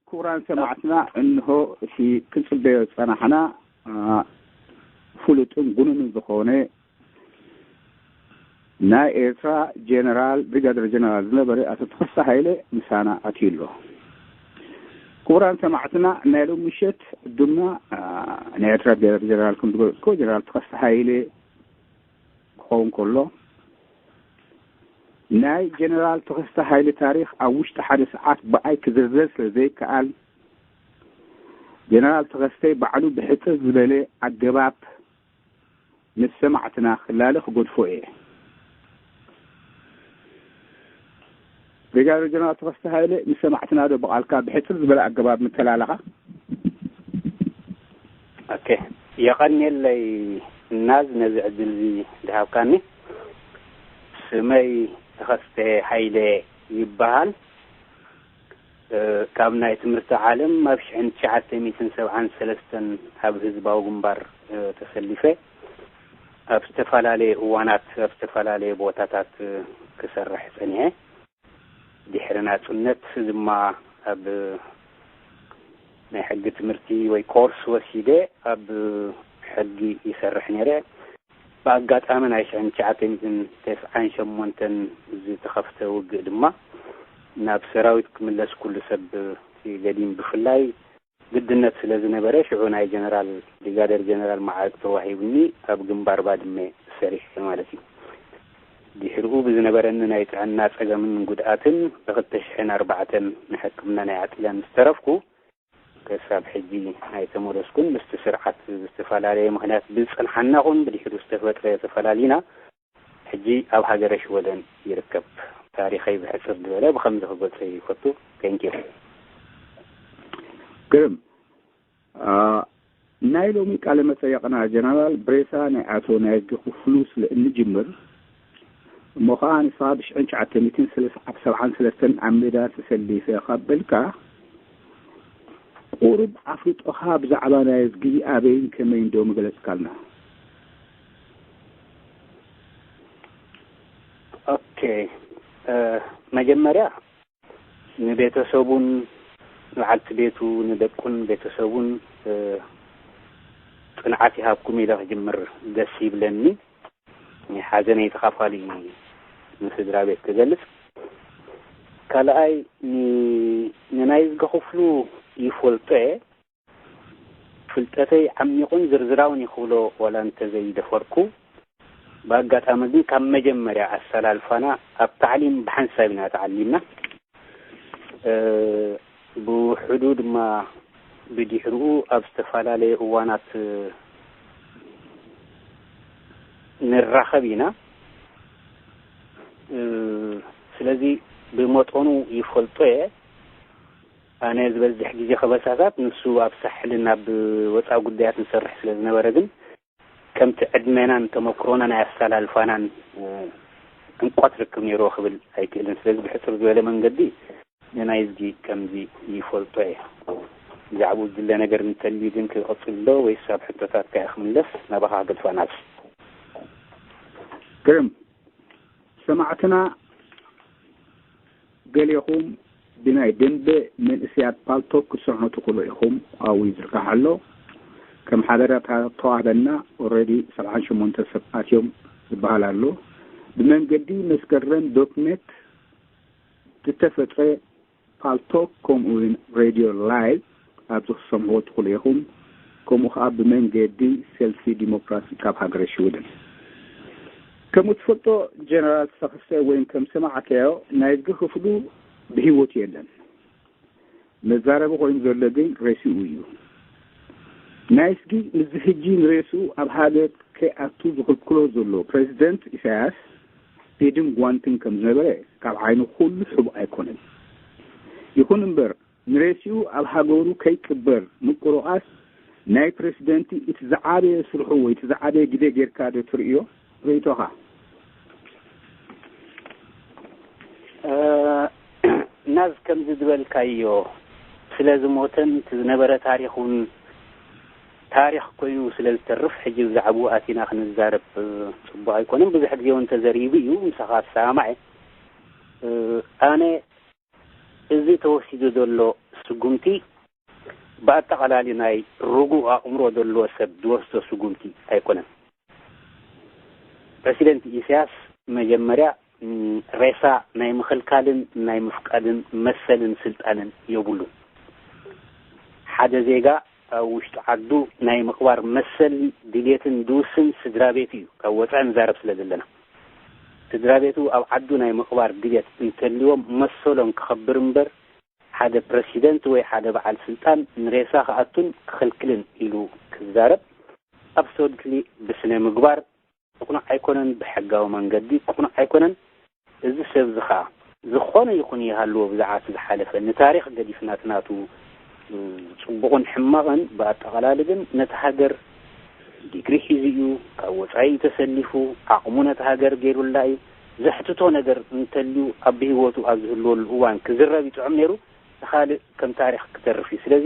ክቡራን ሰማዕትና፣ እንሆ እቲ ክንጽበዮ ዝጸናሕና፣ አ፣ ፍሉጥን ጉኑንን ዝኾነ ናይ ኤርትራ ጀነራል፣ ብሪጋደር ጀነራል ዝነበረ ኣቶ ተኸስተ ሃይለ ምሳና ኣትዩ ኣሎ። ክቡራን ሰማዕትና፣ ናይ ሎሚ ምሸት ድማ፣ አ፣ ናይ ኤርትራ ብሪጋደር ጀነራል ከም ዝገለጽኩ፣ ጀነራል ተኸስተ ሃይለ ክኸውን ከሎ፣ ናይ ጀነራል ተኸስተ ሃይለ ታሪኽ ኣብ ውሽጢ ሓደ ሰዓት ብኣይ ክዝርዘር ስለ ዘይከኣል፣ ጀነራል ተኸስተ ባዕሉ ብሕጽር ዝበለ ኣገባብ ምስ ሰማዕትና ክላለ ክገድፎ እየ። ብሪጋደር ጀነራል ተኸስተ ሃይለ፣ ምስ ሰማዕትና ዶ ብቓልካ ብሕጽር ዝበለ ኣገባብ ምተላለኻ? ኦኬ፣ የቐንየለይ እናዝ ነዚ ዕድል እዚ ዝሃብካኒ። ስመይ ተኸስተ ሃይለ ይበሃል። እ፣ ካብ ናይ ትምህርቲ ዓለም ኣብ ሽሕን ትሽዓተ ሚእትን ሰብዓን ሰለስተን ኣብ ህዝባዊ ግንባር፣ እ፣ ተሰሊፈ ኣብ ዝተፈላለየ እዋናት ኣብ ዝተፈላለየ ቦታታት፣ እ፣ ክሰርሕ ጸኒሐ። ድሕሪ ናጽነት ድማ ኣብ ናይ ሕጊ ትምህርቲ ወይ ኮርስ ወሲደ ኣብ ሕጊ ይሰርሕ ነይረ። ብኣጋጣሚ ናይ ሽሕን ትሽዓተ ሚእትን ተስዓን ሸሞንተን ዝተኸፍተ ውግእ ድማ ናብ ሰራዊት ክምለስ ኩሉ ሰብ ገዲም፣ ብፍላይ ግድነት ስለ ዝነበረ፣ ሽዑ ናይ ጀነራል፣ ብሪጋደር ጀነራል መዓርግ ተዋሂቡኒ ኣብ ግንባር ባድመ ሰሪሐ ማለት እዩ። ድሕሪኡ ብዝነበረኒ ናይ ጥዕና ጸገምን ጉድኣትን ብኽልተ ሽሕን ኣርባዕተን ንሕክምና ናይ ዓጢለ ምስ ተረፍኩ፣ ክሳብ ሕጂ ኣይተመለስኩን። ምስቲ ስርዓት ብዝተፈላለየ ምኽንያት ብዝጸንሓና ኹን ብድሕሪኡ ዝተፈጥረ ተፈላሊና፣ ሕጂ ኣብ ሃገረ ሽወደን ይርከብ። ታሪኸይ ብሕጽር ዝበለ ብኸምዚ ክገልጾ ይፈቱ። Thank you። ግርም። አ፣ ናይ ሎሚ ቃለ መጠየቕና ጀነራል ብሬሳ ናይ ኣቶ ናይዝጊ ክፍሉ ስለ እንጅምር፣ እሞ ኸዓ ንስኻ ብሽሕን ትሽዓተ ሚእትን ሰብዓን ሰለስተን ኣብ ሜዳ ተሰሊፈ ካብ በልካ፣ ቁሩብ ኣፍልጦኻ ብዛዕባ ናይዝጊ ኣበይን ከመይን ዶ ምገለጽካልና? ኦኬ፣ እ፣ መጀመርያ ንቤተሰቡን ንበዓልቲ ቤቱ፣ ንደቁን ቤተሰቡን፣ እ፣ ጽንዓት ይሃብኩም ኢለ ክጅምር ደስ ይብለኒ። ናይ ሓዘነይ ተኻፋሊ ንስድራ ቤት ክገልጽ። ካልኣይ፣ ን-፣ ንናይዝጊ ክፍሉ ይፈልጦ እየ። ፍልጠተይ ዓሚቑን ዝርዝራውን እዩ ክብሎ ዋላ እንተዘይደፈርኩ፣ ብኣጋጣሚ ግን ካብ መጀመርያ ኣሰላልፋና ኣብ ታዕሊም ብሓንሳብ ኢና ተዓሊምና። እ፣ ብውሕዱ ድማ ብድሕሪኡ ኣብ ዝተፈላለየ እዋናት ንራኸብ ኢና። እ፣ ስለዚ ብመጠኑ ይፈልጦ እየ። ኣነ ዝበዝሕ ግዜ ከበሳሳት፣ ንሱ ኣብ ሳሕልን ኣብ ወጻኢ ጉዳያት ንሰርሕ ስለ ዝነበረ ግን፣ ከምቲ ዕድመናን ተመክሮናን ኣሰላልፋናን፣ እ፣ ዕምቆት ርክብ ነይርዎ ክብል ኣይክእልን። ስለዚ ብሕጽር ዝበለ መንገዲ ንናይዝጊ ከምዚ ይፈልጦ እየ። ብዛዕባኡ ዝድለ ነገር እንተልዩ ግን ክቕጽል ዶ ወይስ ኣብ ሕቶታትካ እየ ክምለስ? ናባኻ ክገድፋ ናዝ። ግርም። ሰማዕትና፣ ገሌኹም ብናይ ደንበ መንእሰያት ፓልቶክ ክትሰምዑ ትኽእሉ ኢኹም። ኣብኡ ይዝርጋሕ ኣሎ። ከም ሓበሬታ ተዋህበና፣ ኦልሬዲ ሰብዓን ሸሞንተ ሰብ ኣትዮም ዝበሃል ኣሎ። ብመንገዲ መስከረም ዶት ኔት ዝተፈጥረ ፓልቶክ፣ ከምኡ እውን ሬድዮ ላይቭ ኣብዚ ክትሰምዕዎ ትኽእሉ ኢኹም። ከምኡ ኸዓ ብመንገዲ ሰልፊ ዲሞክራሲ ካብ ሃገረ ሽወደን። ከም እትፈልጦ፣ ጀነራል ተኸስተ ወይም ከም ሰማዕካዮ፣ ናይዝጊ ክፍሉ ብህይወት የለን። መዛረቢ ኮይኑ ዘሎ ግን ሬስኡ እዩ። ናይዝጊ ምስዚ ሕጂ ንሬስኡ ኣብ ሃገር ከይኣቱ ዝኽልክሎ ዘሎ ፕሬዚደንት ኢሳያስ ኢድን ጓንትን ከም ዝነበረ ካብ ዓይኒ ኩሉ ሕቡእ ኣይኮነን። ይኹን እምበር፣ ንሬስኡ ኣብ ሃገሩ ከይቅበር ምቁርቋስ ናይ ፕሬዚደንቲ እቲ ዝዓበየ ስርሑ ወይ እቲ ዝዓበየ ግደ ጌርካ ዶ ትርእዮ? ርእይቶኻ? እ፣ ናዝ፣ ከምዚ ዝበልካዮ፣ ስለ ዝሞተን እቲ ዝነበረ ታሪኽ እውን ታሪኽ ኮይኑ ስለ ዝተርፍ፣ ሕጂ ብዛዕባኡ ኣቲና ክንዛረብ፣ እ፣ ጽቡቕ ኣይኮነን። ብዙሕ ግዜ እውን ተዘሪቡ እዩ፣ ምሳኻ ዝሰማማዕ እየ። እ፣ ኣነ እዚ ተወሲዱ ዘሎ ስጉምቲ ብኣጠቓላሊ ናይ ርጉእ ኣእምሮ ዘለዎ ሰብ ዝወስዶ ስጉምቲ ኣይኮነን። ፕረሲደንት ኢሳያስ መጀመርያ ሬሳ ናይ ምኽልካልን ናይ ምፍቃድን መሰልን ስልጣንን የብሉን። ሓደ ዜጋ ኣብ ውሽጢ ዓዱ ናይ ምቕባር መሰል ድልየትን ድውስን ስድራ ቤቱ እዩ። ካብ ወፃኢ ንዛረብ ስለ ዘለና፣ ስድራ ቤቱ ኣብ ዓዱ ናይ ምቕባር ድልየት እንተልዎም መሰሎም ክኸብር እምበር ሓደ ፕረሲደንት ወይ ሓደ በዓል ስልጣን ንሬሳ ክኣቱን ክኽልክልን ኢሉ ክዛረብ ኣብሶሉትሊ ብስነ ምግባር ቅኑዕ ኣይኮነን፣ ብሕጋዊ መንገዲ ቅኑዕ ኣይኮነን። እዚ ሰብ እዚ ኸዓ ዝኾነ ይኹን ይሃልዎ ብዛዕባ እቲ ዝሓለፈ ንታሪኽ ገዲፍና እቲ ናቱ ጽቡቕን ሕማቕን ብኣጠቓላሊ ግን ነቲ ሃገር ዲግሪ ሒዙ እዩ፣ ካብ ወጻኢ እዩ ተሰሊፉ፣ ዓቕሙ ነቲ ሃገር ገይሩላ እዩ። ዘሕትቶ ነገር እንተልዩ ኣብ ብህይወቱ ኣብ ዝህልወሉ እዋን ክዝረብ ይጥዕም ነይሩ። ንኻልእ ከም ታሪኽ ክተርፍ እዩ። ስለዚ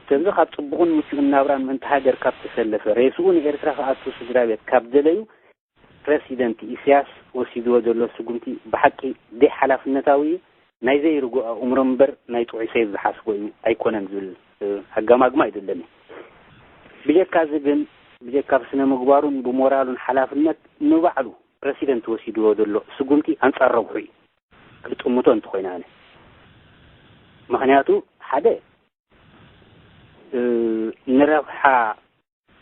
ከምዚ ካብ ጽቡቕን ምቹእን ናብራን ምእንቲ ሃገር ካብ ተሰለፈ ሬስኡ ንኤርትራ ክኣቱ ስድራ ቤት ካብ ደለዩ ፕረሲደንት ኢሳያስ ወሲድዎ ዘሎ ስጉምቲ ብሓቂ ደይ ሓላፍነታዊ እዩ። ናይ ዘይርጉእ ኣእምሮ እምበር ናይ ጥዑይ ሰይፍ ዝሓስቦ እዩ ኣይኮነን ዝብል ኣጋማግማ ኣይደለኒ። ብጀካ እዚ ግን ብጀካ ብስነ ምግባሩን ብሞራሉን ሓላፍነት ንባዕሉ ፕረሲደንት ወሲድዎ ዘሎ ስጉምቲ ኣንጻር ረብሑ እዩ ክጥምቶ እንተኾይነ ኣነ። ምኽንያቱ ሓደ ንረብሓ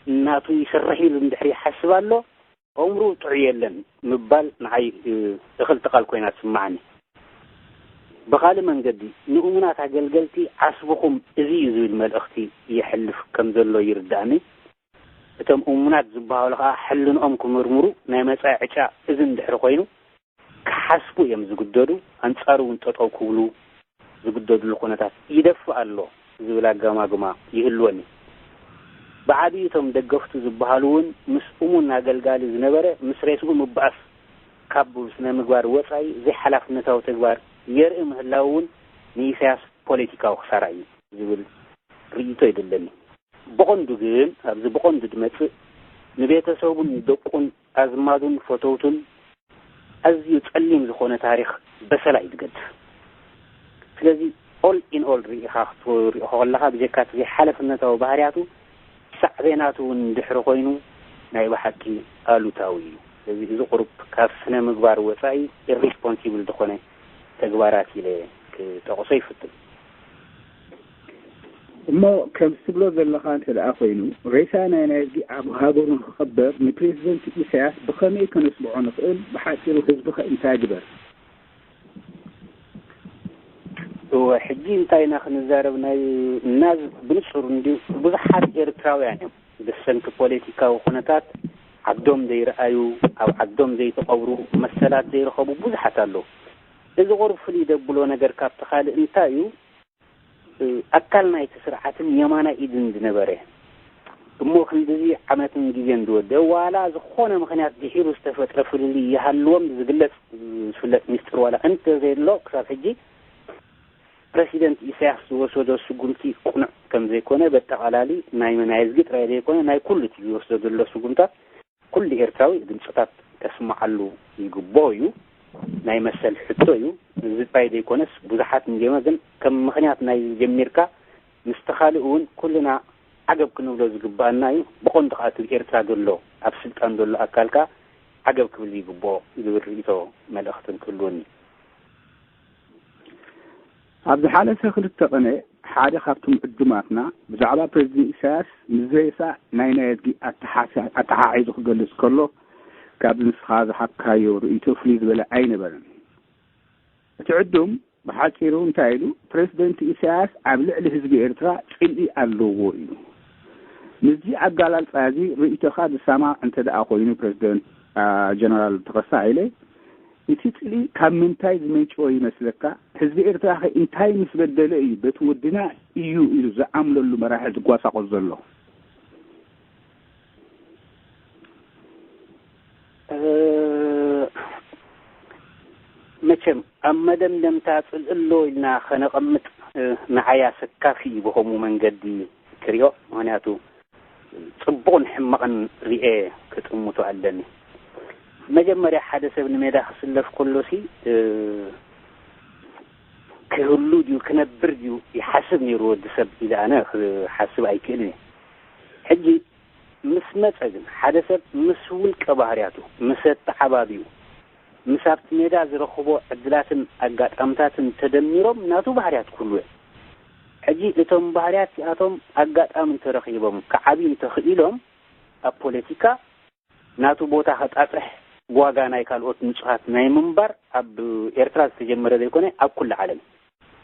እናቱ ይሰርሕ ኢሉ እንድሕር ይሓስብ ኣሎ፣ ኣእምርኡ ጥዑይ የለን ምባል ንዓይ እኽልቲ ቃል ኮይና ትስምዓኒ። ብኻልእ መንገዲ ንእሙናት ኣገልገልቲ ዓስብኹም እዚ እዩ ዝብል መልእኽቲ የሕልፍ ከም ዘሎ ይርዳእኒ። እቶም እሙናት ዝበሃሉ ኸዓ ሕልንኦም ክምርምሩ ናይ መጻኢ ዕጫ እዚ እንድሕር ኮይኑ ክሓስቡ እዮም ዝግደዱ፣ ኣንጻሩ እውን ጠጠው ክብሉ ዝግደድሉ ኩነታት ይደፍእ ኣሎ ዝብል ኣጋማግማ ይህልወኒ። ብዓብዩ እቶም ደገፍቱ ዝበሃሉ እውን ምስ እሙን ኣገልጋሊ ዝነበረ ምስ ሬስኡ ምባኣስ ካብ ስነ ምግባር ወጻኢ ዘይሓላፍነታዊ ተግባር የርኢ ምህላው እውን ንኢሳያስ ፖለቲካዊ ክሳራ እዩ ዝብል ርእይቶ ይደለኒ። ብቐንዱ ግን ኣብዚ ብቐንዱ ድመጽእ ንቤተሰቡን ደቁን ኣዝማዱን ፈተውቱን ኣዝዩ ጸሊም ዝኾነ ታሪኽ በሰላ እዩ ዝገድፍ። ስለዚ ኦል ኢን ኦል ርኢኻ ክትሪኦ ከለኻ ብጀካ እቲ ዘይሓለፍነታዊ ባህርያቱ ሳዕቤናቱ እውን እንድሕሪ ኮይኑ ናይ ብሓቂ ኣሉታዊ እዩ። ስለዚ እዚ ቁሩብ ካብ ስነ ምግባር ወጻኢ ኢሪስፖንሲብል ዝኾነ ተግባራት ኢለ ክጠቕሶ ይፍትን። እሞ ከም ትብሎ ዘለኻ እንተ ደኣ ኮይኑ ሬሳ ናይ ናይዝጊ ኣብ ሃገሩ ንክቐበር ንፕሬዚደንት ኢሳያስ ብኸመይ ከነስምዖ ንኽእል? ብሓጺሩ ህዝብኸ እንታይ ግበር? እወ ሕጂ እንታይ ኢና ክንዛረብ ናይ እናዝ ብንጹር እንዲ ብዙሓት ኤርትራውያን እዮም ብሰንኪ ፖለቲካዊ ኩነታት ዓዶም ዘይረኣዩ ኣብ ዓዶም ዘይተቐብሩ መሰላት ዘይረኸቡ ብዙሓት ኣለዉ። እዚ ቁሩብ ፍልይ ደብሎ ነገር ካብቲ ካልእ እንታይ እዩ? ኣካል ናይቲ ስርዓትን የማናይ ኢድን ዝነበረ እሞ ክንድዚ ዓመትን ግዜን ዝወደአ ዋላ ዝኾነ ምኽንያት ድሒሩ ዝተፈጥረ ፍልልይ ይሃልዎም ዝግለጽ ዝፍለጥ ሚስጥር ዋላ እንተዘየሎ ክሳብ ሕጂ ፕረሲደንት ኢሳያስ ዝወሰዶ ስጉምቲ ቅኑዕ ከም ዘይኮነ በጠቓላሊ ናይ መናይዝጊ ጥራይ ዘይኮነ ናይ ኩሉ እቲ ዝወስዶ ዘሎ ስጉምታት ኩሉ ኤርትራዊ ድምፅታት ከስምዓሉ ይግብኦ እዩ። ናይ መሰል ሕቶ እዩ። እዚ ጥራይ ዘይኮነስ ብዙሓት እንዲዮመ ግን ከም ምኽንያት ናይ ጀሚርካ ምስቲ ካልእ እውን ኩልና ዓገብ ክንብሎ ዝግባኣና እዩ። ብቐንዱ ከዓ እቲ ኤርትራ ዘሎ ኣብ ስልጣን ዘሎ ኣካል ከዓ ዓገብ ክብል ይግብኦ ዝብል ርእይቶ መልእኽትን ክህልወኒ። ኣብ ዝሓለፈ ክልተ ቅነ ሓደ ካብቶም ዕዱማትና ብዛዕባ ፕረዚደንት ኢሳያስ ምስ ሬሳ ናይ ናይ ኣድጊ ኣተሓሒዙ ክገልጽ ከሎ ካብዚ ንስኻ ዝሃብካዮ ርእይቶ ፍልይ ዝበለ ኣይነበረን። እቲ ዕዱም ብሓጺሩ እንታይ ኢሉ፣ ፕረዚደንት ኢሳያስ ኣብ ልዕሊ ህዝቢ ኤርትራ ጽልኢ ኣለዎ ኢሉ። ምስዚ ኣጋላልጻ እዚ ርእይቶኻ ዝሰማማዕ እንተ ደኣ ኮይኑ ፕረዚደንት ጀነራል ተኸስተ ሃይለ፣ እቲ ጽልኢ ካብ ምንታይ ዝመንጨወ ይመስለካ? ህዝቢ ኤርትራኸ እንታይ ምስ በደለ እዩ በቲ ወድና እዩ ኢሉ ዝኣምነሉ መራሒ ዝጓሳቖል ዘሎ? መቸም ኣብ መደምደምታ ጽልኢ ኣሎ ኢልና ከነቐምጥ ንዓይ ኣሰካፊ እዩ ብኸምኡ መንገዲ ክሪኦ። ምኽንያቱ ጽቡቕን ሕማቕን ርኤ ክጥምቶ ኣለኒ። መጀመርያ ሓደ ሰብ ንሜዳ ክስለፍ ከሎሲ ክህሉ ድዩ ክነብር ድዩ ይሓስብ ነይሩ ወዲ ሰብ ኢለ ኣነ ክሓስብ ኣይክእልን እየ። ሕጂ ምስ መጸ ግን ሓደ ሰብ ምስ ውልቀ ባህርያቱ፣ ምስ ኣተዓባቢኡ፣ ምስ ኣብቲ ሜዳ ዝረኽቦ ዕድላትን ኣጋጣምታትን ተደሚሮም ናቱ ባህርያት ክህሉ እዮም። ሕጂ እቶም ባህርያት እዚኣቶም ኣጋጣሚ እንተረኺቦም ክዓብዩ እንተኽኢሎም ኣብ ፖለቲካ ናቱ ቦታ ከጣጥሕ ብዋጋ ናይ ካልኦት ንጹሃት ናይ ምንባር ኣብ ኤርትራ ዝተጀመረ ዘይኮነ ኣብ ኩሉ ዓለም።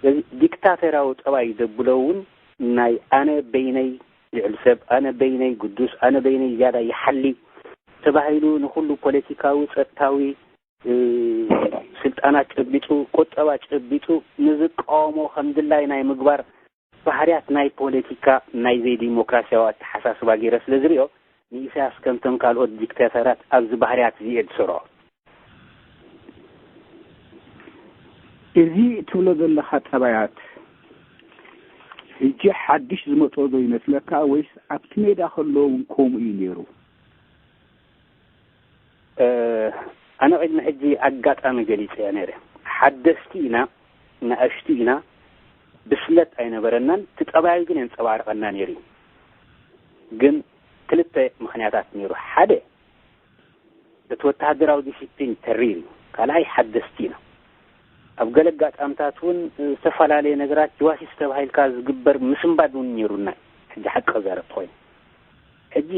ስለዚ ዲክታተራዊ ጠባይ ዘብሎ እውን ናይ ኣነ በይነይ ልዕሊ ሰብ፣ ኣነ በይነይ ግዱስ፣ ኣነ በይነይ ዝያዳ ይሓሊ ተባሂሉ ንኹሉ ፖለቲካዊ፣ ጸጥታዊ፣ እ፣ ስልጣናት ጨቢጡ፣ ቁጠባ ጨቢጡ ንዝቃወሞ ከም ድላይ ናይ ምግባር ባህርያት ናይ ፖለቲካ ናይ ዘይዲሞክራሲያዊ ኣተሓሳስባ ገይረ ስለ ዝሪኦ ንኢሳያስ ከምቶም ካልኦት ዲክታተራት ኣብዚ ባህርያት እዚ እየ ዝሰርዖ። እዚ ትብሎ ዘለኻ ጠባያት ሕጂ ሓድሽ ዝመጾ ዶ ይመስለካ ወይስ ኣብቲ ሜዳ ከሎ እውን ከምኡ እዩ ነይሩ? ኣነ ቅድሚ ሕጂ ኣጋጣሚ ገሊጸያ ነይረ። ሓደስቲ ኢና፣ ንኣሽቱ ኢና፣ ብስለት ኣይነበረናን፣ እቲ ጠባይ ግን የንጸባርቐና ነይሩ እዩ። ግን ክልተ ምኽንያታት ነይሩ። ሓደ እቲ ወተሃደራዊ ዲሲፕሊን ተሪር እዩ። ካልኣይ ሓደስቲ ኢና። ኣብ ገለ ኣጋጣምታት እውን ዝተፈላለየ ነገራት ጅዋሲስ ተባሂልካ ዝግበር ምስንባድ እውን ነይሩና እዩ። ሕጂ ሓቂ ክዛረብ ተኾይኑ ሕጂ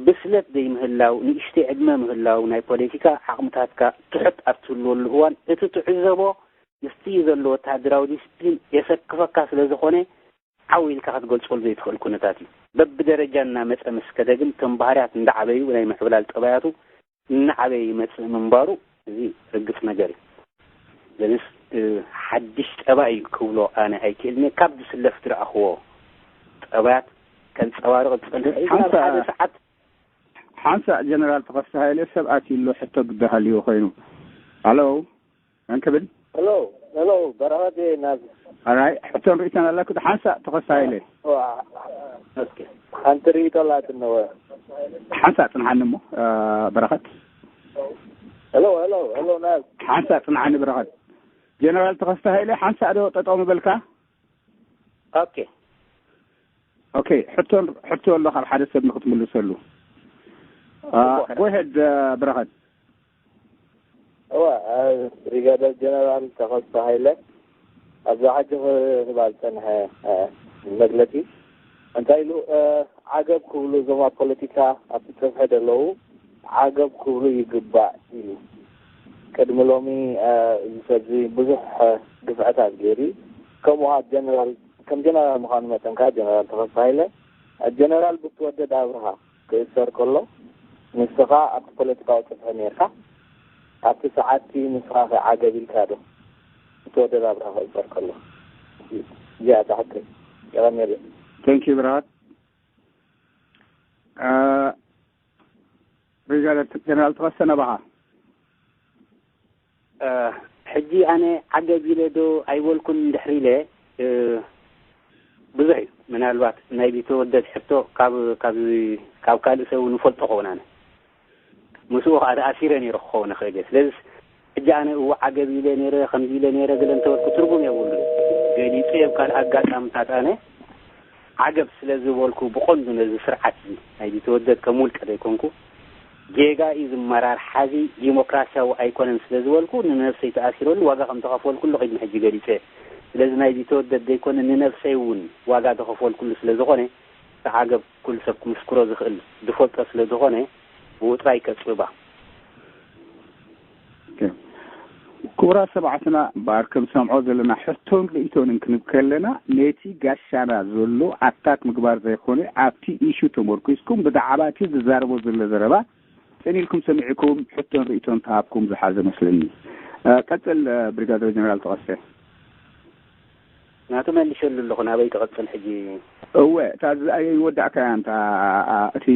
ብስለት ዘይምህላው፣ ንእሽተይ ዕድመ ምህላው ናይ ፖለቲካ ዓቕምታትካ ትሑት ኣብ ትህልወሉ እዋን እቲ ትዕዘቦ ምስቲ ዘሎ ወተሃደራዊ ዲስፕሊን የሰክፈካ ስለ ዝኾነ ዓው ኢልካ ክትገልጸሉ ዘይትኽእል ኩነታት እዩ። በብደረጃ እናመጸ ምስ ከደ ግን እቶም ባህርያት እንዳዓበዩ ናይ ምዕብላል ጠባያቱ እናዓበየ ይመጽእ ምንባሩ እዚ ርግጽ ነገር እዩ። ስለዚስ ሓድሽ ጠባይ እዩ ክብሎ ኣነ ኣይክእልን እየ። ካብ ዝስለፍ ዝረኣኽዎ ጠባያት ከንጸባርቕ ዝጸንሐ እዩ። ግን ኣብ ሓደ ሰዓት ሓንሳእ ጀነራል ተኸስተ ሃይለ ሰብ ኣትዩ ኣሎ፣ ሕቶ ግዳ ሃልይዎ ኮይኑ። ሃሎ፣ መን ክብል? ሄሎ፣ ሄሎ፣ በረኸት እየ ናዚ። ኣራይ፣ ሕቶን ርእይቶን ኣለኩ። ሓንሳእ ተኸስተ ሃይለ። ዋ፣ እስኪ፣ ሓንቲ ርእይቶ ኣላትኒ እወ። ሓንሳእ ጽንሓኒ እሞ፣ እ፣ በረኸት። ሄሎ፣ ሄሎ፣ ሄሎ፣ ናዚ። ሓንሳእ ጽንሓኒ በረኸት። ጀነራል ተኸስተ ሃይለ፣ ሓንሳእ ዶ ጠጠው ምበልካ? ኦኬ። ኦኬ፣ ሕቶን፣ ሕቶ ኣሎ ካብ ሓደ ሰብ ንክትምልሰሉ። አ፣ ጽቡቕ። Go ahead፣ አ፣ በረኸት። እወ፣ አ፣ ብሪጋደር ጀነራል ተኸስተ ሃይለ ኣብዛ ሕጂ ክህባ ዝጸንሐ፣ አ፣ መግለጺ እንታይ ኢሉ፣ አ፣ ዓገብ ክብሉ እዞም ኣብ ፖለቲካ ኣብቲ ጽፍሒ ዘለዉ ዓገብ ክብሉ ይግባእ ኢሉ። ቅድሚ ሎሚ፣ አ፣ እዚ ሰብ እዚ ብዙሕ፣ አ፣ ግፍዕታት ገይሩ እዩ። ከምኡ ኣብ ጀነራል፣ ከም ጀነራል ምዃኑ መጠን ከኣ ጀነራል ተኸስተ ሃይለ፣ ጀነራል ብትወደድ ኣብርሃ ክእሰር ከሎ፣ ንስኻ ኣብቲ ፖለቲካዊ ጽፍሒ ኔርካ፣ ኣብቲ ሰዓትቲ ንስኻ ከ ዓገብ ኢልካ ዶ? ብትወደድ ኣብርሃ ክእሰር ከሎ። እዚኣ እታ ሕቶ። የቐንየለይ። Thank you ብርሃን። አ፣ ብሪጋደር ጀነራል ተኸስተ ናባኻ። እ፣ ሕጂ ኣነ ዓገብ ኢለ ዶ ኣይበልኩን እንድሕር ኢለ፣ እ፣ ብዙሕ እዩ። ምናልባት ናይ ቢተወደድ ሕቶ ካብ፣ ካብ፣ ካብ ካልእ ሰብ እውን እፈልጦ ክኸውን ኣነ። ምስኡ ከኣ ተኣሲረ ነይረ ክኸውን እኽእል እየ። ስለዚስ ሕጂ ኣነ እወ ዓገብ ኢለ ነይረ፣ ከምዚ ኢለ ነይረ፣ ገለ እንተበልኩ ትርጉም የብሉን። ገሊጸ ኣብ ካልእ ኣጋጣምታት ኣነ ዓገብ ስለ ዝበልኩ ብቐንዱ ነዚ ስርዓት እዚ ናይ ቢተወደድ ከም ውልቀ ዘይኮንኩ፣ ጌጋ እዩ ዝመራርሓ እዚ ዲሞክራሲያዊ ኣይኮነን ስለ ዝበልኩ ንነብሰይ ተኣሲረሉ ዋጋ ከም ተኸፈልኩሉ ቅድሚ ሕጂ ገሊጸ እየ። ስለዚ ናይ ቢተወደድ ዘይኮነ ንነብሰይ እውን ዋጋ ዝኸፈልኩሉ ስለ ዝኾነ፣ እቲ ዓገብ ኩሉ ሰብ ክምስክሮ ዝኽእል ዝፈልጦ ስለ ዝኾነ ብኡ ጥራይ ከጽብባ። ክቡራት ሰማዕትና እምበኣር ከም ሰምዖ ዘለና ሕቶን ርእይቶንን ክንብ ከለና ነቲ ጋሻና ዘሎ ኣታክ ምግባር ዘይኮነ ኣብቲ ኢሹ ተመርኩስኩም ብዛዕባ እቲ ዝዛረቦ ዘሎ ዘረባ ጽን ኢልኩም ሰሚዕኩም ሕቶን ርእይቶን ተሃብኩም ዝሓዘ መስለኒ። እ፣ ቀጽል፣ እ፣ ብሪጋደር ጀነራል ተኸስተ። ናቱ መሊሸሉ ኣለኹ፣ ናበይ ክቕጽል ሕጂ? እወ፣ እታ ዝኣየ ይወዳእካያ እንታ፣ እ፣ እቲ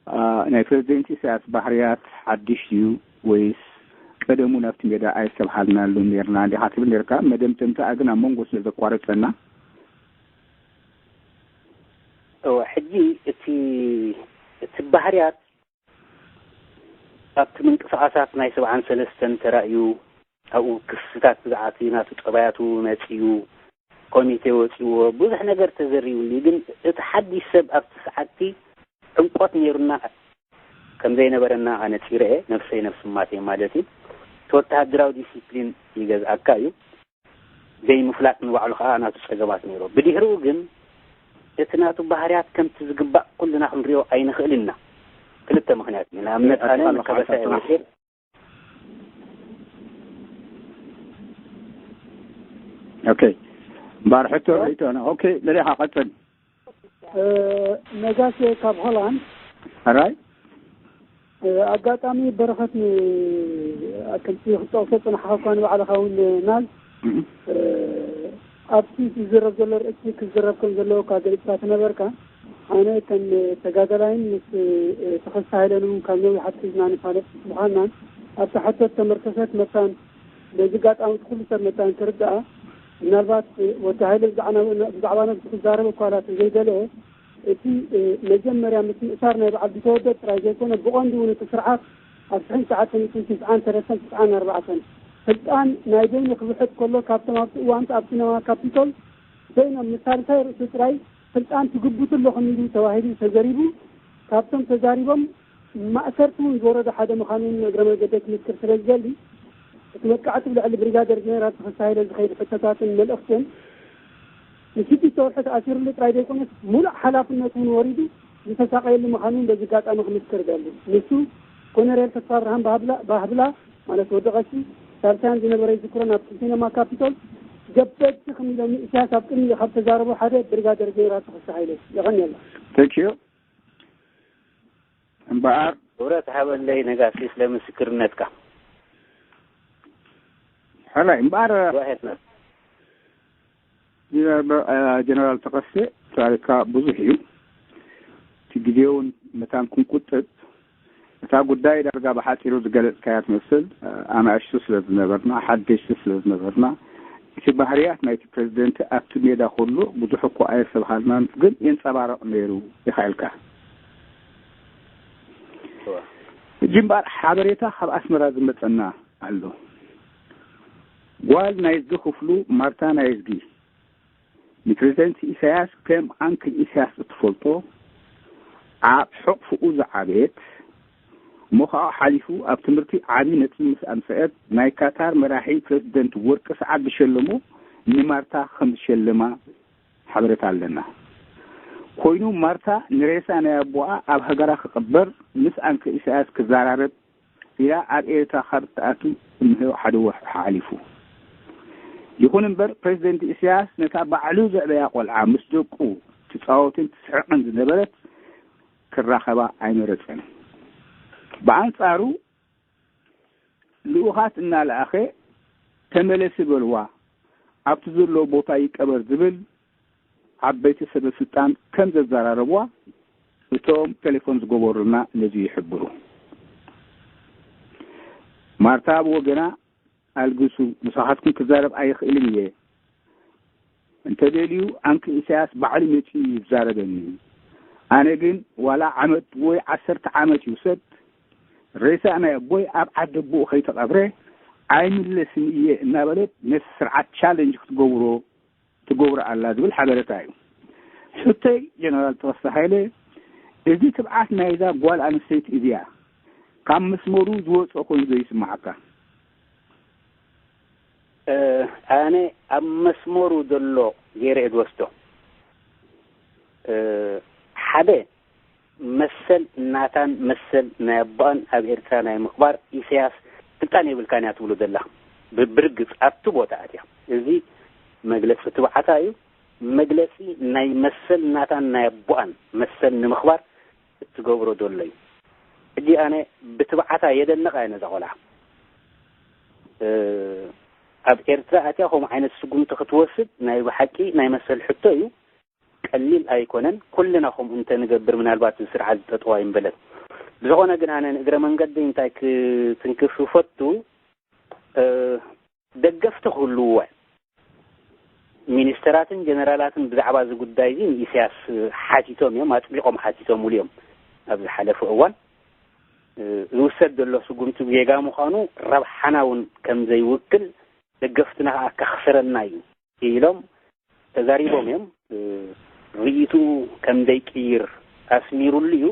እ፣ ናይ ፕረዚደንት ኢሳያስ ባህርያት ሓድሽ ድዩ ወይስ ቀደሙ ናብቲ ሜዳ ኣየስተብሃልናሉን ኔርና እንዲኻ ትብል ኔርካ። መደምደምታኣ ግን ኣብ መንጎ ስለ ዘቋረጸና። እወ፣ ሕጂ እቲ፣ እቲ ባህርያት ኣብቲ ምንቅስቓሳት ናይ ሰብዓን ሰለስተን ተራእዩ፣ ኣብኡ ክስታት ብዛዕባ እቲ ናቱ ጠባያቱ መጺኡ፣ ኮሚቴ ወጺዎ፣ ብዙሕ ነገር ተዘሪቡሉ እዩ። ግን እቲ ሓድሽ ሰብ ኣብቲ ሰዓትቲ ዕምቆት ነይሩና ከም ዘይነበረና ኣነጺረ እየ፣ ነፍሰይ ነፍሲ ማቴ ማለት እዩ። እቲ ወተሃደራዊ ዲሲፕሊን ይገዝኣካ እዩ። ዘይምፍላጥ ንባዕሉ ከኣ ናቱ ጸገማት ነይሩ። ብድሕሪኡ ግን እቲ ናቱ ባህርያት ከምቲ ዝግባእ ኩልና ክንሪኦ ኣይንኽእልን ኢና። ክልተ ምኽንያት እዩ። ንኣብነት ኣነ ኣጠቓላሊ መከበሳ እየ ከዓሳትና። ወጺኤ። ኦኬ። እምበኣር ሕቶ እ? ርእይቶና። ኦኬ፣ ለሊኻ ቀጽል። እ፣ ነጋሽ ካብ ሆላንድ። ሕራይ? እ፣ ኣጋጣሚ በረኸት ን-፣ ከምቲ ክትጠቕሶ ጽናሕካ እኳ ንባዕልኻ እውን ናዝ፣ እም። እ፣ ኣብቲ ዝዝረብ ዘሎ ርእሲ ክዝረብ ከም ዘለዎ እኳ ገሊጽካ ትነበርካ። ኣነ ከም ተጋዳላይን ምስ፣ እ፣ ተኸስተ ሃይለን እውን ካብ ነዊሕ ኣትሒዝና ንፋለጥ ምዃንናን ኣብቲ ሕቶ ተመርኮሰት መታን በዚ ኣጋጣሚ እቲ ኩሉ ሰብ መታን ክርድኣ፣ ምናልባት፣ እ፣ ወዲ ሃይለ ብዛዕባ፣ ብዛዕባ ነብሱ ክዛረብ እኳ ላ ተዘይደለየ፣ እቲ፣ እ፣ መጀመርያ ምስ ምእሳር ናይ በዓል ቢተወደድ ጥራይ ዘይኮነ፣ ብቐንዱ እውን እቲ ስርዓት ኣብ ሽሕን ትሽዓተ ሚእትን ትስዓን ሰለስተን ትስዓን ኣርባዕተን ስልጣን ናይ በይኑ ክብሕት ከሎ፣ ካብቶም ኣብቲ እዋንቲ ኣብ ሲነማ ካፒቶል በይኖም ንሳልሳይ ርእሱ ጥራይ ስልጣን ትግብቱ ኣለኹም ኢሉ ተባሂሉ ተዘሪቡ፣ ካብቶም ተዛሪቦም ማእሰርቲ እውን ዝወረዶ ሓደ ምዃኑ እውን እግረ መገደይ ክምስክር ስለ ዝደሊ፣ እቲ መጥቃዕቲ ብልዕሊ ብሪጋደር ጀነራል ተኸስተ ሃይለ ዝኸይድ ሕቶታትን መልእኽትን ንሽዱሽተ ወርሒ ተኣሲሩሉ ጥራይ ዘይኮነስ፣ ሙሉእ ሓላፍነት እውን ወሪዱ ዝተሳቐየሉ ምዃኑ እውን በዚ ኣጋጣሚ ክምስክር እደሊ። ንሱ ኮነሬል ተስፋብርሃን ባህብላ፣ ባህብላ ማለት ወዲ ቀሺ ሳልሳያን ዝነበረ ይዝክሮ፣ ናብ ሲነማ ካፒቶል ገበቲ ክም ኢሎም ንኢሳያስ ኣብ ቅድሚኡ ካብ ተዛረቡ ሓደ ብሪጋደር ጀነራል ተኸስተ ሃይለ። የቐንየልና። Thank you። እምበኣር ክብረት ሃበለይ ነጋሲ ስለ ምስክርነትካ። ሕራይ እምበኣር Go ahead, man. ጀነራል፣ ጀነራል ተኸስተ ታሪኽካ ብዙሕ እዩ። እቲ ግዜ እውን መታን ክንቁጥብ፣ እታ ጉዳይ ዳርጋ ብሓጺሩ ዝገለጽካያ ትመስል። ኣናእሽቱ ስለ ዝነበርና፣ ሓደሽቲ ስለ ዝነበርና፣ እቲ ባህርያት ናይቲ ፕሬዚደንት ኣብቲ ሜዳ ከሎ ብዙሕ እኮ ኣየስተብሃልናን፣ ግን የንጸባርቕ ነይሩ ኢኻ ኢልካ። እዋ። ሕጂ እምበኣር ሓበሬታ ካብ ኣስመራ ዝመጸና ኣሎ። ጓል ናይዝጊ ክፍሉ፣ ማርታ ናይዝጊ፣ ንፕሬዚደንት ኢሳያስ ከም ኣንክል ኢሳያስ እትፈልጦ፣ ኣብ ሕቕፍኡ ዝዓበየት፣ እሞ ካብኡ ሓሊፉ ኣብ ትምህርቲ ዓቢ ነጥቢ ምስ ኣምጽአት፣ ናይ ካታር መራሒ ፕሬዚደንት ወርቂ ሰዓት ዝሸለሞ ንማርታ ከም ዝሸለማ ሓበሬታ ኣለና። ኮይኑ ማርታ ንሬሳ ናይ ኣቦኣ ኣብ ሃገራ ክቕበር ምስ ኣንክል ኢሳያስ ክዘራረብ ኢላ ኣብ ኤርትራ ካብ እትኣቱ እነሆ ሓደ ወርሒ ሓሊፉ። ይኹን እምበር ፕሬዚደንት ኢሳያስ ነታ ባዕሉ ዘዕበያ ቆልዓ ምስ ደቁ ትጻወትን ትስሕቕን ዝነበረት ክራኸባ ኣይመረጸን። ብኣንጻሩ ልኡኻት እናለኣኸ ተመለሲ በልዋ፣ ኣብቲ ዘሎ ቦታ ይቀበር ዝብል ዓበይቲ ሰበ ስልጣን ከም ዘዘራረብዋ እቶም ቴሌፎን ዝገበሩልና ነዚ ይሕብሩ። ማርታ ብወገና ኣልግሱ፣ ምሳኻትኩም ክዛረብ ኣይኽእልን እየ። እንተደልዩ ኣንክል ኢሳያስ ባዕሉ መጺኡ ይዛረበኒ። ኣነ ግን ዋላ ዓመት ወይ ዓሰርተ ዓመት ይውሰድ፣ ሬሳ ናይ ኣቦይ ኣብ ዓዲ ኣቦኡ ከይተቐብረ ኣይምለስን እየ እናበለት ነቲ ስርዓት ቻለንጅ ክትገብሮ ትገብሮ ኣላ ዝብል ሓበሬታ እዩ። ሕቶይ ጀነራል ተኸስተ ሃይለ፣ እዚ ትብዓት ናይዛ ጓል ኣንስተይቲ እዚኣ ካብ መስመሩ ዝወፀ ኮይኑ ዶ ይስምዓካ? እ፣ ኣነ ኣብ መስመሩ ዘሎ ገይረ እየ ዝወስዶ። እ፣ ሓደ መሰል ናታን መሰል ናይ ኣቦኣን ኣብ ኤርትራ ናይ ምኽባር ኢሳያስ ስልጣን የብልካን እያ ትብሎ ዘላ። ብ-፣ ብርግጽ ኣብቲ ቦታ ኣትያ። እዚ መግለጺ ትብዓታ እዩ። መግለጺ ናይ መሰል ናታን ናይ ኣቦኣን መሰል ንምኽባር እትገብሮ ዘሎ እዩ። ሕጂ ኣነ ብትብዓታ የደንቓ እየ ነዛ ቆልዓ። እ፣ ኣብ ኤርትራ ኣትያ ከምኡ ዓይነት ስጉምቲ ክትወስድ ናይ ብሓቂ ናይ መሰል ሕቶ እዩ። ቀሊል ኣይኮነን። ኩልና ከምኡ እንተንገብር ምናልባት እዚ ስርዓት ዝጠጠዋ ይምበለን። ብዝኾነ ግን ኣነ ንእግረ መንገዲ እንታይ ክትንክፍ ይፈቱ፣ እ፣ ደገፍቲ ክህልውዎ እዮም። ሚኒስተራትን ጀነራላትን ብዛዕባ እዚ ጉዳይ እዚ ንኢሳያስ ሓቲቶም እዮም፣ ኣጥቢቖም ሓቲቶምሉ እዮም ኣብ ዝሓለፈ እዋን። ዝውሰድ ዘሎ ስጉምቲ ጌጋ ምዃኑ፣ ረብሓና እውን ከም ዘይውክል፣ ደገፍትና ከዓ ከኽስረና እዩ ኢሎም ተዛሪቦም እዮም። ርእይትኡ ከም ዘይቅይር ኣስሚሩሉ እዩ።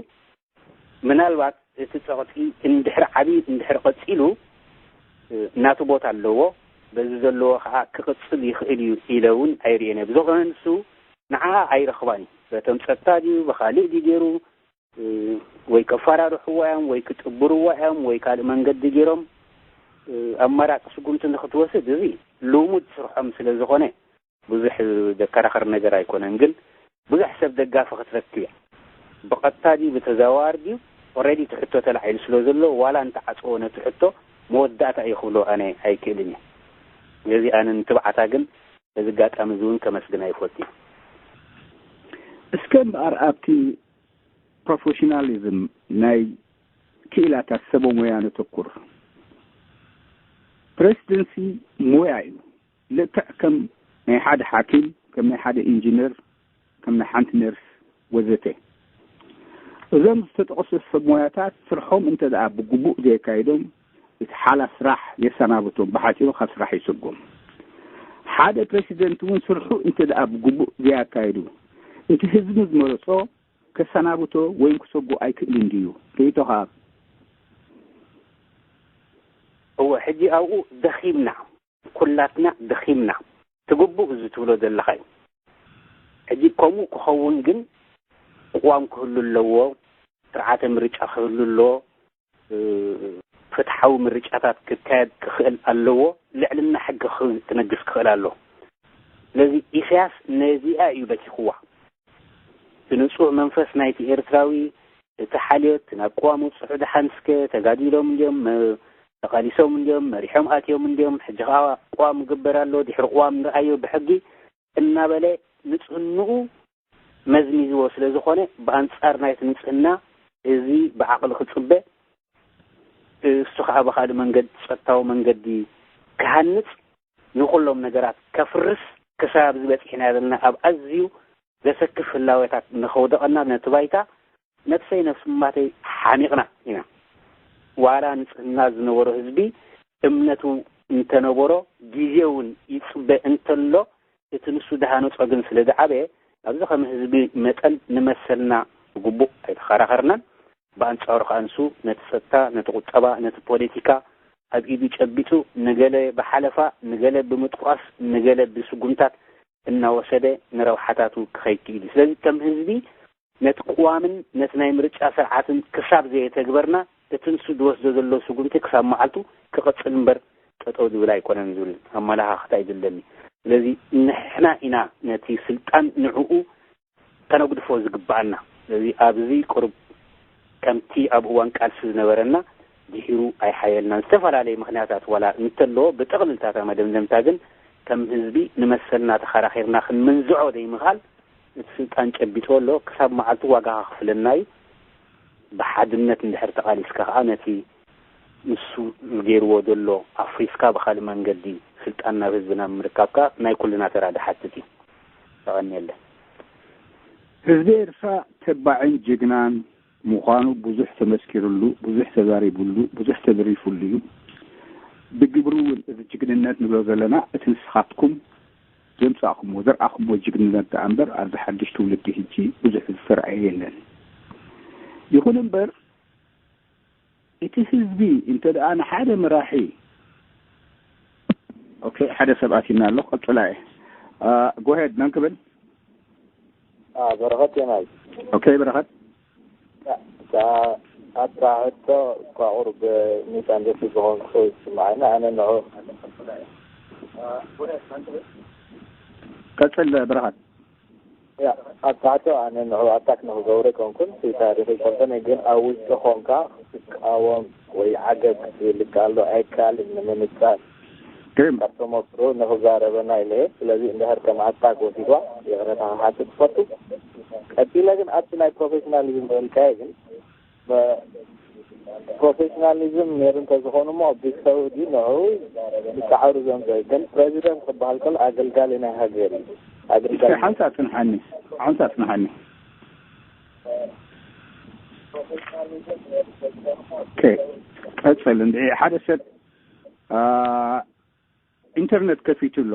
ምናልባት እቲ ጸቕጢ እንድሕር ዓብዩ እንድሕር ቀጺሉ፣ ናቱ ቦታ ኣለዎ። በዚ ዘለዎ ከዓ ክቕጽል ይኽእል እዩ ኢለ እውን ኣይርእየን እየ። ብዝኾነ ንሱ ንዓ ኣይረኽባን እዩ። በቶም ጸጥታ ድዩ ብኻልእ ድዩ ገይሩ፣ ወይ ከፈራርሕዋ እዮም ወይ ክጥብርዋ እዮም ወይ ካልእ መንገዲ ገይሮም ኣማራጺ ስጉምቲ ንክትወስድ፣ እዚ ልሙድ ስርሖም ስለ ዝኾነ ብዙሕ ዘከራኸር ነገር ኣይኮነን። ግን ብዙሕ ሰብ ደጋፊ ክትረክብ እያ። ብቐጥታ ድዩ ብተዘዋዋሪ ድዩ፣ ኦልሬዲ እቲ ሕቶ ተላዒሉ ስለ ዘሎ፣ ዋላ እንተዓጽዎ ነቲ ሕቶ መወዳእታ እዩ ክብሎ ኣነ ኣይክእልን እየ። ስለዚ ኣነ ንትብዓታ ግን በዚ ኣጋጣሚ እዚ እውን ከመስግና ይፈቱ። እስከ እምበኣር ኣብቲ ፕሮፌሽናሊዝም ናይ ክኢላታት ሰበ ሞያ ነተኩር። ፕሬሲደንሲ ሞያ እዩ። ልክዕ ከም ናይ ሓደ ሓኪም፣ ከም ናይ ሓደ ኢንጂነር፣ ከም ናይ ሓንቲ ነርስ ወዘተ። እዞም ዝተጠቕሱ ሰብ ሞያታት ስርሖም እንተ ደኣ ብግቡእ ዘየካይዶም፣ እቲ ሓላፍ ስራሕ የሰናብቶም፣ ብሓጺሩ ካብ ስራሕ ይሰጎም። ሓደ ፕሬሲደንት እውን ስርሑ እንተ ደኣ ብግቡእ ዘየካይዱ፣ እቲ ህዝቢ ዝመረጾ ከሰናብቶ ወይም ክሰጎ ኣይክእልን ድዩ? ርእይቶኻ? እወ፣ ሕጂ ኣብኡ ደኺምና፣ ኩላትና ደኺምና። ትግቡእ እዚ ትብሎ ዘለኻ እዩ። ሕጂ ከምኡ ክኸውን ግን ቅዋም ክህሉ ኣለዎ፣ ስርዓተ ምርጫ ክህሉ ኣለዎ፣ እ፣ ፍትሓዊ ምርጫታት ክካየድ ክኽእል ኣለዎ፣ ልዕልና ሕጊ ክ-፣ ክነግስ ክኽእል ኣለዎ። ስለዚ ኢሳያስ ነዚኣ እዩ ለኪኽዋ። እቲ ንጹህ መንፈስ ናይቲ ኤርትራዊ፣ እቲ ሓልዮት፣ ናብ ቅዋም ውጽሑ ደሓን እስከ፣ ተጋዲሎም እንድዮም፣ መ-፣ ተቓሊሶም እንድዮም፣ መሪሖም ኣትዮም እንድዮም፣ ሕጂ ኸኣ ቅዋም ይግበር ኣሎ፣ ድሕሪ ቅዋም ንርኣዮ ብሕጊ እናበለ ንጽህንኡ መዝሚዝዎ ስለ ዝኾነ፣ ብኣንጻር ናይቲ ንጽህና እዚ ብዓቕሊ ክጽበ፣ እሱ ኸኣ ብኻልእ መንገዲ፣ ጸጥታዊ መንገዲ ክሃንጽ፣ ንኹሎም ነገራት ከፍርስ፣ ክሳብ ኣብዚ በጺሕና ዘለና ኣብ ኣዝዩ ዘሰክፍ ህላዌታት ንኸውደቐና ነቲ ባይታ ነብሰይ ነብሲ ማተይ ሓሚቕና ኢና። ዋላ ንጽህና ዝነበሮ ህዝቢ እምነቱ እንተነበሮ፣ ግዜ እውን ይጽበ እንተሎ፣ እቲ ንሱ ዝሃነጾ ግን ስለ ዝዓበየ፣ ኣብዚ ከም ህዝቢ መጠን ንመሰልና ብግቡእ ኣይተኸራኸርናን። ብኣንጻሩ ከኣ ንሱ ነቲ ጸጥታ፣ ነቲ ቁጠባ፣ ነቲ ፖለቲካ ኣብ ኢዱ ጨቢጡ፣ ንገለ ብሓለፋ፣ ንገለ ብምጥቋስ፣ ንገለ ብስጉምታት እናወሰደ ንረብሓታቱ ክኸይድ ክኢሉ። ስለዚ ከም ህዝቢ ነቲ ቅዋምን ነቲ ናይ ምርጫ ስርዓትን ክሳብ ዘየተግበርና፣ እቲ ንሱ ዝወስዶ ዘሎ ስጉምቲ ክሳብ መዓልቱ ክቕጽል እምበር ጠጠው ዝብል ኣይኮነን ዝብል ኣመለኻኽታ እዩ ዘለኒ። ስለዚ ንሕና ኢና ነቲ ስልጣን ንዕኡ ከነጉድፎ ዝግብኣና። ስለዚ ኣብዚ ቁሩብ ከምቲ ኣብ እዋን ቃልሲ ዝነበረና ድሒሩ ኣይሓየልናን። ዝተፈላለየ ምኽንያታት ዋላ እንተለዎ፣ ብጥቕልልታታ መደምደምታ ግን ከም ህዝቢ ንመሰልና ተኸራኺርና ክንምንዝዖ ዘይምኽኣል እቲ ስልጣን ጨቢጥዎ ኣሎ። ክሳብ መዓልቱ ዋጋ ከኽፍለና እዩ። ብሓድነት እንድሕር ተቓሊስካ ከኣ ነቲ ንሱ ገይርዎ ዘሎ ኣፍሪስካ ብኻልእ መንገዲ ስልጣን ናብ ህዝቢ ናብ ምርካብካ ናይ ኩልና ተራ ዝሓትት እዩ። ተቐንየለ። ህዝቢ ኤርትራ ተባዕን ጅግናን ምዃኑ ብዙሕ ተመስኪርሉ፣ ብዙሕ ተዛሪብሉ፣ ብዙሕ ተደሪፍሉ እዩ። ብግብሪ እውን እዚ ጅግንነት ንብሎ ዘለና እቲ ንስኻትኩም ዘምጻእኩምዎ፣ ዘርኣኹምዎ ጅግንነት ደኣ እምበር ኣብዚ ሓድሽ ትውልዲ ሕጂ ብዙሕ ዝተርኣየ የለን። ይኹን እምበር እቲ ህዝቢ እንተ ደኣ ንሓደ መራሒ፣ ኦኬ፣ ሓደ ሰብ ኣቲና ኣሎ፣ ቀጽላ እየ። አ፣ ጎሄድ፣ መን ክብል? አ፣ በረኸት የማይ። ኦኬ፣ በረኸት። ታ-፣ ታ-፣ ኣታ ሕቶ እኳ ቁሩብ ሚስ ኣንደርስታንድ ዝኾንኩ ይስምዓኒ፣ ኣነ ንዑ። ቀጽል በረኸት። ያ፣ ኣብ ታሕቲ ኣነ ንዑ ኣታክ ንኽገብሮ ኣይኮንኩን፣ እቲ ታሪኽ ይፈልጦን እየ፣ ግን ኣብ ውሽጢ ኾንካ ክትቃወም ወይ ዓገብ ክትብል ይከኣል ዶ ኣይከኣልን ንምንጻር ግን ካብ ተመክሮ ንኽዛረበና ኢለ እየ። ስለዚ እንድሕር ከም ኣታክ ወሲድዋ ይቕረታ ክሓትት ክፈቱ። ቀጺለ ግን ኣብቲ ናይ ፕሮፌሽናሊዝም በልካዮ ግን ፕሮፌሽናሊዝም ነይሩ እንተዝኾኑ እሞ ቢግ ሰውዲ ንዑ ይከዓሩ ዘምዘ ግን ፕሬዚደንት ክበሃል ከሎ ኣገልጋሊ ናይ ሃገር እዩ። ኣገልጋሊ እስኪ ሓንሳ ጽንሓኒ፣ ሓንሳ ጽንሓኒ። ኦኬ፣ ቀጽል። እንድዒ ሓደ ሰብ፣ አ፣ ኢንተርነት ከፊቱ ኣሎ።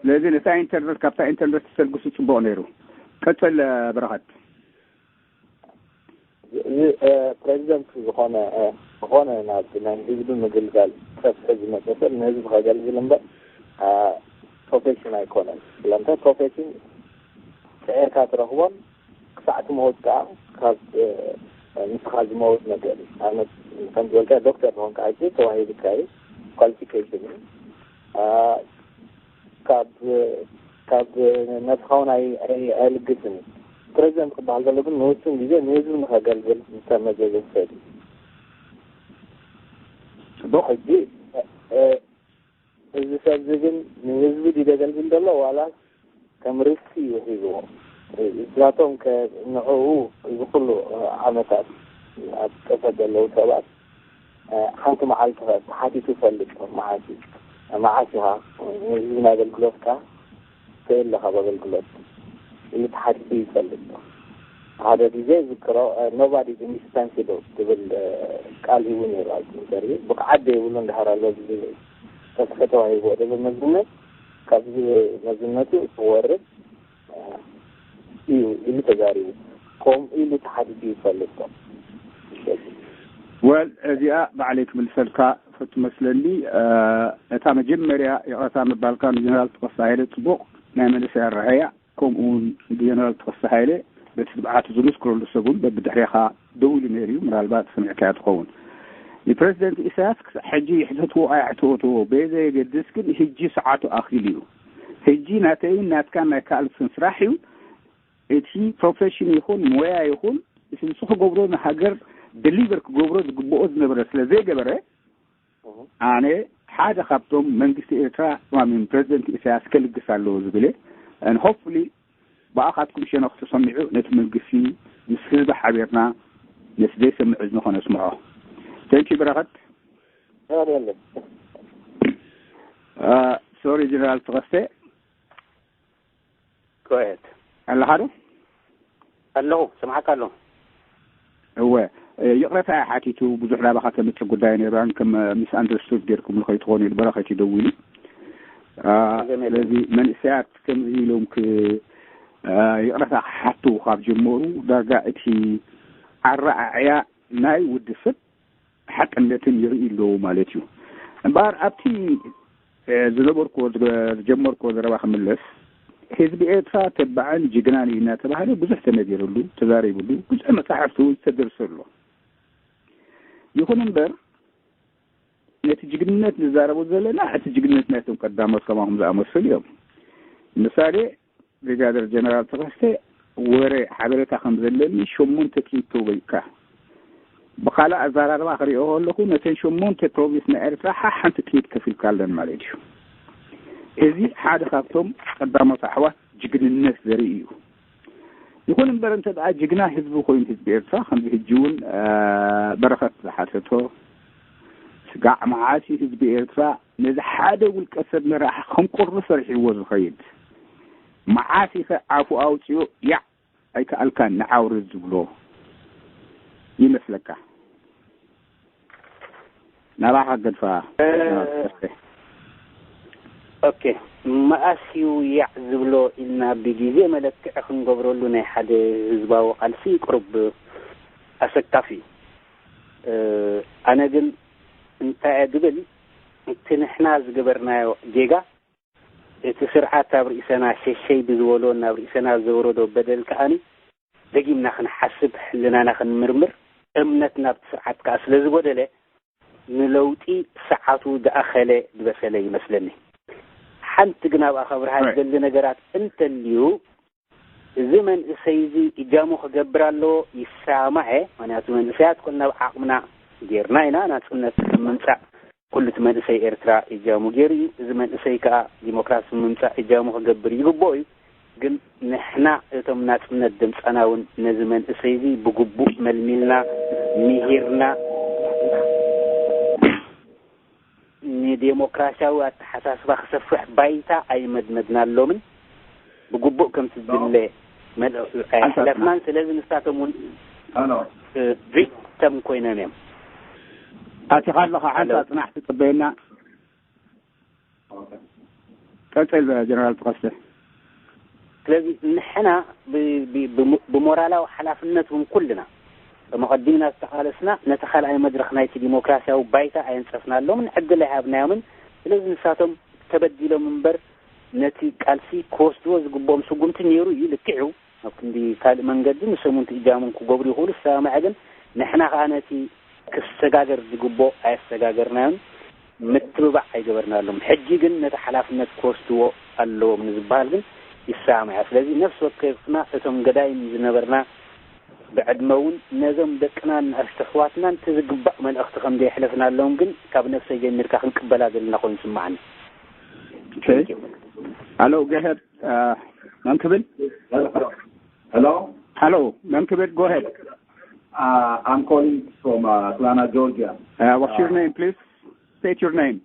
ስለዚ ነታ ኢንተርነት፣ ካብታ ኢንተርነት ተሰልግሱ ጽቡቕ ነይሩ። ቀጽል፣ አ፣ በረኸት። እዚ፣ እ፣ ፕሬዚደንት ዝኾነ፣ እ፣ ዝኾነ ናብ ናይ ህዝቢ ምግልጋል ክሰፍሕ ዝመፀ ሰብ ንህዝቢ ከገልግል እምበር፣ እ፣ ፕሮፌሽን ኣይኮነን። ስለምንታይ ፕሮፌሽን ፅዒርካ ትረኽቦን ክሳዕ ትመውት ከዓ ካብ፣ እ፣ ንስኻ ዝመውት ነገር እዩ። ንኣብነት ከም ዝበልካ ዶክተር ዝኾንካ ሕጂ ተዋሂብካ እዩ፣ ኳሊፊኬሽን እዩ። እ፣ ካብ ካብ ነፍኻ እውን ኣይ- ኣይ- ኣይልግስን እዩ። ፕሬዚደንት ክበሃል ዘሎ ግን ንውሱን ግዜ ንህዝቢ ንኸገልግል ዝተመዘዘ ሰብ እዩ። ጽቡቕ። ሕጂ፣ እ፣ እዚ ሰብ እዚ ግን ንህዝቢ ድዩ ዘገልግል ዘሎ ዋላ ከም ርስቲ እዩ ሒዝዎ? ናቶም ከ ንዕኡ እዚ ኩሉ ዓመታት ኣብ ጥፈት ዘለዉ ሰባት፣ እ፣ ሓንቲ መዓልቲ ከ ተሓቲቱ ይፈልጥ ዶ? መዓስ እዩ? መዓስ ኢኻ ንህዝቢ ናይ ኣገልግሎትካ ትእለ ካብ ኣገልግሎት ኢሉ ተሓቲቱ ይፈልጥ ዶ? ሓደ ግዜ ዝክሮ፣ እ፣ nobody is indispensable ትብል፣ እ፣ ቃል ሂቡ ነይሩ ኣብዚ ኢንተርቪው። ብቕዓት ዘይብሉ እንድሕር ኣሎ ዝብል ተስፈ ተዋሂብዎ ዘሎ መዝነት ካብዚ መዝነቱ ክወርድ እዩ ኢሉ ተዛሪቡ። ከምኡ ኢሉ ተሓቲቱ ይፈልጥ ዶ? ወል፣ እዚኣ ባዕለይ ክምልሰልካ ፈቱ መስለኒ። እ፣ እታ መጀመርያ ይቕረታ ምባልካ ንጀነራል ተኸስተ ሃይለ ጽቡቕ ናይ መንእሰይ ኣረኣእያ፣ ከምኡ እውን ንጀነራል ተኸስተ ሃይለ በቲ ትብዓቱ ዝምስክረሉ ሰብ እውን በብድሕሬኻ ደው ኢሉ ነይሩ እዩ። ምናልባት ሰሚዕካያ ትኸውን። ንፕረዚደንት ኢሳያስ ክሳዕ ሕጂ ይሕተትዎ ኣይሕተትዎ በየዘየገድስ ግን ሕጂ ሰዓቱ ኣኺሉ እዩ። ሕጂ ናተይን ናትካን ናይ ካልኦትን ስራሕ እዩ። እቲ ፕሮፌሽን ይኹን ሞያ ይኹን እቲ ንሱ ክገብሮ ንሃገር ደሊቨር ክገብሮ ዝግብኦ ዝነበረ ስለ ዘይገበረ፣ ኣነ ሓደ ካብቶም መንግስቲ ኤርትራ ማሚን ፕረዚደንት ኢሳያስ ከልግስ ኣለዎ ዝብል እየ። And hopefully ብኣኻትኩም ሸነኽ ተሰሚዑ ነቲ መንግስቲ ምስ ህዝቢ ሓቢርና ነቲ ዘይሰምዕ እዝኒ ከነስምዖ። Thank you በረኸት። የለን። ሶሪ ጀነራል ተኸስተ። Go ahead። ኣለኻ ዶ? ኣለኹ፣ ሰምዓካ ኣለኹ። እወ፣ ይቕረታ እያ ሓቲቱ። ብዙሕ ናባኻ ተምጽእ ጉዳይ ነይሩ። ከም ሚስ ኣንደርስቱድ ጌርኩምሉ ከይትኾኑ ኢሉ በረኸት እዩ ደዊሉ። አ፣ ገመል። ስለዚ መንእሰያት ከምዚ ኢሎም ክ-፣ አ፣ ይቕረታ ክሓቱ ካብ ጀመሩ ዳርጋ እቲ ኣረኣዕያ ናይ ውዲ ሰብ ሓቅነትን ይርኢ ኣለዉ ማለት እዩ። እምበኣር ኣብቲ፣ እ፣ ዝነበርኩዎ፣ ዝገ-፣ ዝጀመርኩዎ ዘረባ ክምለስ፣ ህዝቢ ኤርትራ ተባዕን ጅግናን እዩ እናተባህለ ብዙሕ ተነጊርሉ፣ ተዛሪብሉ፣ ብዙሕ መጻሕፍቲ እውን ዝተደርሰ ኣሎ። ይኹን እምበር ነቲ ጅግንነት ንዛረቦ ዘለና፣ እቲ ጅግንነት ናይቶም ቀዳሞት ከማኹም ዝኣመሰሉ እዮም። ምሳሌ፣ ብሪጋደር ጀነራል ተኸስተ ወረ ሓበሬታ ከም ዘለኒ ሸሞንተ ጥይት ተውበይካ። ብኻልእ ኣዘራርባ ክሪኦ ከለኹ ነተን ሸሞንተ ፕሮቪንስ ናይ ኤርትራ ሓሓንቲ ጥይት ከፊልካለን ማለት እዩ። እዚ ሓደ ካብቶም ቀዳሞት ኣሕዋት ጅግንነት ዘርኢ እዩ። ይኹን እምበር እንተ ደኣ ጅግና ህዝቢ ኮይኑ ህዝቢ ኤርትራ ከምዚ ሕጂ እውን፣ አ፣ በረኸት ዝሓተቶ ስጋዕ መዓስ እዩ ህዝቢ ኤርትራ ነዚ ሓደ ውልቀ ሰብ መራሒ ከም ቁሪ ሰሪሕዎ ዝኸይድ? መዓስ ኢኸ ኣፉ ኣውፂኡ ያዕ ኣይከኣልካን ንዓውርድ ዝብሎ ይመስለካ? ናባኻ ገድፋ። ኦኬ፣ መኣስ እዩ ያዕ ዝብሎ ኢልና ብግዜ መለክዒ ክንገብረሉ ናይ ሓደ ህዝባዊ ቃልሲ ቅሩብ ኣሰካፊ እዩ። እ፣ ኣነ ግን እንታይ እየ ዝብል፣ እቲ ንሕና ዝገበርናዮ ጌጋ፣ እቲ ስርዓት ኣብ ርእሰና ሸሸይ ብዝበሎ ናብ ርእሰና ዘውረዶ በደል ከኣኒ ደጊምና ክንሓስብ፣ ሕልናና ክንምርምር፣ እምነት ናብቲ ስርዓት ከኣ ስለ ዝጎደለ፣ ንለውጢ ሰዓቱ ዝኣኸለ ዝበሰለ ይመስለኒ። ሓንቲ ግን ኣብኣ ከብርሃ Right. ዝደሊ ነገራት እንተልዩ፣ እዚ መንእሰይ እዚ እጃሙ ክገብር ኣለዎ፣ ይሰማማዕ እየ። ምኽንያቱ መንእሰያት ኩልና ኣብ ዓቕምና ጌርና ኢና ናጽነት ንምምጻእ። ኩሉ እቲ መንእሰይ ኤርትራ እጃሙ ገይሩ እዩ። እዚ መንእሰይ ከኣ ዲሞክራሲ ንምምጻእ እጃሙ ክገብር ይግብኦ እዩ። ግን ንሕና እቶም ናጽነት ድምጻና እውን ነዚ መንእሰይ እዚ ብግቡእ መልሚልና፣ ምሂርና፣ ንዴሞክራሲያዊ ኣተሓሳስባ ክሰፍሕ ባይታ ኣይመድመድናሎምን። ብግቡእ ከምቲ ዝድለ መልእኽቲ ኣየሕለፍናን። ስለዚ ንሳቶም እውን ቪክተም ኮይኖም እዮም። ኣቲኻ ኣለኻ፣ ሓንሳ ጽናሕ ትጽበየና። ቀጽል ጀነራል ተኸስተ። ስለዚ ንሕና ብሞራላዊ ሓላፍነት እውን ኩልና፣ ከም ኣቐዲምና ዝተቓለስና፣ ነቲ ካልኣይ መድረኽ ናይቲ ዲሞክራሲያዊ ባይታ ኣየንጸፍናሎምን ዕድል ኣይሃብናዮምን። ስለዚ ንሳቶም ተበዲሎም እምበር፣ ነቲ ቃልሲ ክወስድዎ ዝግብኦም ስጉምቲ ነይሩ እዩ፣ ልክዕ እዩ። ኣብ ክንዲ ካልእ መንገዲ ንሶም እውን እቲ እጃሞም ክገብሩ ይኽእሉ፣ ዝሰማማዐ ግን ንሕና ከኣ ነቲ ክሰጋገር ዝግብኦ ኣየሰጋገርናዮን፣ ምትብባዕ ኣይገበርናሎም። ሕጂ ግን ነቲ ሓላፍነት ክወስድዎ ኣለዎም ንዝበሃል ግን ይሰማማዕ። ስለዚ ነፍሲ ወከፍና እቶም ገዳይም ዝነበርና ብዕድመ እውን ነዞም ደቅናን ንኣሽቱ ኣሕዋትናን እቲ ዝግባእ መልእኽቲ ከም ዘየሕለፍናሎም ግን ካብ ነፍሰይ ጀሚርካ ክንቅበላ ዘለና ኮይኑ ይስምዓኒ። Okay. Hello, go ahead. Uh, መን ክብል? Hello? Hello, መን ክብል? Go ahead. Uh, I'm calling from uh, Atlanta, Georgia. Uh, what's your name, please? State your name.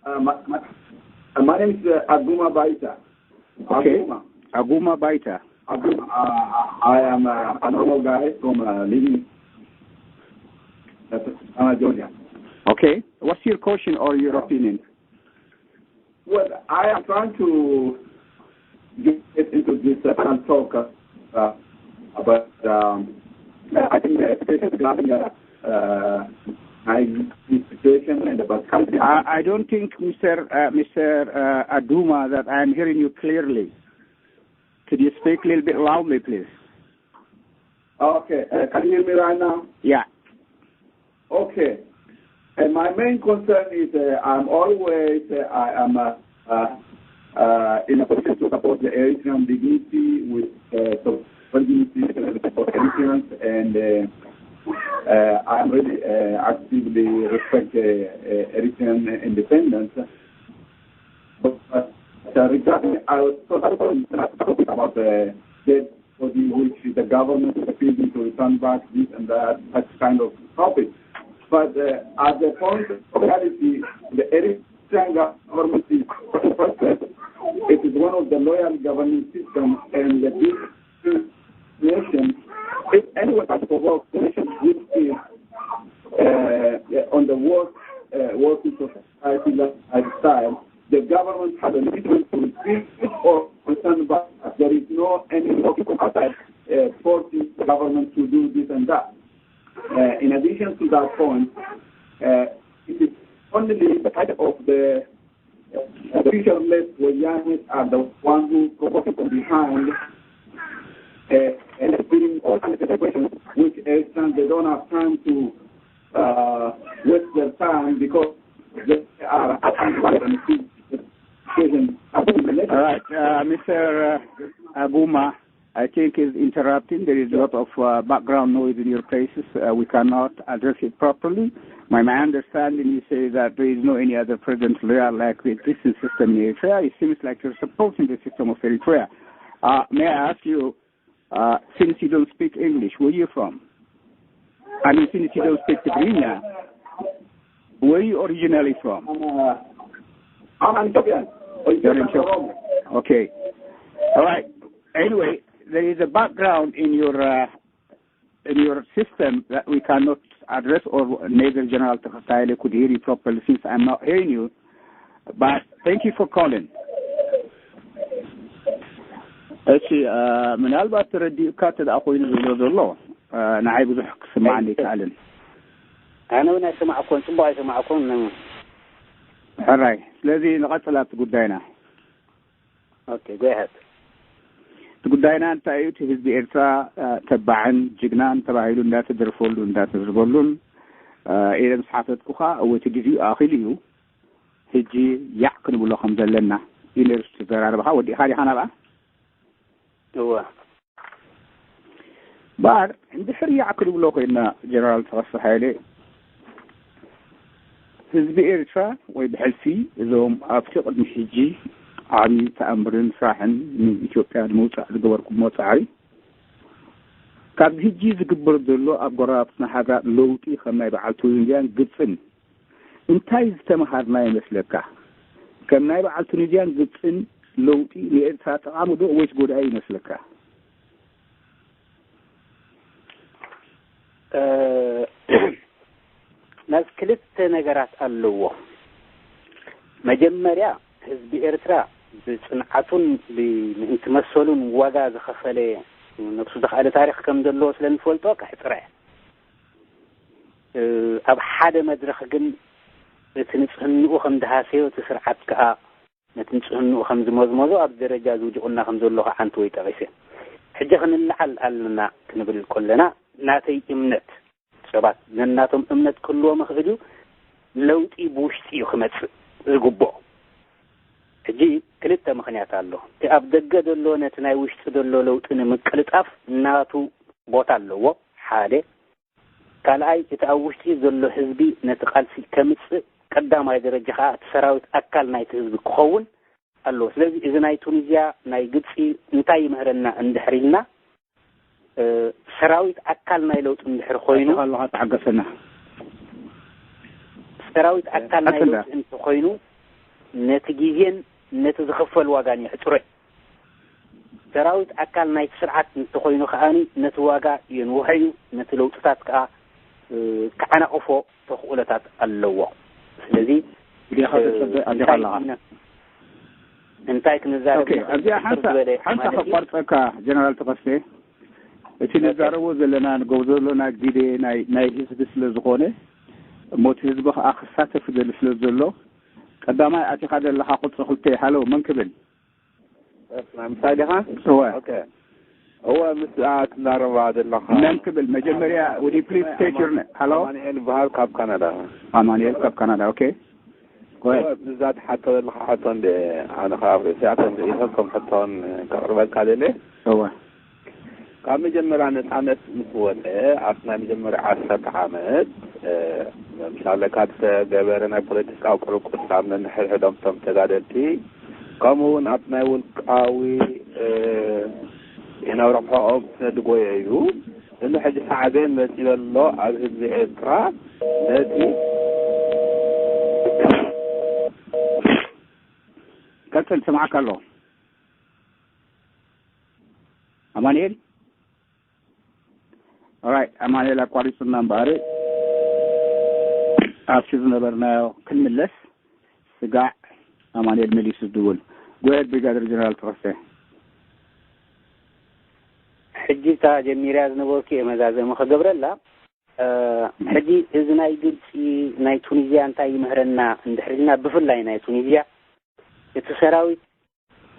Uh, my, my, uh, my name is uh, Aguma Baita. Okay. Aguma. Aguma Baita. Aguma. Uh, I am uh, an old guy from uh, living Atlanta, Georgia. Okay. What's your question or your opinion? Well, I am trying to get into this uh, and talk uh, about um, I think the education regarding uh, uh, my situation and about country. I, I don't think, Mister Uh, Mister Uh, Aduma, that I am hearing you clearly. Could you speak a little bit loudly, please? Okay, uh, can you hear me right now? Yeah. Okay. And my main concern is uh, I'm always, uh, I am uh, uh, uh, in a position to support the Eritrean dignity with uh, sovereignty, uh, support Eritreans, and uh, uh, I'm really uh, actively respect uh, uh, Eritrean independence. But uh, regarding, I was talking about uh, the for the which the government is refusing to return back this and that, such kind of topic. But uh, at the point of reality, the Eritrean government is, it is one of the loyal governing systems, and the big nation, if anyone has provoked nation which is uh, on the worst uh, working society lifestyle, the government has a mission to repeal or return back. There is no any logical outside uh, forcing the government to do this and that. Uh, in addition to that point, uh, it is only the type of the uh, the future-less Wayanis are the ones who provoked from behind uh, and putting all kinds of questions which Eritreans they don't have time to uh, waste their time because they are asking questions. All right, uh, Mister Uh, Aguma, I think is interrupting. There is a lot of uh, background noise in your places. Uh, we cannot address it properly. My, my understanding, you say that there is no any other president loyal like the existing system in Eritrea. It seems like you're supporting the system of Eritrea. Uh, may I ask you, uh, since you don't speak English, where are you from? I mean, since you don't speak Tigrinya, where are you originally from? I'm, uh, I'm an Ethiopian. You're in Ethiopia. Okay. All right. Anyway, there is a background in your uh, in your system that we cannot address, or neither General Tafasile could hear you properly since I'm not hearing you. But thank you for calling. እሺ፣ ምናልባት ተረዲኡካ እንተ ደኣ ኮይኑ ዝብሎ ዘሎ ንዓይ ብዙሕ ክስማዓኒ ኣይከኣልን። ኣነ እውን ኣይሰማዕኩን፣ ጽቡቕ ኣይሰማዕኩን። ሕራይ። ስለዚ ንቐጽል ኣብቲ ጉዳይና። ኦኬ፣ ጎ ኣሄድ። እቲ ጉዳይና እንታይ እዩ? እቲ ህዝቢ ኤርትራ ተባዕን ጅግናን ተባሂሉ እንዳተደርፈሉን እንዳተዝርበሉን ኢለ ምስ ሓተትኩኻ፣ እወ እቲ ግዜኡ ኣኺሉ እዩ፣ ሕጂ ያዕ ክንብሎ ከም ዘለና እዩ ነይሩ እቲ ዘራርባኻ። ወዲእኻ ዲኻ ናብኣ? እወ። እምበኣር እንድሕር ያዕ ክንብሎ ኮይንና፣ ጀነራል ተኸስተ ሃይለ፣ ህዝቢ ኤርትራ ወይ ብሕልፊ እዞም ኣብቲ ቅድሚ ሕጂ ዓቢ ተኣምርን ስራሕን ንኢትዮጵያ ንምውጻእ ዝገበርኩሞ ጻዕሪ፣ ካብዚ ሕጂ ዝግበር ዘሎ ኣብ ጎረባብትና ሃገራት ለውጢ ከም ናይ በዓል ቱኒዝያን ግብጽን እንታይ ዝተምሃርና ይመስለካ? ከም ናይ በዓል ቱኒዝያን ግብጽን ለውጢ ንኤርትራ ጠቓሚ ዶ ወይስ ጎዳኢ ይመስለካ? እ፣ ነዚ ክልተ ነገራት ኣለዎ። መጀመርያ ህዝቢ ኤርትራ ብጽንዓቱን ብ-፣ ምእንቲ መሰሉን ዋጋ ዝኸፈለ፣ ነብሱ ዝኸኣለ ታሪኽ ከም ዘለዎ ስለ እንፈልጦ ከሕጽረ። እ፣ ኣብ ሓደ መድረኽ ግን እቲ ንጽህንኡ ከም ዝሃሰዮ፣ እቲ ስርዓት ከኣ ነቲ ንጽህንኡ ከም ዝመዝመዞ ኣብ ደረጃ ዝውጅቑና ከም ዘሎ ከኣ ኣንቲ ወይ ጠቒሰ። ሕጂ ክንለዓል ኣለና ክንብል ከለና ናተይ እምነት፣ ሰባት ነናቶም እምነት ክህልዎም ይኽእል እዩ። ለውጢ ብውሽጢ እዩ ክመጽእ ዝግብኦ። ሕጂ ክልተ ምኽንያት ኣሎ። እቲ ኣብ ደገ ዘሎ ነቲ ናይ ውሽጢ ዘሎ ለውጢ ንምቅልጣፍ ናቱ ቦታ ኣለዎ፣ ሓደ። ካልኣይ፣ እቲ ኣብ ውሽጢ ዘሎ ህዝቢ ነቲ ቃልሲ ከምጽእ ቀዳማይ ደረጃ ከኣ እቲ ሰራዊት ኣካል ናይቲ ህዝቢ ክኸውን ኣለዎ። ስለዚ እዚ ናይ ቱኒዝያ፣ ናይ ግብጺ እንታይ ይምህረና እንድሕር ኢልና፣ እ፣ ሰራዊት ኣካል ናይ ለውጢ እንድሕር ኮይኑ፣ ኣለኻ ተዓገሰና። ሰራዊት ኣካል ናይ ቀጽል። ለውጢ እንተኾይኑ፣ ነቲ ግዜን ነቲ ዝኽፈል ዋጋን የሕጽሮ። ሰራዊት ኣካል ናይቲ ስርዓት እንተኾይኑ ከኣኒ ነቲ ዋጋ የንውሖ እዩ፣ ነቲ ለውጥታት ከኣ፣ እ፣ ከዓናቕፎ ተኽእሎታት ኣለዎ። ስለዚ፣ ዲኻ እ፣ ተጸበ-፣ ኣዲኻ እንታይ ኣለኻ? ክነ-፣ እንታይ ክንዛረብ ኦኬ፣ ንኽእል ኣብዚኣ ብሕጽር ሓንሳ-፣ ዝበለ ሓንሳ ማለት እዩ። ከቋርጸካ ጀነራል ተኸስተ፣ እቲ ኦኬ። ንዛረቦ ዘለና፣ ንገብሮ ዘለና ግዜ ናይ፣ ናይ ህዝቢ ስለ ዝኾነ፣ እሞ እቲ ህዝቢ ከኣ ክሳተፍ ዝደሊ ስለ ዘሎ፣ ቀዳማይ ኣቲኻ ዘለኻ ቁጽሪ ክልተ፣ ሃሎ፣ መን ክብል? ምሳይ ዲኻ? እወ። ኦኬ። እወ፣ ምስ፣ ኣ፣ ትዛረባ ዘለኻ። መን ክብል? መጀመርያ፣ would you please state your name? ሃሎ? ኣማኑኤል ይበሃል፣ ካብ ካናዳ። ኣማኑኤል ካብ ካናዳ፣ ኦኬ። ጎ ኣሄድ። እወ፣ ብዛ ትሓቶ ዘለኻ ሕቶ እንደ ኣነ ካብ ርእሲ ኣቶም ርእይቶ ከም ሕቶን ከቕርበልካ ደልየ። እወ። ካብ መጀመርያ ነጻነት ምስ ወጸ፣ ኣብቲ ናይ መጀመርያ ዓሰርተ ዓመት፣ እ፣ ምሳሌ ካብ ዝተገበረ ናይ ፖለቲካዊ ቅርቁስ ኣብ ነንሕድሕዶም እቶም ተጋደልቲ፣ ከምኡ እውን ኣብ ናይ ውልቃዊ፣ እ፣ ናይ ረብሕኦም ስነ ድጎየ እዩ። እዚ ሕጂ ሳዕቤን መጺኡ ዘሎ ኣብ ህዝቢ ኤርትራ ነቲ ቀጽል፣ ስምዓካ ኣለኹ። ኣማኑኤል? ኦራይት፣ ኣማኑኤል ኣቋሪጹና እምበኣር፣ ኣብቲ ዝነበርናዮ ክንምለስ፣ ስጋዕ ኣማኑኤል መሊሱ ዝድውል። ጎ ኣሄድ ብሪጋደር ጀነራል ተኸስተ። ሕጂ እታ ጀሚርያ ዝነበርኩ እየ መዛዘሚ ክገብረላ። እ፣ ሕጂ እዚ ናይ ግብጺ፣ ናይ ቱኒዝያ እንታይ ይምህረና እንድሕር ኢልና፣ ብፍላይ ናይ ቱኒዝያ፣ እቲ ሰራዊት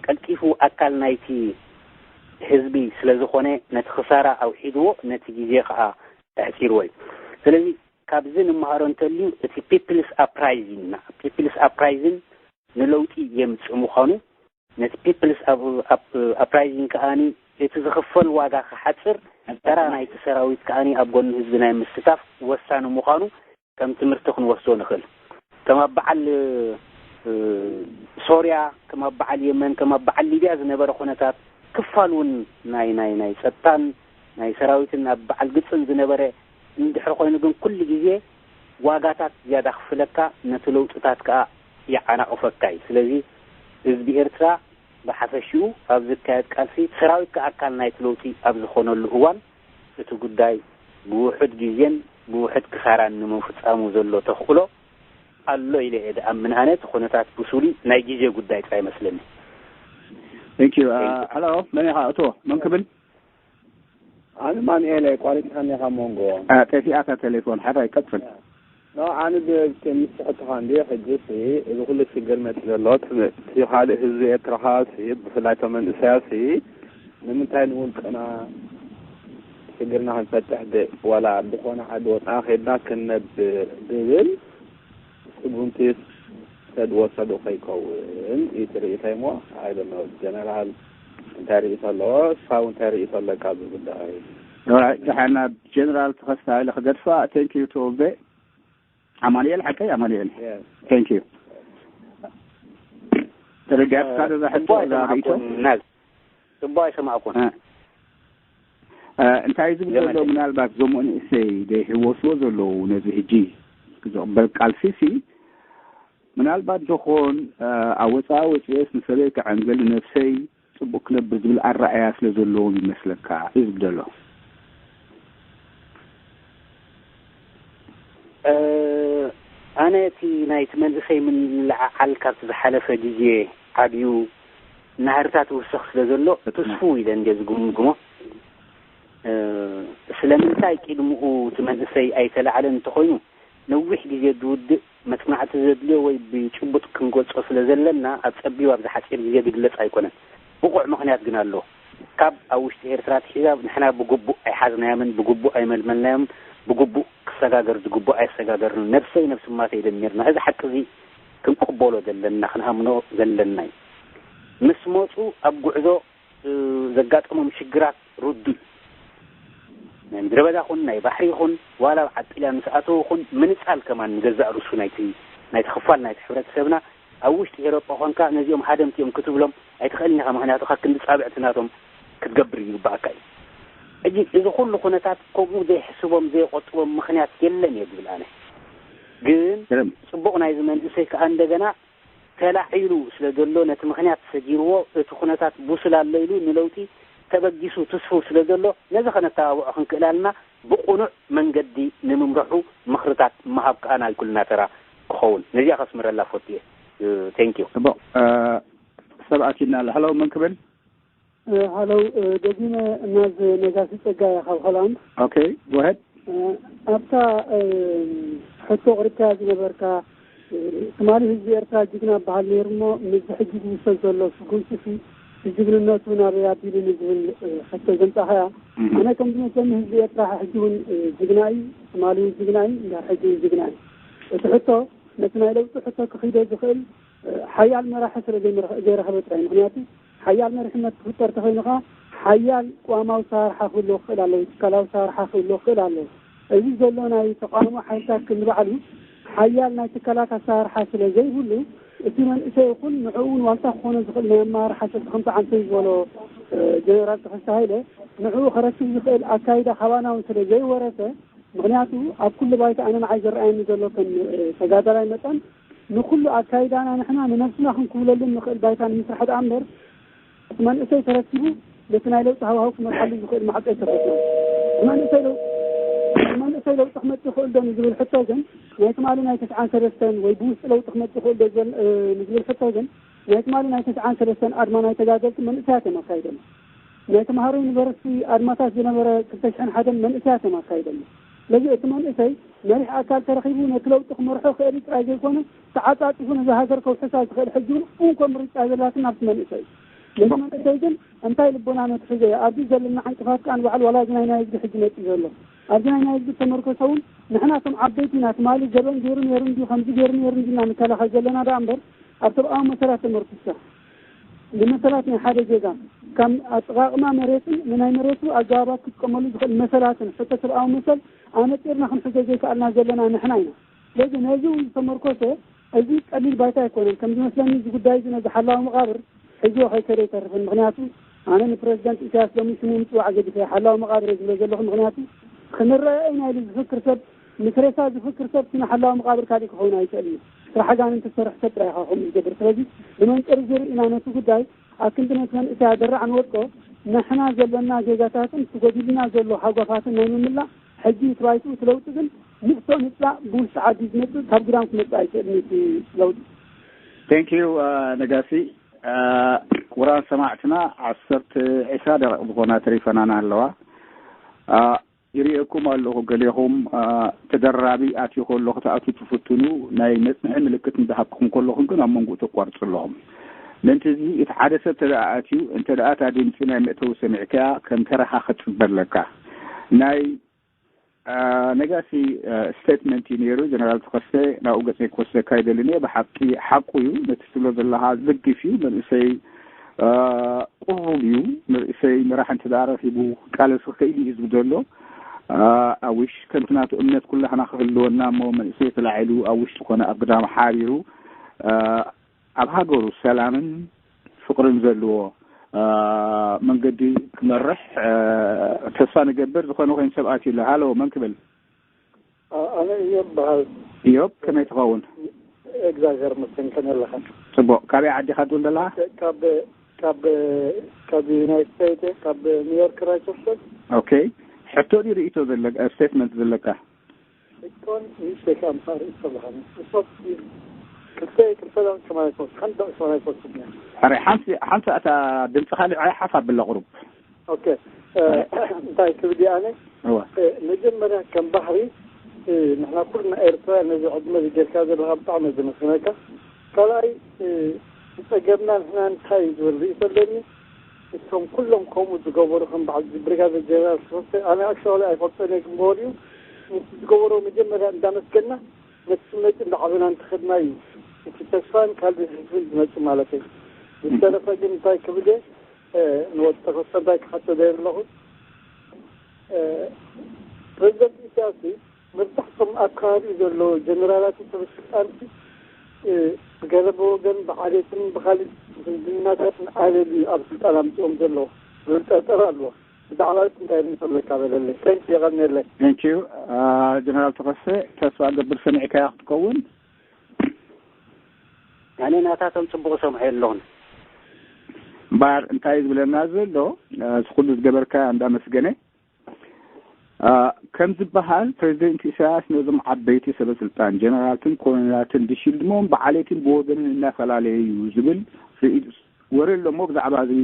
ቀልጢፉ ኣካል ናይቲ ህዝቢ ስለ ዝኾነ፣ ነቲ ክሳራ ኣውሒድዎ፣ ነቲ ግዜ ኸኣ ኣሕጺርዎ እዩ። ስለዚ፣ ካብዚ ንመሃሮ እንተልዩ፣ እቲ ፒፕልስ ኣፕራይዚንግ፣ ፒፕልስ ኣፕራይዚንግ ንለውጢ የምጽእ ምዃኑ፣ ነቲ ፒፕልስ ኣፕ-፣ ኣፕ-፣ ኣፕራይዚንግ ከኣኒ፣ እቲ ዝኽፈል ዋጋ ክሓጽር፣ ተራ ናይቲ ሰራዊት ከኣኒ ኣብ ጎኒ ህዝቢ ናይ ምስታፍ ወሳኒ ምዃኑ፣ ከም ትምህርቲ ክንወስዶ ንኽእል። ከም ኣብ በዓል፣ እ፣ ሶርያ፣ ከም ኣብ በዓል የመን፣ ከም ኣብ በዓል ሊብያ ዝነበረ ኩነታት፣ ክፋል እውን ናይ፣ ናይ፣ ናይ ጸጥታን ናይ ሰራዊትን ኣብ በዓል ግብጽን ዝነበረ እንድሕር ኮይኑ ግን ኩሉ ግዜ ዋጋታት ዝያዳ ክፍለካ፣ ነቲ ለውጥታት ከኣ ይዓናቕፈካ እዩ። ስለዚ ህዝቢ ኤርትራ ብሓፈሽኡ ኣብ ዝካየድ ቃልሲ ሰራዊት ከኣ ኣካል ናይቲ ለውጢ ኣብ ዝኾነሉ እዋን እቲ ጉዳይ ብውሑድ ግዜን ብውሑድ ክሳራን ንምፍጻሙ ዘሎ ተኽእሎ ኣሎ ኢለ እየ ድኣምን። ኣነ እቲ ኩነታት ብሱሊ ናይ ግዜ ጉዳይ ጥራይ ይመስለኒ። Thank you። አ፣ Thank you። ሄሎ፣ መን ኢኻ? እቶ፣ መን ክብል? ኣነ ማኑኤል እየ፣ ቋሪጽካኒ ኢኻ መንጎ። አ፣ ጠፊኣታ ቴሌፎን፣ ሓራይ ቀጽል። ኖ፣ ኣነ ብ-፣ ብ-፣ ምስ ሕቶኻ እንድየ፣ ሕጂ ሲ፣ እዚ ኩሉ ሽግር መጺኡ ዘሎ፣ እቲ፣ እቲ ካልእ ህዝቢ ኤርትራ ሲ፣ ብፍላይ እቶም መንእሰያት ሲ፣ ንምንታይ ንውልቅና ሽግርና ክንፈትሕ ድ-፣ ዋላ ኣብ ዝኾነ ዓዲ ወጻኢ ኸይድና ክንነብር ዝብል ስጉምቲ ሰድ ወሰዱ ከይከውን እዩ ትርኢተይ እሞ፣ I don't know፣ ጀነራል እንታይ ርእይቶ ኣለዎ? ንስኻ እውን እንታይ ርእይቶ ኣለካ ኣብዚ ጉዳይ? ኦራይት፣ ደሓና ጀነራል ተኸስተ ሃይለ ክገድፋ። Thank you to ኦቤ። ኣማኑኤል ሓቀይ፣ ኣማኑኤል። Yes። Thank you። ተረዲኣትካ ዶ እዛ ሕቶ፣ ጽቡቕ እዛ ርእይቶ? ኣይሰማዕኩን፣ ናዝ። ጽቡቕ ኣይሰማዕኩን። እ፣ እ፣ እንታይ ዝብል ዘሎ፣ ገመተ። ምናልባት እዞም መንእሰይ ዘይሕወስዎ ዘለዉ ነዚ ሕጂ ዝቕበል ቃልሲ ሲ፣ ምናልባት ዶኾን፣ እ፣ ኣብ ወጻኢ ወጺኤስ ንሰበይ ክዐንግል ንነብሰይ ጽቡቕ ክነብር ዝብል ኣረኣእያ ስለ ዘለዎም ይመስለካ እዩ ዝብል ዘሎ። ኣነ እቲ ናይቲ መንእሰይ ምልዕዓል ካብቲ ዝሓለፈ ግዜ ዓብዩ ናህርታት ውሰኽ ስለ ዘሎ ትስፉ ኢለ እንደ ዝግምግሞ። ስለምንታይ ቅድምኡ እቲ መንእሰይ ኣይተላዕለን እንተኾይኑ ነዊሕ ግዜ ዝውድእ መጽናዕቲ ዘድልዮ ወይ ብጭቡጥ ክንገልጾ ስለ ዘለና ኣብ ጸቢብ ኣብዚ ሓጺር ግዜ ዝግለጽ ኣይኮነን። ብቑዕ ምኽንያት ግን ኣሎ። ካብ ኣብ ውሽጢ ኤርትራ ኣትሒዛ ንሕና ብግቡእ ኣይሓዝናዮምን ብግቡእ ኣይመልመልናዮም፣ ብግቡእ ክሰጋገር ዝግቡእ ኣየሰጋገርናን። ነብሰይ ነብሲ ማተይ ደሚርና እዚ ሓቂ እዚ ክንቅበሎ ዘለና ክንኣምኖ ዘለና እዩ። ምስ መጹ ኣብ ጉዕዞ ዘጋጠሞም ሽግራት ርዱእ ናይ ምድረ በዳ ኹን ናይ ባሕሪ ይኹን ዋላ ኣብ ዓጢላ ምስ ኣተዉ ኹን ምንጻል ከማን ንገዛእ ርእሱ ናይቲ ናይቲ ክፋል ናይቲ ሕብረተሰብና ኣብ ውሽጢ ኤሮጳ ኾንካ ነዚኦም ሃደምቲ እዮም ክትብሎም ኣይትኽእልን ኢኻ። ምኽንያቱ ካብ ክንዲ ጻብዕቲ ናቶም ክትገብር ይግባኣካ እዩ። ሕጂ እዚ ኩሉ ኩነታት ከምኡ ዘይሕስቦም ዘይቆጥቦም ምኽንያት የለን እየ ዝብል ኣነ። ግን ጽቡቕ ናይዚ መንእሰይ ከኣ እንደገና ተላዒሉ ስለ ዘሎ ነቲ ምኽንያት ሰጊርዎ እቲ ኩነታት ብሱል ኣሎ ኢሉ ንለውጢ ተበጊሱ ትስፉው ስለ ዘሎ ነዚ ከነተባብዖ ክንክእል ኣለና። ብቕኑዕ መንገዲ ንምምርሑ ምኽርታት ምሃብ ከኣ ናይ ኩልና ተራ ክኸውን ነዚኣ ከስምረላ ፈትየ። ቴንኪዩ። ጽቡቕ። ሰብ ኣቲና ኣሎ። ሃሎ፣ መን ክብል? ሃለው፣ ደጊመ እናዝ ነጋሲ ጸጋ እየ ካብ ሆላንድ። ኦኬ፣ ጎሄድ። ኣብታ ሕቶ ቅሪብካያ ዝነበርካ ትማሊ ህዝቢ ኤርትራ ጅግና በሃል ነይሩ እሞ፣ ምስዚ ሕጂ ዝውሰድ ዘሎ ስጉምቲ ሲ ብጅግንነቱ ናበይ ኣቢሉ ንዝብል ሕቶ ዘምጻኻያ፣ ኣነ ከም ዝመስለኒ ህዝቢ ኤርትራ ሕጂ እውን ጅግና እዩ፣ ትማሊ እውን ጅግና እዩ፣ እንድሕር ሕጂ እውን ጅግና እዩ። እቲ ሕቶ ነቲ ናይ ለውጢ ሕቶ ክኺዶ ዝኽእል ሓያል መራሒ ስለ ዘይረኸበ ጥራይ። ምኽንያቱ ሓያል መሪሕነት ክፍጠር ተኾይኑ ኸዓ ሓያል ቅዋማዊ ኣሰራርሓ ክህልዎ ክኽእል ኣለዎ፣ ትካላዊ ኣሰራርሓ ክህልዎ ክኽእል ኣለዎ። እዚ ዘሎ ናይ ተቓውሞ ሓይልታት ክንዲ ባዕሉ ሓያል ናይ ትካላት ኣሰራርሓ ስለ ዘይብሉ፣ እቲ መንእሰይ ይኹን ንዕኡ እውን ዋልታ ክኾኖ ዝኽእል ናይ ኣመራርሓ ሰልፊ ከምቲ ዓንተይ ዝበሎ ጀነራል ተኸስተ ሃይለ ንዕኡ ከረክብ ዝኽእል ኣካይዳ ካባና እውን ስለ ዘይወረሰ፣ ምኽንያቱ ኣብ ኩሉ ባይታ ኣነ ንዓይ ዝረኣየኒ ዘሎ ከም ተጋዳላይ መጠን ንኩሉ ኣካይዳና ንሕና ንነብስና ክንክውለሉ ንኽእል ባይታ ንምስራሕ ደኣ እምበር እቲ መንእሰይ ተረኪቡ ነቲ ናይ ለውጢ ሃዋህው ክመርሓሉ ዝኽእል ማዕጾ ኣይከፈትናን። እቲ መንእሰይ ለውጢ እቲ መንእሰይ ለውጢ ክመጽእ ይኽእል ዶ ንዝብል ሕቶ ግን ናይ ትማሊ ናይ ተስዓን ሰለስተን ወይ ብውሽጢ ለውጢ ክመጽእ ይኽእል ዶ ንዝብል ሕቶ ግን ናይ ትማሊ ናይ ተስዓን ሰለስተን ኣድማ ናይ ተጋደልቲ መንእሰያት እዮም ኣካይዶም። ናይ ተምሃሮ ዩኒቨርሲቲ ኣድማታት ዝነበረ ክልተ ሽሕን ሓደን መንእሰያት እዮም ኣካይዶሞ። ስለዚ እቲ መንእሰይ መሪሕ ኣካል ተረኺቡ ነቲ ለውጢ ክመርሖ ክእል ጥራይ ዘይኮነ ተዓጻጺፉ ነዛ ሃገር ከውሕሳ ዝኽእል ሕጂ እውን እውን ከም ርጫ ዘላትን ኣብቲ መንእሰይ እዩ። ነዚ መንእሰይ ግን እንታይ ልቦና ነትሕዞ እዩ ኣብዚ ዘለና ዕንቅፋት ከኣ ንባዕሉ ዋላ እዚ ናይ ናይ ህዝቢ ሕጂ መጺኡ ዘሎ ኣብዚ ናይ ናይ ህዝቢ ተመርኮሰ እውን ንሕና ከም ዓበይቲ ኢና ትማሊ ገበን ገይሩ ነይሩ እንድዩ ከምዚ ገይሩ ነይሩ እንድዩ ኢና ንከላኸል ዘለና ደኣ እምበር ኣብ ሰብኣዊ መሰላት ተመርኩስካ ንመሰላት ናይ ሓደ ዜጋ ከም ኣጠቓቕማ መሬትን ንናይ መሬቱ ኣገባባት ክጥቀመሉ ዝኽእል መሰላትን ሕቶ ሰብኣዊ መሰል ኣነጺርና ክንሕዞ ዘይከኣልና ዘለና ንሕና ኢና። ስለዚ ነዚ እውን ዝተመርኮሰ እዚ ቀሊል ባይታ ኣይኮነን። ከም ዝመስለኒ እዚ ጉዳይ እዚ ነዚ ሓላዊ መቓብር ሒዝዎ ከይከደ ኣይተርፍን። ምኽንያቱ ኣነ ንፕረዚደንት ኢሳያስ ሎሚ ሽሙ ምጽዋዕ ገዲፈ ሓላዊ መቓብር እየ ዝብሎ ዘለኹ። ምኽንያቱ ክንረአ ኢና ኢሉ ዝፍክር ሰብ ምስ ሬሳ ዝፍክር ሰብ እቲ ንሓላዊ መቓብር ካሊእ ክኸውን ኣይክእልን እዩ። ስራሕ ኣጋንንቲ ዝሰርሕ ሰብ ጥራይ ኢኻ ከምኡ ዝገብር። ስለዚ ብመንጽር እዚ ርኢና ነቲ ጉዳይ ኣብ ክንዲ ነቲ መንእሰይ ኣደራዕ ንወድቆ ንሕና ዘለና ጌጋታትን እቲ ጎዲሉና ዘሎ ሃጓፋትን ናይ ምምላእ ሕጂ እቲ ባይትኡ እቲ ለውጢ ግን ንእቶ ንጽላእ ብውሽጢ ዓዲ ዝመጽእ ካብ ግዳም ክመጽእ ኣይክእልን እዩ እቲ ለውጢ። Thank you ነጋሲ። ክቡራን ሰማዕትና ዓሰርተ ዒስራ ደቂቕ ዝኾና ተሪፈናና ኣለዋ። ይርእየኩም ኣለኹ ገሌኹም ተደራቢ ኣትዩ ከሎ ክትኣትዉ ትፍትኑ ናይ መጽንሒ ምልክት እንዳሃብኩም ከለኹም ግን ኣብ መንጎኡ ተቋርጹ ኣለኹም። ምእንቲ እዚ እቲ ሓደ ሰብ ተደኣ ኣትዩ እንተ ደኣ እታ ድምጺ ናይ መእተዊ ሰሚዕካያ ከም ተረኻ ክትጽበ ኣለካ። ናይ ነጋሲ ስቴትመንት እዩ ነይሩ። ጀነራል ተኸስተ ናብኡ ገጸይ ክወስደካ ይደልን እየ። ብሓቂ ሓቁ እዩ። ነቲ ትብሎ ዘለኻ ዝድግፍ እዩ። መንእሰይ ቅሩብ እዩ። መንእሰይ መራሕ እንተ ደኣ ረኺቡ ክቃለስ ክኽእል እዩ ህዝቢ ዘሎ። ኣዊሽ ከምቲ ናቱ እምነት ኩላህና ክህልወና እሞ መንእሰይ ተላዒሉ ኣብ ውሽጢ ኮነ ኣብ ግዳም ሓቢሩ ኣብ ሃገሩ ሰላምን ፍቕርን ዘለዎ መንገዲ ክመርሕ ተስፋ ንገብር። ዝኾነ ኮይኑ ሰብ ኣትዩ ኣሎ። ሃሎ መን ክብል? ኣነ እዮብ በሃል። እዮብ ከመይ ትኸውን? እግዚኣብሔር ይመስገን። ከመይ ኣለኻ? ጽቡቕ። ካበይ ዓዲ ኢኻ ትብል ዘለኻ? ካብ ካብ ካብ ዩናይትድ ስቴትስ ካብ ኒውዮርክ ራይቸስተር። ኦኬ። ሕቶ ድዩ ርእይቶ ዘለካ ስቴትመንት ዘለካ? እኮን ንእሽተይ ከኣ ምሳር ይሰብሓኒ። እሶት ክልተ ክልተ ደቂ ሰማይ ኮስ፣ ሓንቲ ደቂ ሰማይ ኮስ ትብኛ። ኣረ ሓንቲ ሓንቲ ኣታ ድምፅኻ ልዕሊ ሓፍ ኣብላ ቁሩብ። ኦኬ፣ እ፣ እንታይ ክብል እየ ኣነ? እወ። እ፣ መጀመርያ ከም ባህሪ፣ እ፣ ንሕና ኩልና ኤርትራውያን ነዚ ዕድመ እዚ ጌርካ ዘለኻ ብጣዕሚ እየ ዘመስግነካ። ካልኣይ፣ እ፣ ጸገምና ንሕና እንታይ እዩ ዝብል ርእይቶ ኣለኒ። እቶም ኩሎም ከምኡ ዝገበሩ ከም በዓል ብሪጋደር ጀነራል ተኸስተ፣ ኣነ ኣክቹዋሊ ኣይፈልጦን እየ፣ ግን ብወዲኡ ነቲ ዝገበሮ መጀመርያ እንዳመስገና ነቲ ስሜት እንዳዓበና እንተኸድና እዩ እቲ ተስፋን ካልእ ህዝብን ዝመጽእ ማለት እዩ። ዝተረፈ ግን እንታይ ክብል እየ፣ እ፣ ንወዲ ተኸስተ እንታይ ክሓቶ ደየ ኣለኹ፣ እ፣ ፕሬዚደንት ኢሳያስ መብዛሕቶም ኣብ ከባቢኡ ዘለዉ ጀነራላትን ሰበስልጣንሲ፣ እ፣ ብገለ ብወገን ብዓሌትን ብኻልእ ዝምድናታትን ዓሌል እዩ ኣብ ስልጣን ኣምፅኦም ዘለዉ ዝብል ጠርጠር ኣለዎ። ብዛዕባ እዚ እንታይ ርእይቶ ኣለካ በለለይ። Thank you፣ የቐንየለይ። Thank you። አ፣ ጀነራል ተኸስተ፣ ተስፋ ገብር ሰሚዕካያ ክትከውን። ኣነ ናታቶም ጽቡቕ ሰምዐ ኣለኹን። እምበኣር እንታይ ዝብለና ዘሎ፣ አ፣ እዚ ኩሉ ዝገበርካ እንዳመስገነ፣ አ፣ ከም ዝበሃል ፕሬዚደንት ኢሳያስ ነዞም ዓበይቲ ሰበ ስልጣን ጀነራላትን ኮሎኔላትን ብሽልድሞም ብዓሌትን ብወገንን እናፈላለየ እዩ ዝብል ርኢ-፣ ወረ ኣሎ እሞ ብዛዕባ እዚ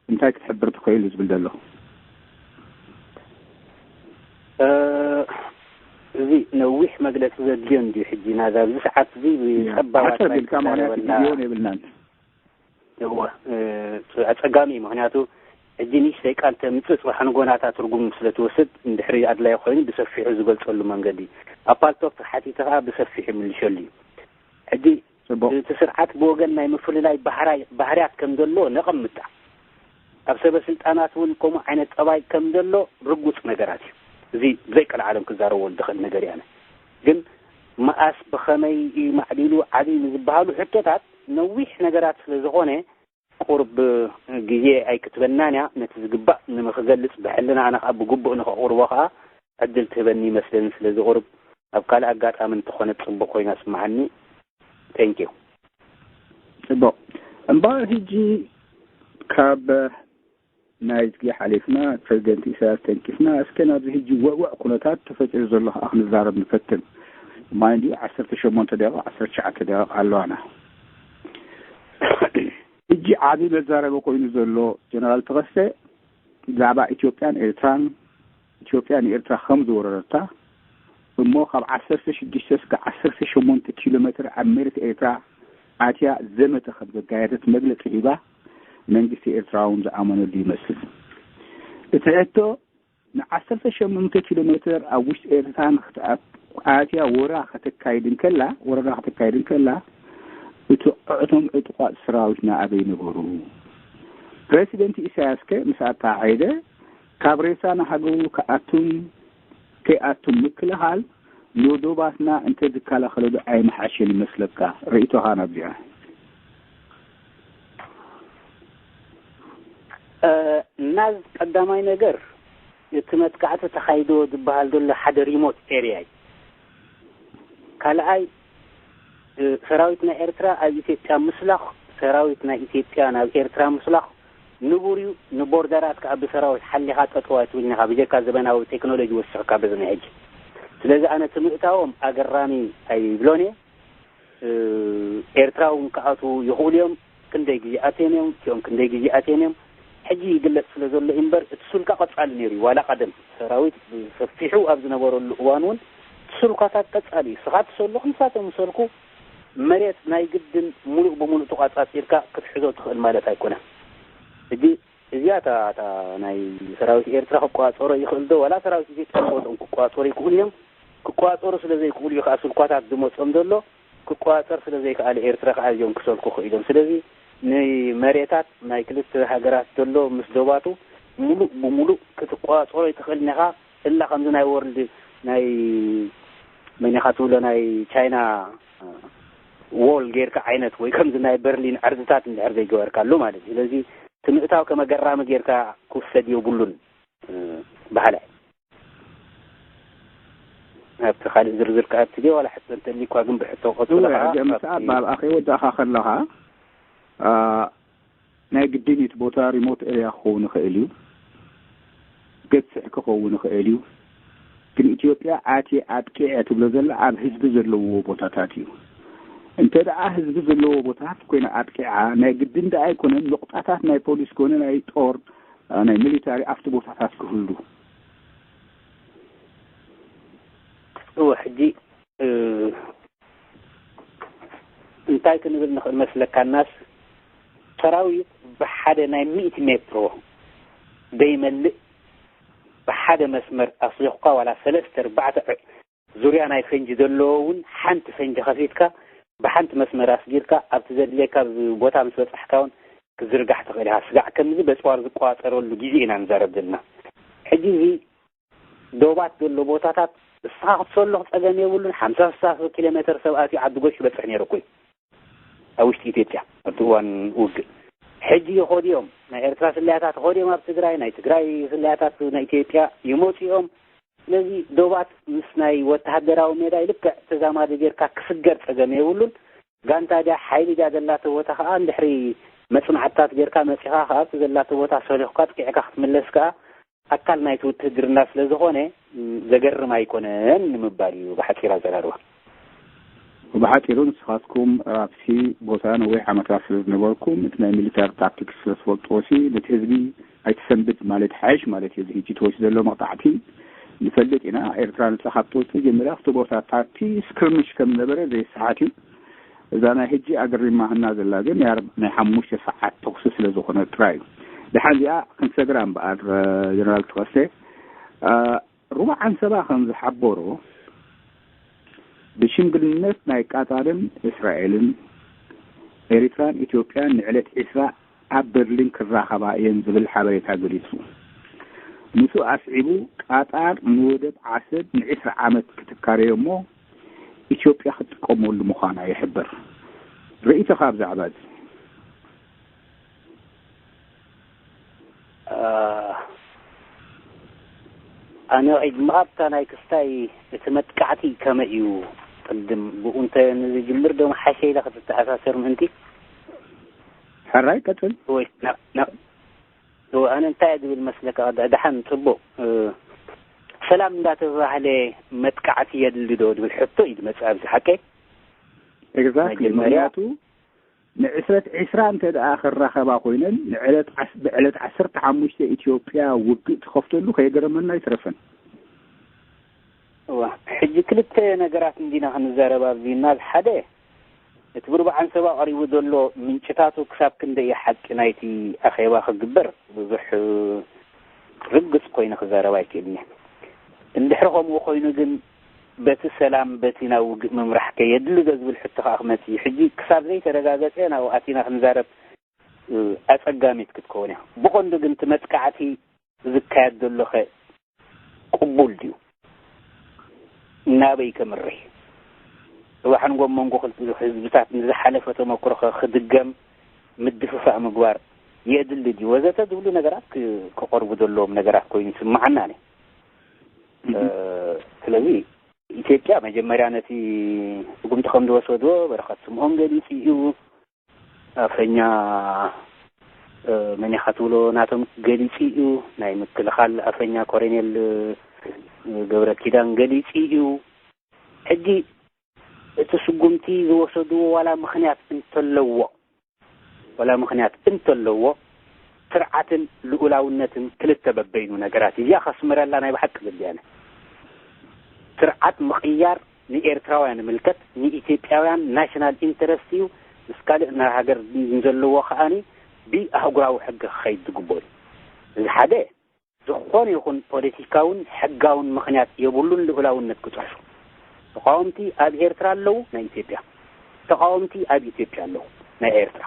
እንታይ ክትሕብር ትኽእል እዩ ዝብል ዘሎ? እ፣ እዚ ነዊሕ መግለጺ ዘድልዮ እንድዩ። ሕጂ ናዛ ኣብዚ ሰዓት እዚ ያ፣ ብጸባባት ሓጽር ናይ ኣቢልካ፣ ምኽንያቱ ዝተዛረበና ግዜውን የብልናን። እወ፣ እ፣ ኣጸጋሚ እዩ። ምኽንያቱ ሕጂ ንእሽተይ ቃል ተምጽእ፣ ጽባሕ ንጎናታ ትርጉም ስለ ትወስድ፣ እንድሕሪ ኣድላዪ ኮይኑ ብሰፊሑ ዝገልጸሉ መንገዲ፣ ኣብ ፓልቶክ ተሓቲተ ከኣ ብሰፊሑ ይምልሸሉ እዩ። ሕጂ ጽቡቕ። እቲ ስርዓት ብወገን ናይ ምፍልላይ ባህራይ-፣ ባህርያት ከም ዘሎ ነቐምጣ። ኣብ ሰበ ስልጣናት እውን ከምኡ ዓይነት ጠባይ ከም ዘሎ ርጉጽ ነገራት እዩ። እዚ ብዘይ ቀልዓለም ክዛረቦ ዝኽእል ነገር እየ ኣነ። ግን መኣስ ብኸመይ እዩ ማዕቢሉ ዓብዩ ንዝበሃሉ ሕቶታት ነዊሕ ነገራት ስለ ዝኾነ ቁሩብ ግዜ ኣይክትበናን እያ። ነቲ ዝግባእ ንምኽገልጽ ብሕልና ኣነ ከኣ ብግቡእ ንኸቕርቦ ከኣ ዕድል ትህበኒ ይመስለኒ። ስለዚ ቁሩብ ኣብ ካልእ ኣጋጣሚ እንተኾነ ጽቡቕ ኮይኑ ኣስምዓኒ። Thank you። ጽቡቕ። እምበኣር ሕጂ ካብ ናይዝጊ ሓሊፍና ፕሬዚደንት ኢሳያስ ተንኪፍና፣ እስከ ናብዚ ሕጂ ውዕውዕ ኩነታት ተፈጢሩ ዘሎ ከኣ ክንዛረብ ንፈትን። ማይንድ ዩ፣ ዓሰርተ ሸሞንተ ደቂቕ፣ ዓሰርተ ትሽዓተ ደቂቕ ኣለዋና። ሕጂ ዓቢ መዛረቢ ኮይኑ ዘሎ ጀነራል ተኸስተ ብዛዕባ ኢትዮጵያን ኤርትራን፣ ኢትዮጵያ ንኤርትራ ከም ዝወረረታ እሞ ካብ ዓሰርተ ሽዱሽተ እስከ ዓሰርተ ሸሞንተ ኪሎ ሜትር ኣብ መሬት ኤርትራ ኣትያ ዘመተ ከም ዘጋየደት መግለጺ ሂባ፣ መንግስቲ ኤርትራ እውን ዝኣመነሉ ይመስል። እቲ ሕቶ ንዓሰርተ ሸሞንተ ኪሎ ሜትር ኣብ ውሽጢ ኤርትራ ንክትኣት-፣ ኣትያ ወራ ከተካይድ እንከላ፣ ወረራ ከተካይድ እንከላ፣ እቲ እቶም ዕጡቓት ሰራዊትና ኣበይ ነበሩ? ፕረሲደንት ኢሳያስከ ምስ ኣተዓዒደ ካብ ሬሳ ንሃገሩ ክኣቱን ከይኣቱን ምክልኻል ንዶባትና እንተዝከላኸለሉ ኣይምሓሸን ይመስለካ? ርእይቶኻ ናብዚኣ። እ፣ ናዝ ቀዳማይ ነገር እቲ መጥቃዕቲ ተኻይዶ ዝበሃል ዘሎ ሓደ ሪሞት ኤርያ እዩ። ካልኣይ፣ እ፣ ሰራዊት ናይ ኤርትራ ኣብ ኢትዮጵያ ምስላኽ፣ ሰራዊት ናይ ኢትዮጵያ ናብ ኤርትራ ምስላኽ ንቡር እዩ። ንቦርደራት ከኣ ብሰራዊት ሓሊኻ ጠጠው ኣይትብልን ኢኻ፣ ብጀካ ዘበናዊ ቴክኖሎጂ ወሲኽካ በዚ ናይ ሕጂ። ስለዚ ኣነ እቲ ምእታዎም ኣገራሚ ኣይብሎን እየ። እ፣ ኤርትራ እውን ክኣትዉ ይኽእሉ እዮም። ክንደይ ግዜ ኣትዮም እዮም፣ እቲኦም ክንደይ ግዜ ኣትዮም እዮም። ሕጂ ይግለጽ ስለ ዘሎ እዩ እምበር፣ እቲ ሱልካ ቀጻሊ ነይሩ እዩ። ዋላ ቀደም ሰራዊት ብሰፊሑ ኣብ ዝነበረሉ እዋን እውን እቲ ሱልካታት ቀጻሊ እዩ። ንስኻ ትሰሉ፣ ንሳቶም ይሰልኩ፣ መሬት ናይ ግድን ሙሉእ ብሙሉእ ተቋጻጺርካ ክትሕዞ ትኽእል ማለት ኣይኮነን። ሕጂ እዚኣ እታ፣ እታ ናይ ሰራዊት ኤርትራ ክቋጸሮ ይኽእል ዶ? ዋላ ሰራዊት ኢትዮጵያ ዝወድኦም ክቋጸሩ ይኽእሉ እዮም። ክቋጸሩ ስለ ዘይክእሉ እዩ ከኣ ሱልኳታት ዝመጾም ዘሎ። ክቋጸር ስለ ዘይከኣለ ኤርትራ ከኣ እዚኦም ክሰልኩ ክኢሎም። ስለዚ ንመሬታት ናይ ክልተ ሃገራት ዘሎ ምስ ዶባቱ ሙሉእ ብሙሉእ ክትቋጸሮ ኣይትኽእልን ኢኻ። እላ ከምዚ ናይ ወርልድ ናይ መን ኢኻ ትብሎ ናይ ቻይና ዎል ጌርካ ዓይነት ወይ ከምዚ ናይ በርሊን ዕርድታት እንድሕር ዘይገበርካሉ ማለት እዩ። ስለዚ እቲ ምእታው ከም ኣገራሚ ጌርካ ክውሰድ የብሉን፣ እ፣ በሃላይ። ኣብቲ ካልእ ዝርዝር ክኣቲ ድየ ዋላ ሕቶ እንተልዩኳ ግን ብሕቶ ክቕጽሎ እወ፣ ከኣ ሕጂ ምስኣ ኣብቲ ኣብ ኣኼ ወዳእኻ ከለኻ፣ አ፣ ናይ ግድን እቲ ቦታ ሪሞት ኤርያ ክኸውን ይኽእል እዩ፣ ገጽዕ ክኸውን ይኽእል እዩ። ንኢትዮጵያ ኣትየ ኣጥቂዐ ትብሎ ዘላ ኣብ ህዝቢ ዘለዎ ቦታታት እዩ። እንተ ደኣ ህዝቢ ዘለዎ ቦታታት ኮይና ኣጥቂዓ፣ ናይ ግድን ደኣ ኣይኮነን፣ ኑቕጣታት ናይ ፖሊስ ኮነ ናይ ጦር፣ እ፣ ናይ ሚሊታሪ ኣብቲ ቦታታት ክህሉ። እወ፣ ሕጂ፣ እ፣ እንታይ ክንብል ንኽእል መስለካናስ፣ ሰራዊት ብሓደ ናይ ሚእቲ ሜትሮ ደይመልእ ብሓደ መስመር ኣስሊኹካ ዋላ ሰለስተ ኣርባዕተ ዕ-፣ ዙርያ ናይ ፈንጂ ዘለዎ እውን ሓንቲ ፈንጂ ከፊትካ ብሓንቲ መስመር ኣስጊርካ ኣብቲ ዘድልየካ ቦታ ምስ በጻሕካ እውን ክዝርጋሕ ትኽእል ኢኻ። ስጋዕ ከምዚ በጽዋር ዝቋጸረሉ ግዜ ኢና ንዛረብ ዘለና። ሕጂ እዚ ዶባት ዘሎ ቦታታት እስኻ ክትሰልኽ ጸገም የብሉን። ሓምሳ ስሳ ኪሎ ሜትር ሰብ ኣትዩ ዓዲ ጎሽ ይበጽሕ ነይሩ እኮ እዩ። ኣብ ውሽጢ ኢትዮጵያ ኣብቲ እዋን ውግእ። ሕጂ ይኸዱ እዮም። ናይ ኤርትራ ስለያታት ይኸዱ እዮም ኣብ ትግራይ፣ ናይ ትግራይ ስለያታት ናይ ኢትዮጵያ ይመፁ እዮም። ስለዚ ዶባት ምስ ናይ ወተሃደራዊ ሜዳ ልክዕ ተዛማዲ ጌርካ ክስገር ጸገም የብሉን። ጋንታ ድያ ሓይሊ ድያ ዘላቶ ቦታ ከዓ እንድሕሪ መጽናዕትታት ጌርካ መጺኻ ከዓ ኣብቲ ዘላቶ ቦታ ሰሊኹካ ኣጥቂዕካ ክትምለስ ከዓ ኣካል ናይቲ ውትህድርና ስለ ዝኾነ፣ ም፣ ዘገርም ኣይኮነን ንምባል እዩ ብሓጺር ኣዘራርባ። ብሓጺሩ ንስኻትኩም ኣብቲ ቦታ ነዊሕ ዓመታት ስለ ዝነበርኩም፣ እቲ ናይ ሚሊታሪ ታክቲክስ ስለ ዝፈልጥዎ ሲ ነቲ ህዝቢ ኣይትሰንብድ ማለት ሓይሽ ማለት እዩ። እዚ ሕጂ ተወስዶ ዘሎ መቕጻዕቲ ንፈልጥ ኢና። ኤርትራ ነጻ ካብ ትወጽእ ጀሚራ ኣብቲ ቦታታት ስክርምሽ ከም ዝነበረ ዘይሰሓት እዩ። እዛ ናይ ሕጂ ኣገሪማህና ዘላ ግን ናይ ኣር-፣ ናይ ሓሙሽተ ሰዓት ተኹሲ ስለ ዝኾነ ጥራይ እዩ። ደሓን እዚኣ ክንሰግራ እምበኣር፣ ጀነራል ተኸስተ፣ እ፣ ሩባ ዓንሰባ ከም ዝሓበሮ፣ ብሽምግልነት ናይ ቃጣርን እስራኤልን፣ ኤሪትራን ኢትዮጵያን ንዕለት ዒስራ ኣብ በርሊን ክራኸባ እየን ዝብል ሓበሬታ ገሊጹ። ምስኡ ኣስዒቡ፣ ቃጣር ንወደብ ዓሰብ ንዒስራ ዓመት ክትካረዮ እሞ፣ ኢትዮጵያ ክትጥቀመሉ ምዃና ይሕብር። ርእይቶኻ ብዛዕባ እዚ? አ፣ ኣነ ዒድሚ ኣብታ ናይ ክስታይ እቲ መጥቃዕቲ ከመይ እዩ? ቅድም ብኡ እንተ ንዝጅምር ዶ መሓሸ ኢለ ክትተኣሳሰር ምእንቲ? ሕራይ ቀጽል። ወይ ና-፣ ና-፣ እወ፣ ኣነ እንታይ እየ ዝብል መስለካ? ድ-፣ ደሓን ጽቡቕ፣ እ፣ ሰላም እንዳተባህለ መጥቃዕቲ የድሊ ዶ ዝብል ሕቶ እዩ ዝመጽእ ኣብዚ ሓቀይ? ኤግዛክትሊ። መጀመርያ ምኽንያቱ ንዕስረት ዒስራ እንተ ደኣ ክራኸባ ኮይነን ንዕለት ዓስ-፣ ብዕለት ዓሰርተ ሓሙሽተ ኢትዮጵያ ውግእ ትኸፍተሉ ከየገረመና ኣይትረፈን። እዋ፣ ሕጂ ክልተ ነገራት እንዲና ክንዛረብ ኣብዚ። እና ሓደ፣ እቲ ብርብዓን ሰብ ኣቕሪቡ ዘሎ ምንጭታቱ ክሳብ ክንደይ ሓቂ ናይቲ ኣኼባ ክግበር ብዙሕ ርግጽ ኮይኑ ክዛረብ ኣይክእልን እየ። እንድሕሪ ከምኡ ኮይኑ ግን በቲ ሰላም በቲ ናብ ውግእ ምምራሕ ከየድሊ ዶ ዝብል ሕቶ ከኣ ክመጽእ እዩ። ሕጂ ክሳብ ዘይተረጋገጸ ናብኡ ኣቲና ክንዛረብ፣ እ፣ ኣጸጋሚት ክትከውን እያ። ብቐንዱ ግን እቲ መጥቃዕቲ ዝካየድ ዘሎ ኸ ቅቡል ድዩ? ናበይ ከምርሕ? ጽባሕ ንጎ ኣብ መንጎ ክልተ ህዝብታት ንዝሓለፈ ተመክሮ ኸ ክድገም ምድፍፋእ ምግባር የድሊ ድዩ? ወዘተ ዝብሉ ነገራት ክ-፣ ክቐርቡ ዘለዎም ነገራት ኮይኑ ይስምዓና ኣነ። እ፣ ስለዚ ኢትዮጵያ መጀመርያ ነቲ ስጉምቲ ከም ዝወሰድዎ በረኸት ስምኦን ገሊጹ እዩ። ኣፈኛ፣ እ፣ መን ኢኻ ትብሎ ናቶም ገሊጹ እዩ። ናይ ምክልኻል ኣፈኛ ኮሎኔል፣ እ፣ ገብረ ኪዳን ገሊጹ እዩ። ሕጂ እቲ ስጉምቲ ዝወሰድዎ ዋላ ምኽንያት እንተለዎ፣ ዋላ ምኽንያት እንተለዎ፣ ስርዓትን ልኡላውነትን ክልተ በበይኑ ነገራት። እዚኣ ከስምረላ ናይ ብሓቂ ዘድልያነ። ስርዓት ምቕያር ንኤርትራውያን ይምልከት፣ ንኢትዮጵያውያን ናሽናል ኢንተረስት እዩ። ምስ ካልእ ናይ ሃገር ዘለዎ ከኣኒ ብኣህጉራዊ ሕጊ ክኸይድ ዝግብኦ እዩ። እዚ ሓደ። ዝኾነ ይኹን ፖለቲካውን ሕጋውን ምኽንያት የብሉን ልኡላውነት ክጥሕሱ። ተቃወምቲ ኣብ ኤርትራ ኣለዉ፣ ናይ ኢትዮጵያ ተቃወምቲ ኣብ ኢትዮጵያ ኣለዉ፣ ናይ ኤርትራ።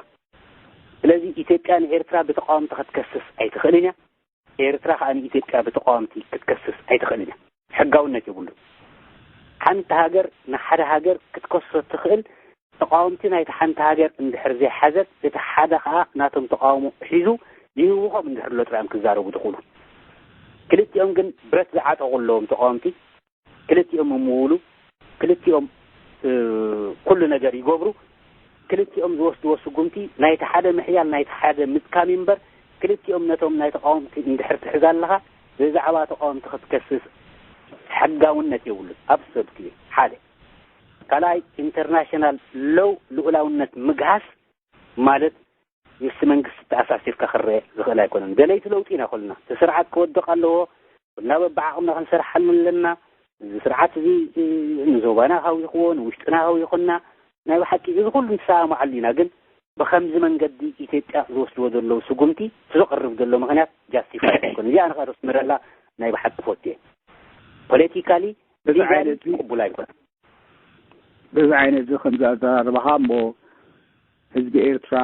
ስለዚ ኢትዮጵያ ንኤርትራ ብተቃወምቲ ክትከስስ ኣይትኽእልን እያ። ኤርትራ ከኣ ንኢትዮጵያ ብተቃወምቲ ክትከስስ ኣይትኽእልን እያ። ሕጋውነት የብሉን። ሓንቲ ሃገር ንሓደ ሃገር ክትከሶ ትኽእል፣ ተቃወምቲ ናይቲ ሓንቲ ሃገር እንድሕር ዘይሓዘት፣ እቲ ሓደ ከኣ ናቶም ተቃውሞ ሒዙ ይህውኾም እንድሕር ኣሎ ጥራይ እዮም ክዛረቡ ዝኽእሉ። ክልቲኦም ግን ብረት ዝዓጠቑ ኣለዎም ተቃወምቲ። ክልቲኦም ይምውሉ፣ ክልቲኦም፣ እ፣ ኩሉ ነገር ይገብሩ። ክልቲኦም ዝወስድዎ ስጉምቲ ናይቲ ሓደ ምሕያል ናይቲ ሓደ ምድካም እዩ እምበር፣ ክልቲኦም ነቶም ናይ ተቃወምቲ እንድሕር ትሕዝ ኣለኻ፣ ብዛዕባ ተቃወምቲ ክትከስስ ሕጋውነት የብሉን። ኣብሶሉትሊ ሓደ። ካልኣይ፣ ኢንተርናሽናል ሎው ልኡላውነት ምግሃስ ማለት ምስቲ መንግስቲ ተኣሳሲርካ ክረአ ዝኽእል ኣይኮነን። ደለይቲ ለውጢ ኢና ኩልና። እቲ ስርዓት ክወድቕ ኣለዎ። ኩልና በብዓቕምና ክንሰርሓሉ ኣለና። እዚ ስርዓት እዚ ንዞባና ሃዊኽዎ፣ ንውሽጥና ሃዊኹና፣ ናይ ብሓቂ እዚ ኩሉ ንሰማማዓሉ ኢና። ግን ብኸምዚ መንገዲ ኢትዮጵያ ዝወስድዎ ዘለዉ ስጉምቲ፣ እቲ ዘቕርብ ዘሎ ምኽንያት ጃስቲፋይ ኣይኮነን። እዚኣ ንኸርስምረላ ናይ ብሓቂ ፈትየ። ፖለቲካሊ፣ በዚ ሊጋሊ ዓይነት እዚ ቅቡል ኣይኮነን። በዚ ዓይነት እዚ ከምዚ ኣዘራርባኻ እሞ ህዝቢ ኤርትራ፣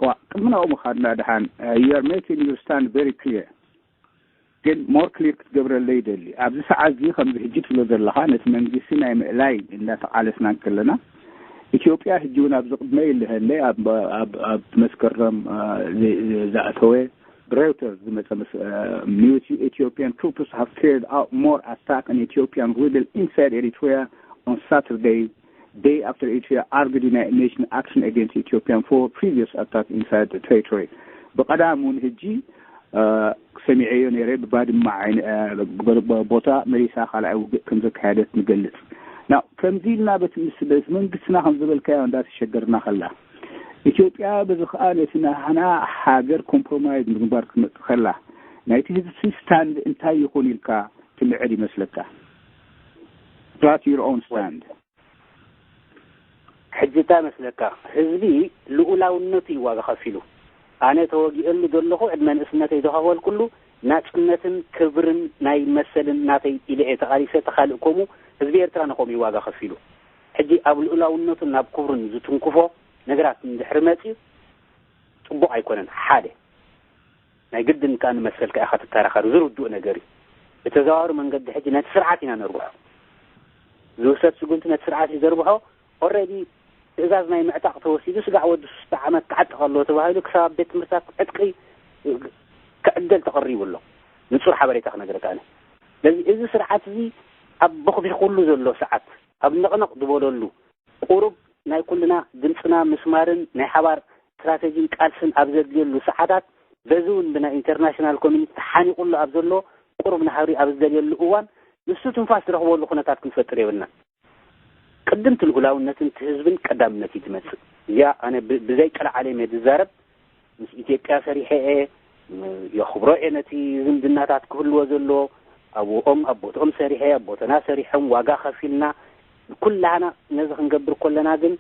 ዋ፣ ቅድሚ ናብኡ ምኻድና ደሓን፣ you are making your stand very clear። ግን more clear ክትገብረለይ ይደሊ። ኣብዚ ሰዓት እዚ ከምዚ ሕጂ ትብሎ ዘለኻ ነቲ መንግስቲ ናይ ምእላይ እንዳተቓለስና እንከለና፣ ኢትዮጵያ ሕጂ እውን ኣብዚ ቅድመይ ኣለሀለይ ኣብ ኣብ ኣብ መስከረም፣ እ፣ ዝ- ዝ- ዝኣተወ ብሬውተርስ ዝመጸ ምስ- እ፣ ሚውቲ Ethiopian troops have carried out more attack on Ethiopian rebel inside Eritrea on Saturday, day after Eritrea argued United Nations action against Ethiopian for previous attack inside the territory. ብቐዳም እውን ሕጂ፣ እ፣ ሰሚዐዮ ነይረ። ብባድመ ዓይነ- እ፣ ብ- ብ- ቦታ መሊሳ ካልኣይ ውግእ ከም ዘካየደት ንገልጽ። ና ከምዚ ኢልና በቲ ምስ በቲ መንግስትና ከም ዝበልካዮ እንዳተሸገርና ከላ፣ ኢትዮጵያ በዚ ከኣ ነቲ ናህና ሃገር ኮምፕሮማይዝ ምግባር ክትመጽእ ከላ፣ ናይቲ ህዝቢ ስታንድ እንታይ ይኹን ኢልካ ትምዕድ ይመስለካ? What's your own stand? ሕጂ እንታይ መስለካ? ህዝቢ ልኡላውነቱ እዩ ዋጋ ከፊሉ። ኣነ ተወጊኤሉ ዘለኹ፣ ዕድመ ንእስነተይ ዝኸፈልኩሉ ናጽነትን ክብርን ናይ መሰልን ናተይ ኢለ እየ ተቓሊሰ። ተኻልእ ከምኡ ህዝቢ ኤርትራ ንኸምኡ እዩ ዋጋ ከፊሉ። ሕጂ ኣብ ልኡላውነቱን ናብ ክብሩን ዝትንክፎ ነገራት እንድሕሪ መጽዩ ጽቡቕ ኣይኮነን። ሓደ ናይ ግድን ከኣ ንመሰልካ ኢኻ ትከራኸር፣ ዝርድኡ ነገር እዩ። ብተዘዋዋሪ መንገዲ ሕጂ ነቲ ስርዓት ኢና ነርብሖ። ዝውሰድ ስጉምቲ ነቲ ስርዓት እዩ ዘርብሖ። ኦልሬዲ ትእዛዝ ናይ ምዕጣቕ ተወሲዱ፣ ስጋዕ ወዲ ሽዱሽተ ዓመት ክዓጥቕ ኣለዎ ተባሂሉ ክሳብ ኣብ ቤት ትምህርትታት ዕጥቂ ክዕደል ተቐሪቡ ኣሎ። ንጹር ሓበሬታ ክነግረካ ኣነ። ስለዚ እዚ ስርዓት እዚ ኣብ ቦኽቢኹሉ ዘሎ ሰዓት፣ ኣብ ነቕነቕ ዝበለሉ፣ ቁሩብ ናይ ኩልና ድምፅና ምስማርን ናይ ሓባር ስትራተጂን ቃልስን ኣብ ዘድልየሉ ሰዓታት፣ በዚ እውን ብናይ ኢንተርናሽናል ኮሚኒቲ ተሓኒቑሉ ኣብ ዘሎ ቁሩብ ናህሪ ኣብ ዝደልየሉ እዋን፣ ንሱ ትንፋስ ዝረኽበሉ ኩነታት ክንፈጥር የብልናን። ቅድም እቲ ልኡላውነትን እቲ ህዝብን ቀዳምነት እዩ ዝመጽእ። እዚኣ ኣነ ብ- ብዘይ ቀልዓለም እየ ዝዛረብ። ምስ ኢትዮጵያ ሰሪሐ እየ፣ ም- የኽብሮ እየ ነቲ ዝምድናታት ክህልዎ ዘለዎ። ኣብኦም ኣብ ቦትኦም ሰሪሐ፣ ኣብ ቦታና ሰሪሖም፣ ዋጋ ከፊልና፣ ኩላህና ነዚ ክንገብር ከለና ግን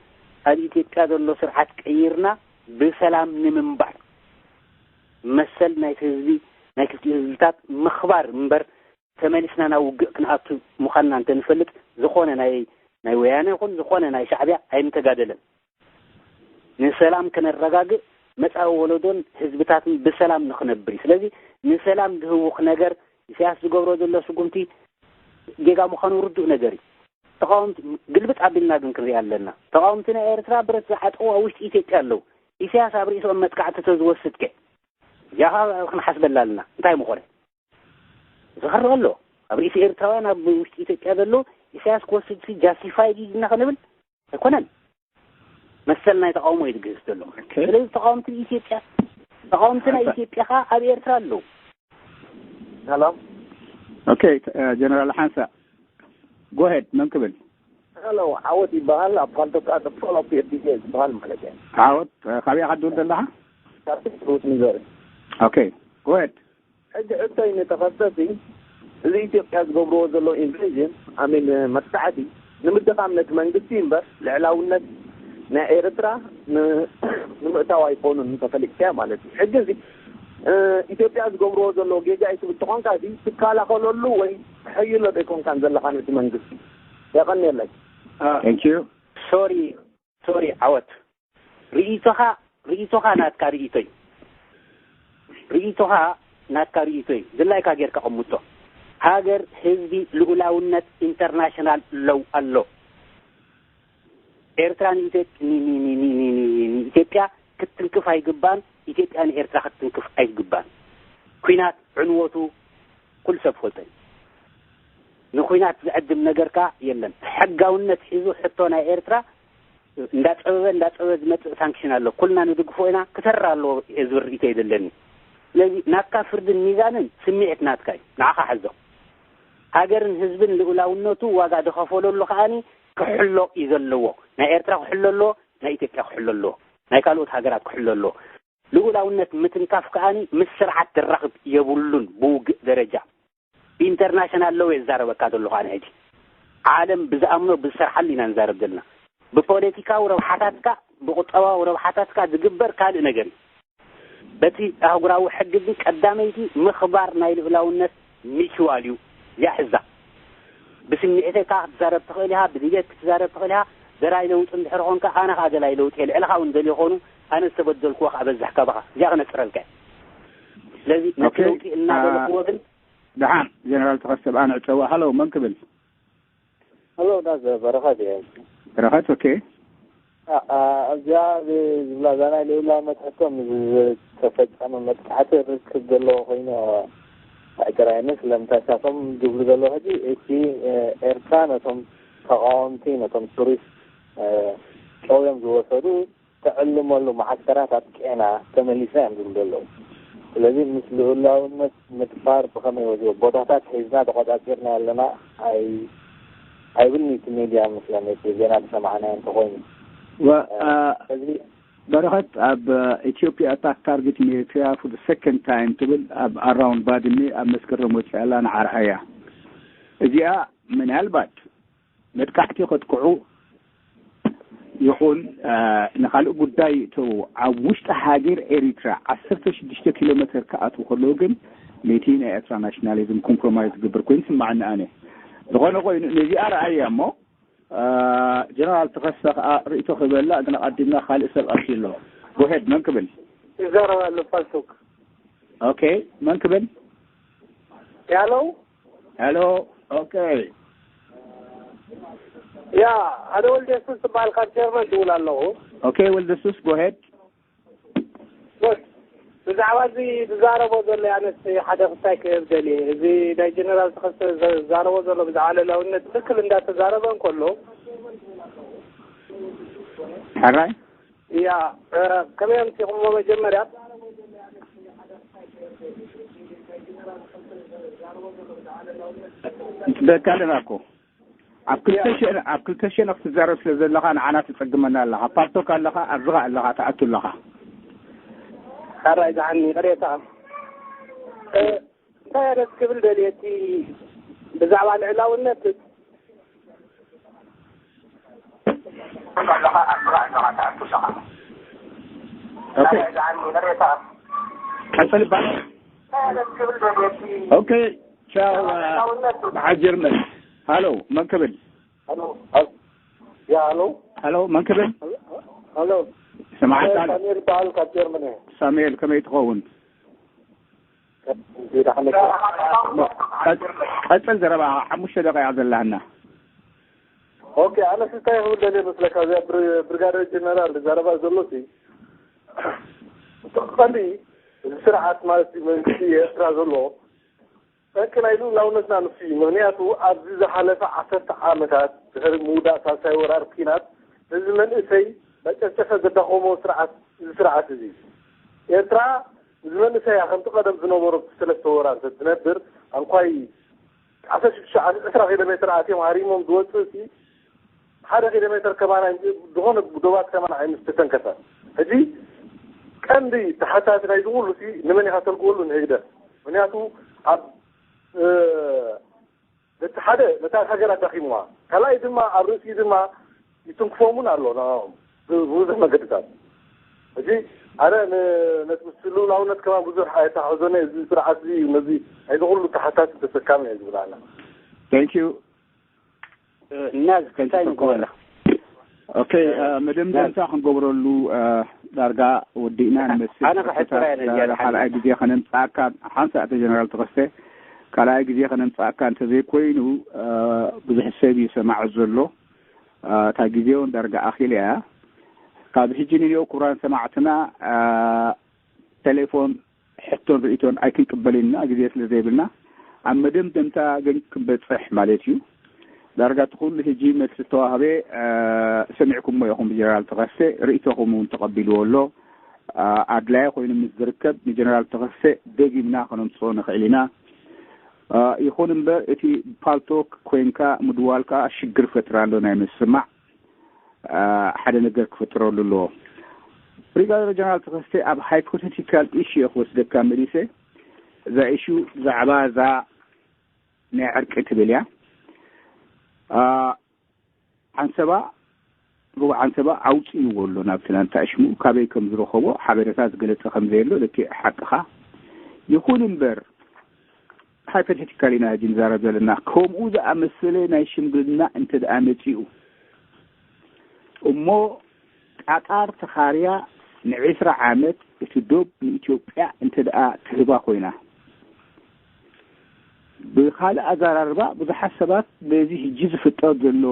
ኣብ ኢትዮጵያ ዘሎ ስርዓት ቀይርና ብሰላም ንምንባር፣ መሰል ናይቲ ህዝቢ፣ ናይ ክልቲኡ ህዝብታት ምኽባር እምበር፣ ተመሊስና ናብ ውግእ ክንኣቱ ምዃንና እንተንፈልጥ፣ ዝኾነ ናይ ናይ ወያነ ይኹን ዝኾነ ናይ ሻዕቢያ ኣይምተጋደለን። ንሰላም ከነረጋግእ፣ መጻኢ ወለዶን ህዝብታትን ብሰላም ንኽነብር እዩ። ስለዚ ንሰላም ዝህውኽ ነገር ኢሳያስ ዝገብሮ ዘሎ ስጉምቲ ጌጋ ምዃኑ ርዱእ ነገር እዩ። ተቃወምቲ ግልብጥ ኣቢልና ግን ክንሪኣ ኣለና። ተቃወምቲ ናይ ኤርትራ ብረት ዝዓጠቑ ኣብ ውሽጢ ኢትዮጵያ ኣለዉ። ኢሳያስ ኣብ ርእሶም መጥቃዕቲ ተዝወስድ ከ? እዚኣ ኸኣ ክንሓስበላ ኣለና። እንታይ ምኾነ? ዝኸርእ ኣሎ። ኣብ ርእሲ ኤርትራውያን ኣብ ውሽጢ ኢትዮጵያ ዘሎ ኢሳያስ ክወስድ ሲ ጃስቲፋይድ እዩ ኢልና ክንብል ኣይኮነን። መሰል ናይ ተቃውሞ እዩ ዝግህስ ዘሎ። ኦኬ። ስለዚ ተቃወምቲ ኢትዮጵያ፣ ተቃወምቲ ናይ ኢትዮጵያ ኸኣ ኣብ ኤርትራ ኣለዉ። ሄሎ ኦኬ፣ ጀነራል ሓንሳ፣ ጎሄድ መን ክብል? ሄሎ፣ ዓወት ይበሃል። ኣብ ፓልቶካ ፎሎ ፒ ኤፍ ዲ ዝበሃል ማለት እየ። ዓወት፣ ካበይ ኢኻ ትደውል ዘለኻ? ካብ ሩት ሚዞሪ። ኦኬ፣ ጎሄድ። ሕጂ ሕቶይ ንተኸሰሲ፣ እዚ ኢትዮጵያ ዝገብርዎ ዘሎ ኢንቬዥን፣ ኣሚን መጥቃዕቲ፣ ንምድኻም ነቲ መንግስቲ እምበር ልዕላውነት ናይ ኤርትራ ን- ንምእታው ኣይኮኑን፣ ተፈሊጥካዮ ማለት እዩ። ሕጂ እዚ እ፣ ኢትዮጵያ ዝገብርዎ ዘለዉ ጌጋ እዩ ትብል ተኾንካ፣ እዚ ትከላኸለሉ ወይ ትሕይሎ ዶ ኣይኮንካን ዘለኻ ነቲ መንግስቲ? የቐንየለይ። Thank you። ሶሪ ሶሪ ዓወት፣ ርእይቶኻ ርእይቶኻ ናትካ ርእይቶ እዩ። ርእይቶኻ ናትካ ርእይቶ እዩ። ድላይካ ጌርካ ቀምጦ። ሃገር፣ ህዝቢ፣ ልኡላውነት፣ ኢንተርናሽናል ሎው ኣሎ። ኤርትራ ንኢትዮ- ን- ን- ን- ን- ን- ን- ንኢትዮጵያ ክትትንክፍ ኣይግባን። ኢትዮጵያ ንኤርትራ ክትትንክፍ ኣይግባን። ኲናት ዕንወቱ ኩሉ ሰብ ፈልጦ እዩ። ንኲናት ዝዕድም ነገር ከኣ የለን። ሕጋውነት ሒዙ ሕቶ ናይ ኤርትራ እንዳጸበበ እንዳጸበበ ዝመጽእ ሳንክሽን ኣሎ። ኩልና ንድግፎ ኢና። ክሰርር ኣለዎ ዝብል ርእይቶ የደለኒ። ስለዚ ናትካ ፍርድን ሚዛንን ስምዒት ናትካ እዩ። ንዓኻ ሕዞ። ሃገርን ህዝብን ልኡላውነቱ ዋጋ ዝኸፈለሉ ከኣኒ ክሕሎ እዩ ዘለዎ። ናይ ኤርትራ ክሕሎ ኣለዎ፣ ናይ ኢትዮጵያ ክሕሎ ኣለዎ፣ ናይ ካልኦት ሃገራት ክሕሎ ኣለዎ። ልኡላውነት ምትንካፍ ከኣኒ ምስ ስርዓት ዝራኽብ የብሉን። ብውግእ ደረጃ ብኢንተርናሽናል ሎው እየ ዝዛረበካ ዘለኹ። ኣነ ሕጂ ዓለም ብዝኣምኖ ብዝሰርሓሉ ኢና ንዛረብ ዘለና። ብፖለቲካዊ ረብሓታትካ፣ ብቁጠባዊ ረብሓታትካ ዝግበር ካልእ ነገር እዩ። በቲ ኣህጉራዊ ሕጊ ግን ቀዳመይቲ ምኽባር ናይ ልኡላውነት ምችዋል እዩ። እዚኣ ሕዛ። ብስምዒተይ ከኣ ክትዛረብ ትኽእል ኢኻ፣ ብድልየት ክትዛረብ ትኽእል ኢኻ። ዘራይ ለውጢ እንድሕር ኾንካ፣ ኣነ ኸኣ ዘራይ ለውጢ እየ። ልዕልኻ እውን ደልዮ ኾኑ፣ ኣነ ዝተበደልኩዎ ከኣ በዝሕ ካባኻ። እዚኣ ክነጽረልካ እየ። ስለዚ ነቲ ኦኬ። ለውጢ እናበልኽዎ ግን ደሓን ጀነራል ተኸስተ ብኣ ንዕጸዋ። ሃሎ፣ መን ክብል? ሃሎ፣ ዳስ በረኸት እየ። በረኸት፣ ኦኬ። ኣ-፣ ኣ-፣ ኣብዚኣ ዝ-፣ ዝብላ እዛ ናይ ልኡላውነት ሕቶ ምስ ዝተፈጸመ መጥቃዕቲ ርክብ ዘለዎ ኮይኑ ኣይጥራይኒ። ስለምንታይ እሳቶም ዝብሉ ዘለዉ ሕጂ እቲ፣ እ፣ ኤርትራ ነቶም ተቃወምቲ፣ ነቶም ቱሪስት፣ እ፣ ጨውዮም ዝወሰዱ ተዕልመሉ መዓስከራት ኣጥቂዕና ተመሊስና እዮም ዝብሉ ዘለዉ። ስለዚ ምስ ልኡላውነት ምድፋር ብኸመይ ወዲዎ? ቦታታት ሒዝና ተቆጻጺርና ኣለና ኣይ-፣ ኣይብልን እቲ ሜድያ መስለኒ፣ እቲ ዜና ዝሰማዕናዮ እንተኾይኑ። ወ-፣ እ፣ አ፣ ስለዚ በረኸት ኣብ፣ እ፣ ኢትዮጵያ ኣታክ ታርጌት ኢን ኤርትሪያ ፎር ዘ ሰኮንድ ታይም ትብል ኣብ ኣራውንድ ባድሜ ኣብ መስከረም ወጺኣ ኣላ ንዓርኣያ። እዚኣ ምናልባት መጥቃዕቲ ከጥቅዑ ይኹን፣ እ፣ ንኻልእ ጉዳይ እተው፣ ኣብ ውሽጢ ሃገር ኤሪትራ ዓሰርተ ሽዱሽተ ኪሎ ሜተር ክኣትዉ ከለዉ ግን ነቲ ናይ ኤርትራ ናሽናሊዝም ኮምፕሮማይዝ ዝገብር ኮይኑ ይስምዓኒ ኣነ። ዝኾነ ኮይኑ ነዚኣ ረኣያ እሞ፣ እ፣ ጀነራል ተኸስተ ከኣ ርእይቶ ክህበላ ግን ኣቐዲምና ካልእ ሰብ ኣትዩ ኣሎ። ጎሄድ መን ክብል? ይዛረብ ኣሎ ፋልቶክ። ኦኬ፣ መን ክብል? ያለው ሄሎ። ኦኬ። ያ፣ ኣነ ወልደ የሱስ ዝበሃል ካብ ጀርመን ድውል ኣለኹ። ኦኬ፣ ወልደ የሱስ፣ ጎሄድ። ወድ፣ ብዛዕባ እዚ ዝዛረቦ ዘሎ ኣነስ ሓደ ክስታይ ክህብ ደልየ። እዚ ናይ ጀነራል ተኸስተ ዝዛረቦ ዘሎ ብዛዕባ ልኡላውነት ትክክል እንዳተዛረበ እንከሎ፣ ሕራይ? ያ፣ እ፣ ከመይ ኣምሲኹሞ መጀመርያ? ንጽበካ ኣለና እኮ። ኣብ ክልተ ሽሕ፣ ኣብ ክልተ ሽሕ ክትዛረብ ስለ ዘለኻ ንዓና ትጸግመና ኣለኻ። ፓርቶክ ኣለኻ፣ ኣብዝኻ ኣለኻ፣ ትኣቱ ኣለኻ። ሕራይ፣ ደሓን፣ ይቕሬታ። እ፣ እንታይ ኣነት ክብል ደልየ፣ እቲ ብዛዕባ ልዕላውነት ኦኬ። ቀጽል ባ-፣ ኦኬ፣ ቻው፣ በዓል ጀርመን። ሃሎ፣ መን ክብል? ሃሎ፣ ሃሎ። ያ፣ ሃሎ። ሃሎ፣ መን ክብል? ሃሎ፣ ሃሎ። ስምዓካ ኣሎ። ሳሙኤል በዓል ካብ ጀርመን እየ። ሳሙኤል፣ ከመይ ትኸውን? ቀጽ-፣ ቀጽል ዘረባ፣ ሓሙሽተ ደቂቃ ዘለሃና። ኦኬ፣ ኣነስ እንታይ ክብል ደልየ መስለካ፣ እዚኣ ብር-፣ ብርጋደር ጀነራል ዘረባ ዘሎ ሲ፣ እቲ ቀንዲ እዚ ስርዓት ማለት መንግስቲ ኤርትራ ዘሎ ጠንቂ ናይ ልኡላውነትና ንሱ እዩ። ምኽንያቱ ኣብዚ ዝሓለፈ ዓሰርተ ዓመታት ድሕሪ ምውዳእ ሳልሳይ ወራር ኲናት ነዚ መንእሰይ መጨፍጨፈ ዘዳኸሞ ስርዓት፣ እዚ ስርዓት እዚ ኤርትራ እዚ መንእሰያ ከምቲ ቀደም ዝነበሮ ሰለስተ ወራር እንተትነብር፣ ኣንኳይ ዓሰርተ ሽዱሽተ፣ ዕስራ ኪሎ ሜትር ኣትዮም ሃሪሞም ዝወፅእ ሲ ሓደ ኪሎ ሜትር ከማን ኣይ-፣ ዝኾነ ዶባት ከማን ኣይምስተተንከፈ። ሕጂ ቀንዲ ተሓታቲ ናይዚ ኩሉ ሲ ንመን ኢኻ ተልግበሉ? ንህግደፍ። ምኽንያቱ ኣብ፣ እ፣ ነቲ ሓደ ነታ ሃገር ኣዳኺምዋ፣ ካልኣይ ድማ ኣብ ርእሲኡ ድማ ይትንክፎም እውን ኣሎ ንዕኦም ብ-፣ ብብዙሕ መገድታት። ሕጂ ኣነ ን-፣ ነቲ ምስ ልኡላውነት ከማን ብዙሕ ኣየተሓሕዞን እየ። እዚ ስርዓት እዚ ነዚ ናይዚ ኩሉ ተሓታትን ተሰካምን እየ ዝብል ኣነ። Thank you። እና እንታይ ንገብረላ? ኦኬ፣ እ፣ መደምደምታ ክንገብረሉ፣ እ፣ ዳርጋ ወዲእና ንመስል። ኣነ ክሕጽር እየ ነዚኣ ዳርጋ ካልኣይ ግዜ ከነምጽኣካ፣ ሓንሳእ ኣቶ ጀነራል ተኸስተ፣ ካልኣይ ግዜ ከነምጽኣካ እንተዘይኮይኑ፣ እ፣ ብዙሕ ሰብ እዩ ሰማዕ ዘሎ። እ፣ እታ ግዜ እውን ዳርጋ ኣኺላ እያ። ካብ ሕጂ ንንዮ ክቡራን ሰማዕትና፣ እ፣ ቴሌፎን ሕቶን ርእይቶን ኣይክንቅበልን ኢና፣ ግዜ ስለ ዘይብልና። ኣብ መደምደምታ ግን ክንበጽሕ ማለት እዩ። ዳርጋ እቲ ኩሉ ሕጂ መልሲ ዝተዋህበ፣ እ፣ ሰሚዕኩሞ ኢኹም ብጀነራል ተኸስተ፣ ርእይቶኹም እውን ተቐቢልዎ ኣሎ። እ፣ ኣድላዪ ኮይኑ ምስ ዝርከብ ንጀነራል ተኸስተ ደጊምና ከነምጽኦ ንኽእል ኢና። ይኹን እምበር እቲ ፓልቶክ ኮይንካ ምድዋል ከዓ ሽግር ፈጥር ኣሎ። ናይ ምስማዕ ሓደ ነገር ክፍጥረሉ ኣለዎ። ብሪጋደር ጀነራል ተኸስተ፣ ኣብ ሃይፖቴቲካል ኢሹ እየ ክወስደካ መሊሰ። እዛ ኢሹ ብዛዕባ እዛ ናይ ዕርቂ ትብል እያ። ዓንሰባ፣ ሩባ ዓንሰባ ኣውፅእዎ ኣሎ ናብ ትናንት ሽሙ፣ ካበይ ከም ዝረኸቦ ሓበሬታ ዝገለፀ ከም ዘየሎ ልክዕ ሓቅኻ። ይኹን እምበር ሃይፖቴቲካል ኢና ሕጂ ንዛረብ ዘለና። ከምኡ ዝኣመሰለ ናይ ሽምግልና እንተ ደኣ መፂኡ እሞ ቃጣር ተኻርያ ንዒስራ ዓመት እቲ ዶብ ንኢትዮጵያ እንተ ደኣ ትህባ ኮይና፣ ብኻልእ ኣዘራርባ ብዙሓት ሰባት በዚ ሕጂ ዝፍጠር ዘሎ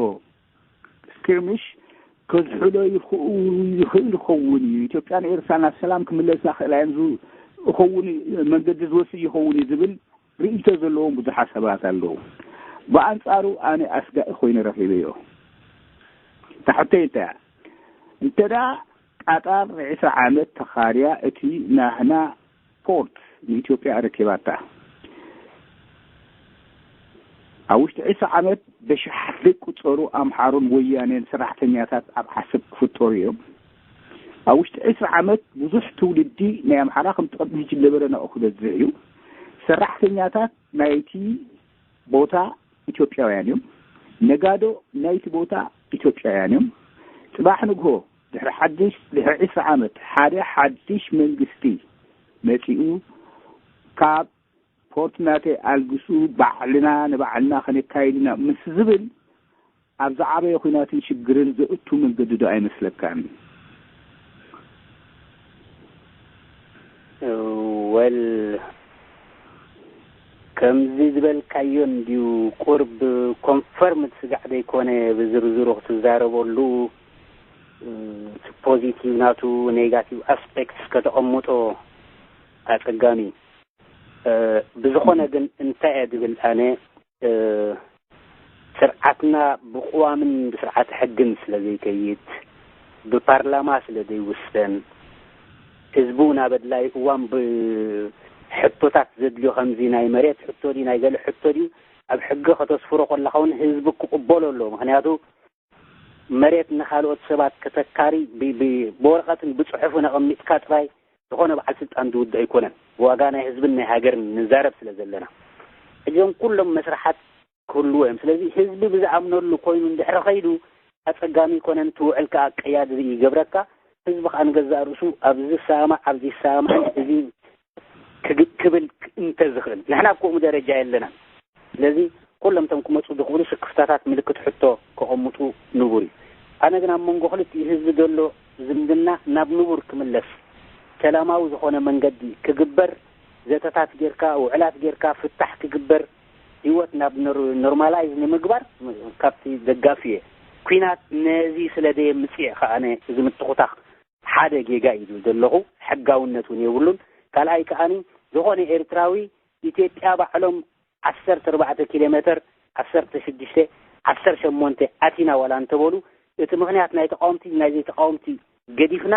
ስክርምሽ ከዝሕሎ ይኽኡ- ይኽእል ይኸውን እዩ። ኢትዮጵያን ኤርትራን ናብ ሰላም ክምለሳ ክእላ እየን ዝ- ይኸውን እዩ፣ መንገዲ ዝወስድ ይኸውን እዩ ዝብል ርእይቶ ዘለዎም ብዙሓት ሰባት ኣለዉ። ብኣንጻሩ ኣነ ኣስጋኢ ኮይኑ ረኺበዮ። እታ ሕቶይ እንታይ እያ? እንተ ደኣ ቃጣር ንዒስራ ዓመት ተኻርያ እቲ ናህና ፖርት ንኢትዮጵያ ኣረኪባታ። ኣብ ውሽጢ ዕስራ ዓመት በሽሓት ዝቁጸሩ ኣምሓሩን ወያኔን ሰራሕተኛታት ኣብ ዓሰብ ክፍጠሩ እዮም። ኣብ ውሽጢ ዕስራ ዓመት ብዙሕ ትውልዲ ናይ ኣምሓራ ከም ጠቢጅ ነበረ ናብኡ ክበዝሕ እዩ። ሰራሕተኛታት ናይቲ ቦታ ኢትዮጵያውያን እዮም። ነጋዶ ናይቲ ቦታ ኢትዮጵያውያን እዮም። ጽባሕ ንግሆ ድሕሪ ሓድሽ ድሕሪ ዕስራ ዓመት ሓደ ሓድሽ መንግስቲ መጺኡ ካብ ፖርት ናተይ ኣልግሱ ባዕልና ንባዕልና ከነካይድ ኢና ምስ ዝብል ኣብ ዝዓበየ ኹናትን ሽግርን ዘእቱ መንገዲ ዶ ኣይመስለካን? ወል ከምዚ ዝበልካዮ እንድዩ ቁርብ ኮንፈርም ስጋዕ ዘይኮነ ብዝርዝሩ ክትዛረበሉ እቲ ፖዚቲቭ ናቱ ኔጋቲቭ ኣስፔክትስ ከተቐምጦ ኣጸጋሚ እዩ። ብዝኾነ ግን እንታይ እየ ዝብል ኣነ ስርዓትና ብቕዋምን ብስርዓተ ሕግን ስለ ዘይከይድ ብፓርላማ ስለ ዘይውሰን ህዝቡ ናብ ኣድላይ እዋን ብሕቶታት ዘድልዮ ከምዚ ናይ መሬት ሕቶ ድዩ ናይ ገለ ሕቶ ድዩ ኣብ ሕጊ ከተስፍሮ ከለኻ እውን ህዝቢ ክቕበሎ ኣለዎ። ምክንያቱ መሬት ንካልኦት ሰባት ከተካሪ ብወረቐትን ብፅሑፍን ኣቐሚጥካ ጥራይ ዝኾነ በዓል ስልጣን ዝውድእ ኣይኮነን። ብዋጋ ናይ ህዝብን ናይ ሃገርን ንዛረብ ስለ ዘለና እዞም ኩሎም መስርሓት ክህልዎ እዮም። ስለዚ ህዝቢ ብዝኣምነሉ ኮይኑ እንድሕሪ ከይዱ ኣፀጋሚ ይኮነን። እቲ ውዕል ከዓ ቀያዲ ይገብረካ። ህዝቢ ከዓ ንገዛእ ርእሱ ኣብዚ ዝሰማማዕ ኣብዚ ይሰማማዕን እዚ ክብል እንተዝኽእል ንሕና ኣብ ከምኡ ደረጃ የለናን። ስለዚ ኩሎም እቶም ክመፁ ዝኽእሉ ስክፍታታት ምልክት ሕቶ ከቐምጡ ንቡር እዩ። ኣነ ግን ኣብ መንጎ ክልቲኡ ህዝቢ ዘሎ ዝምድና ናብ ንቡር ክምለስ ሰላማዊ ዝኾነ መንገዲ ክግበር ዘተታት ጌርካ ውዕላት ጌርካ ፍታሕ ክግበር ህይወት ናብ ኖርማላይዝ ንምግባር ካብቲ ደጋፊ እየ። ኲናት ነዚ ስለ ዘየምፅእ ከኣነ እዚ ምትኹታኽ ሓደ ጌጋ እዩ ዝብል ዘለኹ። ሕጋውነት እውን የብሉን። ካልኣይ ከኣኒ ዝኾነ ኤርትራዊ ኢትዮጵያ ባዕሎም ዓሰርተ ኣርባዕተ ኪሎ ሜተር ዓሰርተ ሽዱሽተ ዓሰርተ ሸሞንተ ኣቲና ዋላ እንተበሉ እቲ ምኽንያት ናይ ተቃወምቲ ናይ ዘይተቃወምቲ ገዲፍና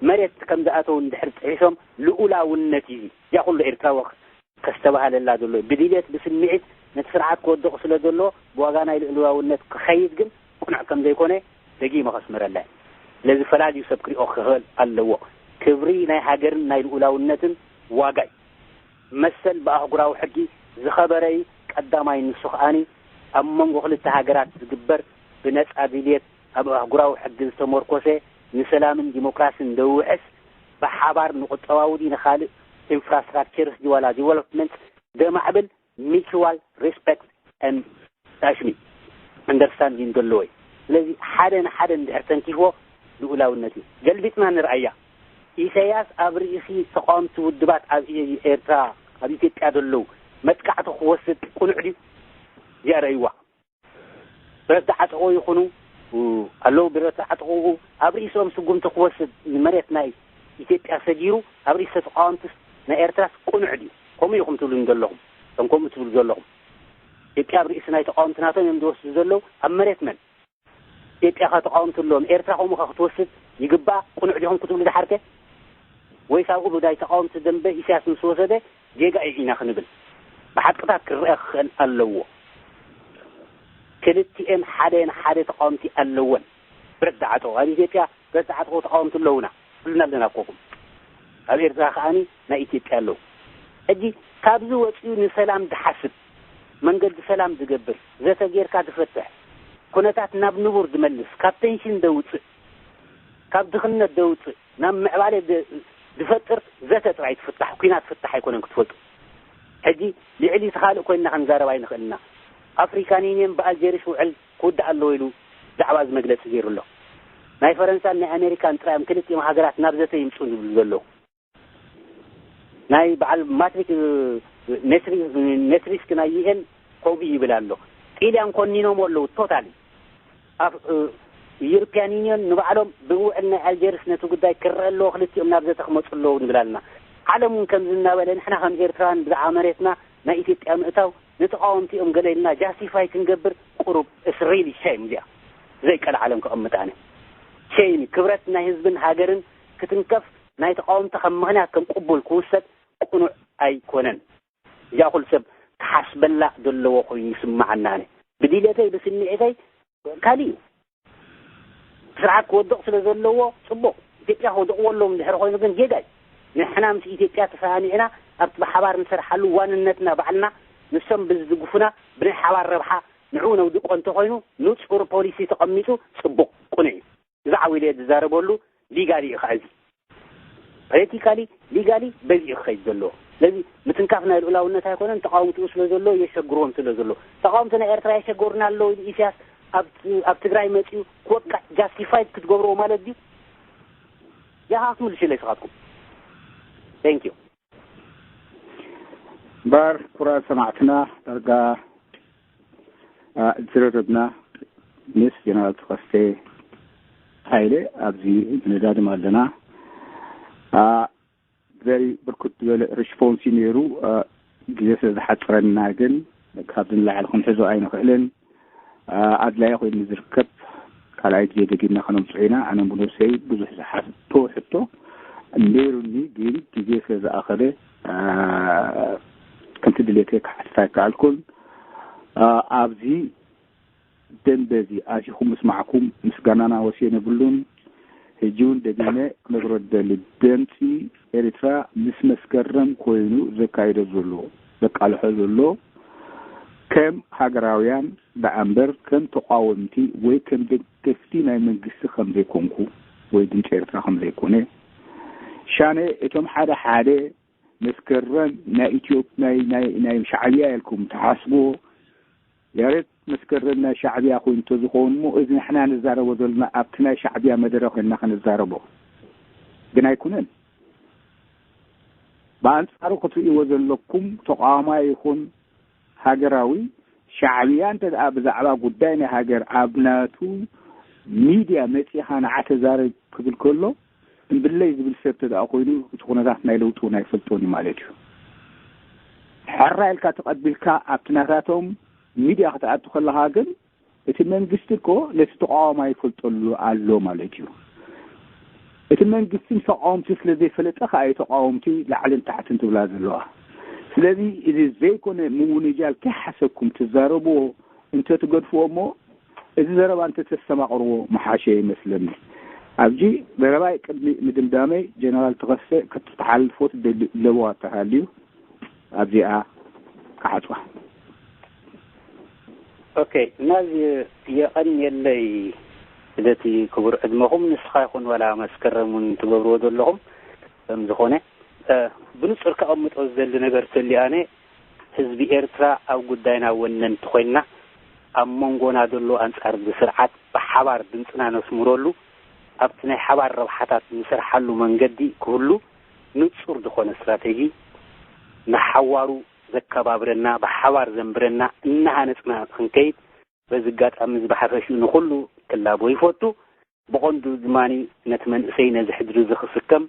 መሬት ከም ዝኣተው እንድሕር ጥሒሶም ልኡላውነት እዩ። እዚኣ ኩሉ ኤርትራዊ ከስተባህለላ ዘሎ ብድልየት ብስምዒት ነቲ ስርዓት ክወድቕ ስለ ዘሎ ብዋጋ ናይ ልኡላውነት ክኸይድ ግን ቅኑዕ ከም ዘይኮነ ደጊመ ከስምረላ እየ። ስለዚ ፈላልዩ ሰብ ክሪኦ ክኽእል ኣለዎ። ክብሪ ናይ ሃገርን ናይ ልኡላውነትን ዋጋ እዩ። መሰል ብኣህጉራዊ ሕጊ ዝኸበረ እዩ። ቀዳማይ ንሱ ከኣኒ ኣብ መንጎ ክልተ ሃገራት ዝግበር ብነጻ ድልየት ኣብ ኣህጉራዊ ሕጊ ዝተመርኮሰ ንሰላምን ዲሞክራስን ዘውሕስ ብሓባር ንቁጠባዊ ድዩ ንኻልእ ኢንፍራስትራክቸርስ ድዩ ዋላ ዲቨሎፕመንት ዘማዕብል mutual respect and ታሽሚ ኣንደርስታንዲንግ ዘለዎ እዩ። ስለዚ ሓደ ንሓደ እንድሕር ተንኪፍዎ ልኡላውነት እዩ። ገልቢጥና ንርኣያ። ኢሳያስ ኣብ ርእሲ ተቃወምቲ ውድባት ኣብ ኤርትራ ኣብ ኢትዮጵያ ዘለዉ መጥቃዕቲ ክወስድ ቅኑዕ ድዩ? እዚኣ ረእይዋ። ብረት ዝዓጠቑ ይኹኑ ኣለዉ ብረት ዝዓጠቑ ኣብ ርእሲኦም ስጉምቲ ክወስድ ንመሬት ናይ ኢትዮጵያ ሰጊሩ ኣብ ርእሲ ተቃወምቲ ናይ ኤርትራስ ቅኑዕ ድዩ? ከምኡ ኢኹም ትብሉኒ ዘለኹም። እቶም ከምኡ ትብሉ ዘለኹም ኢትዮጵያ ኣብ ርእሲ ናይ ተቃወምቲ ናቶም እዮም ዝወስዱ ዘለዉ። ኣብ መሬት መን? ኢትዮጵያ ከ ተቃወምቲ ኣለዎም። ኤርትራ ከምኡ ከ ክትወስድ ይግባኣ? ቅኑዕ ዲኹም ክትብሉ ድሓርከ? ወይስ ኣብኡ ብናይ ተቃወምቲ ደንበ ኢሳያስ ምስ ወሰደ ጌጋ እዩ ኢና ክንብል? ብሓቅታት ክረአ ክኽእል ኣለዎ። ክልቲኤን ሓደ ንሓደ ተቃወምቲ ኣለወን። ብረት ዝዓጠቑ ኣብ ኢትዮጵያ ብረት ዝዓጠቑ ተቃወምቲ ኣለዉና። ኩልና ኣለና ኮኹም ኣብ ኤርትራ ከዓኒ ናይ ኢትዮጵያ ኣለዉ። ሕጂ ካብዚ ወፂኡ ንሰላም ዝሓስብ መንገዲ ሰላም ዝገብር ዘተ ጌርካ ዝፈትሕ ኩነታት ናብ ንቡር ዝመልስ ካብ ቴንሽን ዘውፅእ ካብ ድኽነት ዘውፅእ ናብ ምዕባለ ደ- ዝፈጥር ዘተ ጥራይ ትፍታሕ ኩናት ፍታሕ ኣይኮነን ክትፈልጡ። ሕጂ ልዕሊ እቲ ካልእ ኮይንና ክንዛረብ ኣይንኽእልና። ኣፍሪካን ዩኒየን ብኣልጀርስ ውዕል ክውዳእ ኣለዎ ኢሉ ዛዕባ እዚ መግለፂ ገይሩ ኣሎ። ናይ ፈረንሳን ናይ ኣሜሪካን ጥራይ እዮም ክልቲኦም ሃገራት ናብ ዘተ ይምፁ ዝብሉ ዘለዉ። ናይ በዓል ማትሪክ ኔትሪስክ ናይ ዩኤን ከምኡ ይብል ኣሎ። ጢልያን ኮኒኖም ኣለዉ ቶታሊ ኣብ ዩሮፒያን ዩኒዮን ንባዕሎም ብውዕል ናይ ኣልጀርስ ነቲ ጉዳይ ክረአ ኣለዎ ክልቲኦም ናብ ዘተ ክመፁ ኣለዉ ንብል ኣለና። ዓለም እውን ከምዚ እናበለ ንሕና ከም ኤርትራውያን ብዛዕባ መሬትና ናይ ኢትዮጵያ ምእታው ንተቃወምቲ እዮም ገለ ኢልና ጃስቲፋይ ክንገብር ቁሩብ እስሪሊ ሸይም እዚኣ ዘይቀል ዓለም ክቐምጣ ነ ሸይም ክብረት ናይ ህዝብን ሃገርን ክትንከፍ ናይ ተቃወምቲ ከም ምኽንያት ከም ቅቡል ክውሰድ ቅኑዕ ኣይኮነን። እዚኣ ኩሉ ሰብ ክሓስበላ ዘለዎ ኮይኑ ይስምዓና። ኣነ ብድሌተይ ብስምዒተይ ካልእ እዩ። ስርዓት ክወድቕ ስለ ዘለዎ ጽቡቕ፣ ኢትዮጵያ ክወድቕዎ ኣለዎም ድሕሪ ኮይኑ ግን ጌጋ እዩ። ንሕና ምስ ኢትዮጵያ ተሰማሚዕና ኣብቲ ብሓባር ንሰርሓሉ ዋንነትና ባዕልና ንሶም ብዝድግፉና ብናይ ሓባር ረብሓ ንዕኡ ነውድቆ እንተኾይኑ ንጹር ፖሊሲ ተቐሚጡ ጽቡቕ ቅኑዕ እዩ። እዚ ዓው ኢለ ዝዛረበሉ ሊጋሊ እዩ ከዓ እዚ። ፖለቲካሊ ሊጋሊ በዚ እዩ ክኸይድ ዘለዎ። ስለዚ ምትንካፍ ናይ ልኡላውነት ኣይኮነን። ተቃወምትኡ ስለ ዘሎ የሸግርዎም ስለ ዘሎ ተቃወምቲ ናይ ኤርትራ የሸገሩና ኣለዉ ኢሉ ኢሳያስ ኣብ ኣብ ትግራይ መፂኡ ክወቅዕ ጃስቲፋይድ ክትገብርዎ ማለት ድዩ? ያኻ ክትምልሱ ኢለ ይስኻትኩም። Thank you። ባር ኩራ ሰማዕትና ዳርጋ ዝረረብና ምስ ጀነራል ተኸስተ ሃይለ ኣብዚ ንዳድም ኣለና። ቨሪ ብርክት ዝበለ ሪስፖንስ እዩ ነይሩ። ግዜ ስለ ዝሓፅረና ግን ካብዚ ንላዕሊ ክንሕዞ ኣይንኽእልን። ኣድላይ ኮይኑ ዝርከብ ካልኣይ ግዜ ደጊምና ከነምፅኦ ኢና። ኣነ ብነብሰይ ብዙሕ ዝሓቶ ሕቶ ነይሩኒ፣ ግን ግዜ ስለ ዝኣኸለ ከምቲ ድሌተይ ክሓትት ኣይከኣልኩን። ኣብዚ ደንበ እዚ ኣዚኹም ምስማዕኩም ምስጋናና ወሰን የብሉን። ሕጂ እውን ደጊመ ክነግሮ ዝደሊ፣ ደምፂ ኤርትራ ምስ መስከረም ኮይኑ ዘካይዶ ዘሎ ዘቃልሖ ዘሎ ከም ሃገራውያን ደኣ እምበር ከም ተቃወምቲ ወይ ከም ደገፍቲ ናይ መንግስቲ ከም ዘይኮንኩ ወይ ድምፂ ኤርትራ ከም ዘይኮነ ሻነ እቶም ሓደ ሓደ መስከረም ናይ ኢትዮጵ ናይ ናይ ናይ ሻዕብያ ኢልኩም ትሓስብዎ ያሬድ መስከረም ናይ ሻዕብያ ኮይኑ ተዝኸውን እሞ እዚ ንሕና ንዛረቦ ዘለና ኣብቲ ናይ ሻዕብያ መደረ ኮይንና ክንዛረቦ ግን ኣይኩነን። ብኣንጻሩ ክትርእይዎ ዘለኩም ተቃዋማይ ይኹን ሃገራዊ ሻዕብያ እንተ ደኣ ብዛዕባ ጉዳይ ናይ ሃገር ኣብ ናቱ ሚድያ መጺኻ ንዓ ተዛረብ ክብል ከሎ እምብለይ ዝብል ሰብ እንተ ደኣ ኮይኑ እቲ ኩነታት ናይ ለውጢ እውን ኣይፈልጦን እዩ ማለት እዩ። ሕራ ኢልካ ተቐቢልካ ኣብቲ ናታቶም ሚድያ ክትኣቱ ከለኻ ግን እቲ መንግስቲ እኮ ነቲ ተቃዋማይ ይፈልጠሉ ኣሎ ማለት እዩ። እቲ መንግስቲ ንተቃወምቲ ስለ ዘይፈለጠ ከኣ እዩ ተቃወምቲ ላዕልን ታሕትን ትብላ ዘለዋ። ስለዚ እዚ ዘይኮነ ምውንጃል ከይሓሰብኩም ትዛረብዎ እንተ ትገድፍዎ እሞ እዚ ዘረባ እንተ ተስተማቕርዎ ምሓሸ ይመስለኒ። ኣብዚ ዘረባይ ቅድሚ ምድምዳመይ ጀነራል ተኸስተ ከተተሓላልፎ ትደሊ ለበዋ እንተሃልዩ ኣብዚኣ ክሓጽዋ። ኦኬ ናዚ የቐንየለይ ስለቲ ክቡር ዕድመኹም ንስኻ ይኹን ዋላ መስከረም እውን ትገብርዎ ዘለኹም ከም ዝኾነ ብንጹር ከቐምጦ ዝደሊ ነገር ተልዩ ኣነ ህዝቢ ኤርትራ ኣብ ጉዳይና ወነንቲ ኮይንና ኣብ መንጎና ዘሎ ኣንጻር እዚ ስርዓት ብሓባር ድምጽና ነስምረሉ ኣብቲ ናይ ሓባር ረብሓታት ንሰርሓሉ መንገዲ ክህሉ ንጹር ዝኾነ ስትራተጂ ንሓዋሩ ዘከባብረና ብሓባር ዘንብረና እናሃነጽና ክንከይድ በዚ ኣጋጣሚ እዚ ብሓፈሽኡ ንኹሉ ክላቦ ይፈቱ። ብቐንዱ ድማ ነቲ መንእሰይ ነዚ ሕድሪ እዚ ክስከም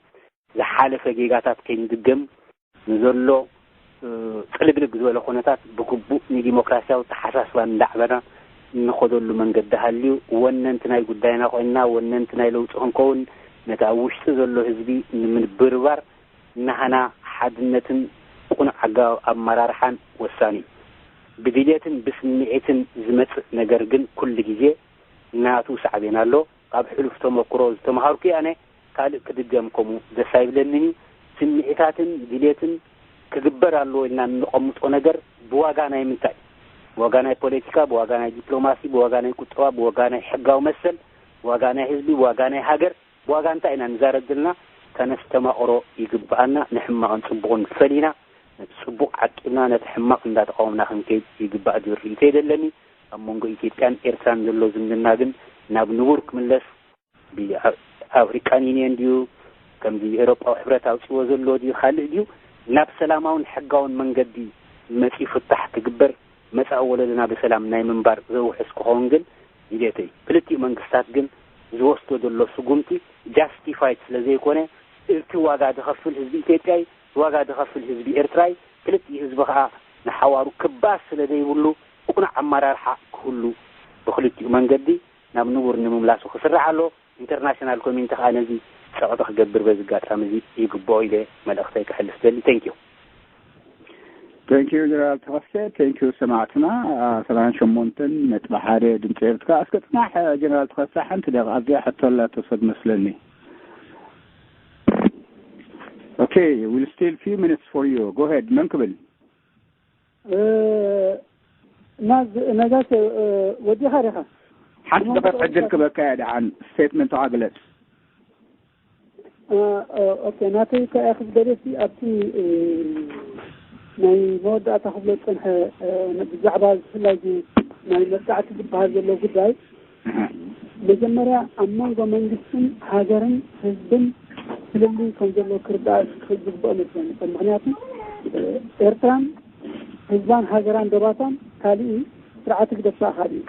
ዝሓለፈ ጌጋታት ከይንድገም ንዘሎ ፅልግልግ ዝበለ ኩነታት ብግቡእ ንዲሞክራሲያዊ ተሓሳስባ እንዳዕበና እንኸደሉ መንገዲ ሃልዩ ወነንቲ ናይ ጉዳይና ኮይንና ወነንቲ ናይ ለውጢ ክንከውን ነቲ ኣብ ውሽጢ ዘሎ ህዝቢ ንምብርባር ናህና ሓድነትን ኣገባብ ኣመራርሓን ወሳኒ እዩ። ብድሌትን ብስምዒትን ዝመጽእ ነገር ግን ኩሉ ግዜ ናቱ ሳዕቤን ኣሎ። ካብ ሕሉፍ ተመክሮ ዝተምሃርኩ እየ ኣነ። ካልእ ክድገም ከምኡ ደስ ኣይብለንን እዩ። ስምዒታትን ድሌትን ክግበር ኣለዎ ኢልና እንቐምጦ ነገር ብዋጋ ናይ ምንታይ? ብዋጋ ናይ ፖለቲካ፣ ብዋጋ ናይ ዲፕሎማሲ፣ ብዋጋ ናይ ቁጠባ፣ ብዋጋ ናይ ሕጋዊ መሰል፣ ብዋጋ ናይ ህዝቢ፣ ብዋጋ ናይ ሃገር፣ ብዋጋ እንታይ ኢና ንዛረብ ዘለና? ከነስተማቕሮ ይግብኣና። ንሕማቕን ጽቡቕን ፈሊና ነቲ ጽቡቕ ዓቂብና ነቲ ሕማቕ እንዳተቃወምና ክንከይድ ይግባእ ዝብል ርእይቶ የደለኒ። ኣብ መንጎ ኢትዮጵያን ኤርትራን ዘሎ ዝምድና ግን ናብ ንቡር ክምለስ፣ ብኣፍሪቃን ዩኒየን ድዩ፣ ከምዚ ኤውሮጳዊ ሕብረት ኣውጺዎ ዘሎ ድዩ፣ ካልእ ድዩ፣ ናብ ሰላማውን ሕጋውን መንገዲ መጺኡ ፍታሕ ክግበር፣ መጻኢ ወለዶና ብሰላም ናይ ምንባር ዘውሕስ ክኸውን ግን ድሌተይ። ክልቲኡ መንግስታት ግን ዝወስዶ ዘሎ ስጉምቲ ጃስቲፋይድ ስለ ዘይኮነ፣ እቲ ዋጋ ዝኸፍል ህዝቢ ኢትዮጵያ እዩ፣ ዋጋ ዝኸፍል ህዝቢ ኤርትራ እዩ። ክልቲኡ ህዝቢ ከኣ ንሓዋሩ ክባስ ስለ ዘይብሉ፣ ቅኑዕ ኣመራርሓ ክህሉ ብክልቲኡ መንገዲ ናብ ንቡር ንምምላሱ ክስራሕ ኣሎ። ኢንተርናሽናል ኮሚኒቲ ከኣ ነዚ ጸቕጢ ክገብር በዚ ኣጋጣሚ እዚ ይግብኦ ኢለ መልእኽተይ ከሕልፍ ደሊ። ቴንክ ዩ። ቴንክ ዩ ጀነራል ተኸስተ። ቴንክ ዩ ሰማዕትና። ሰማንያን ሸሞንተን ነጥቢ ሓደ ድምፂ ኤርትራ። እስከ ፅናሕ ጀነራል ተኸስተ፣ ሓንቲ ደቂቃ እዚኣ ሕቶ ኣላቶ ሰብ መስለኒ። Okay, we'll still few minutes for you. Go ahead. መን ክብል? እና ነጋሽ ወዲኻ ዲኻ? ሓንቲ ደቂቃ ዕድል ክበካ እያ። ደሓን ስቴትመንትኻ ግለጽ። ኦኬ፣ ናተይ ከኣ ክዝደልሲ ኣብቲ ናይ መወዳእታ ክብሎ ዝጸንሐ ብዛዕባ ብፍላይ ናይ መጻዕቲ ዝበሃል ዘሎ ጉዳይ፣ መጀመርያ ኣብ መንጎ መንግስትን ሃገርን ህዝብን ፍልልይ ከም ዘሎ ክርዳእ ክኽእል ዝግብኦ መስለኒ። ምኽንያቱ ኤርትራን ህዝባን ሃገራን ዶባታን ካልእ እዩ፣ ስርዓት ህግደፍ ከዓ ካልእ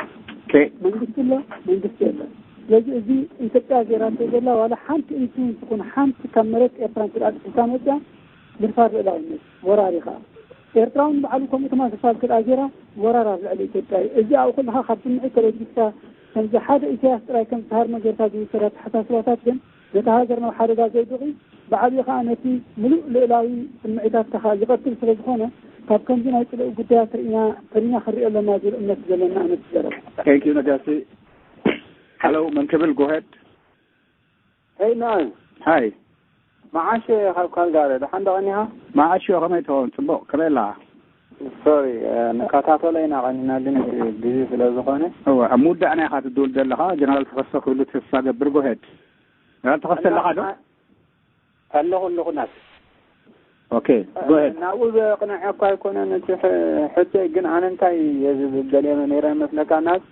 እዩ። መንግስቲ ኣሎ፣ መንግስቲ የለን። ስለዚ እዚ ኢትዮጵያ ገይራቶ ዘላ ዋላ ሓንቲ ኢንፍሉንስ ትኹን ሓንቲ ካብ መሬት ኤርትራ እንተ ደኣ ጥሒሳ መፅያ ምድፋር ልእላውነት፣ ወራር እዩ ከዓ። ኤርትራ እውን ባዕሉ ከምኡ ተመሳሳሊ ክልኣ ጌራ ወራር ኣብ ልዕሊ ኢትዮጵያ እዩ። እዚ ኣብኡ ከለኻ ካብ ስምዒት ተበጊስካ ከምዚ ሓደ ኢሳያስ ጥራይ ከም ዝተሃርመ ጌርካ ዝውሰድ ኣተሓሳስባታት ግን ነታ ሃገር ናብ ሓደጋ ዘውድቕ እዩ። ብዓብዩ ከዓ ነቲ ምሉእ ልእላዊ ስምዒታትካ ከዓ ዝቐትል ስለ ዝኾነ ካብ ከምዚ ናይ ፅልኢ ጉዳያት ርኢና ፈሊና ክንሪኦ ኣለና ዝብል እምነት እዩ ዘለና ኣነ እቲ ዘረባ። Thank you ነጋሲ። Hello መን ክብል go ahead። Hey man. Hi. መዓሽ ካብ ካልጋሪ ደሓን ዶ ቀኒኻ? መዓሽ ከመይ ትኸውን? ጽቡቕ። ከመይ ኣለኻ? ሶሪ ንከታተሎ ኢና ቀኒና ግን ግዜ ስለ ዝኾነ። እወ ኣብ ምውዳእና ኢኻ ትድውል ዘለኻ። ጀነራል ተኸስተ ክህሉ ተስፋ ገብር። Go ahead. ጀነራል ተኸስተ ኣለኻ ዶ? ኣለኹ ኣለኹ ናት። Okay. Go ahead. ናብኡ ዘቕንዐ እኳ ኣይኮነን እቲ ሕቶይ ግን ኣነ እንታይ እየ ዝብል ደልየ ነይረ መስለካ ናት?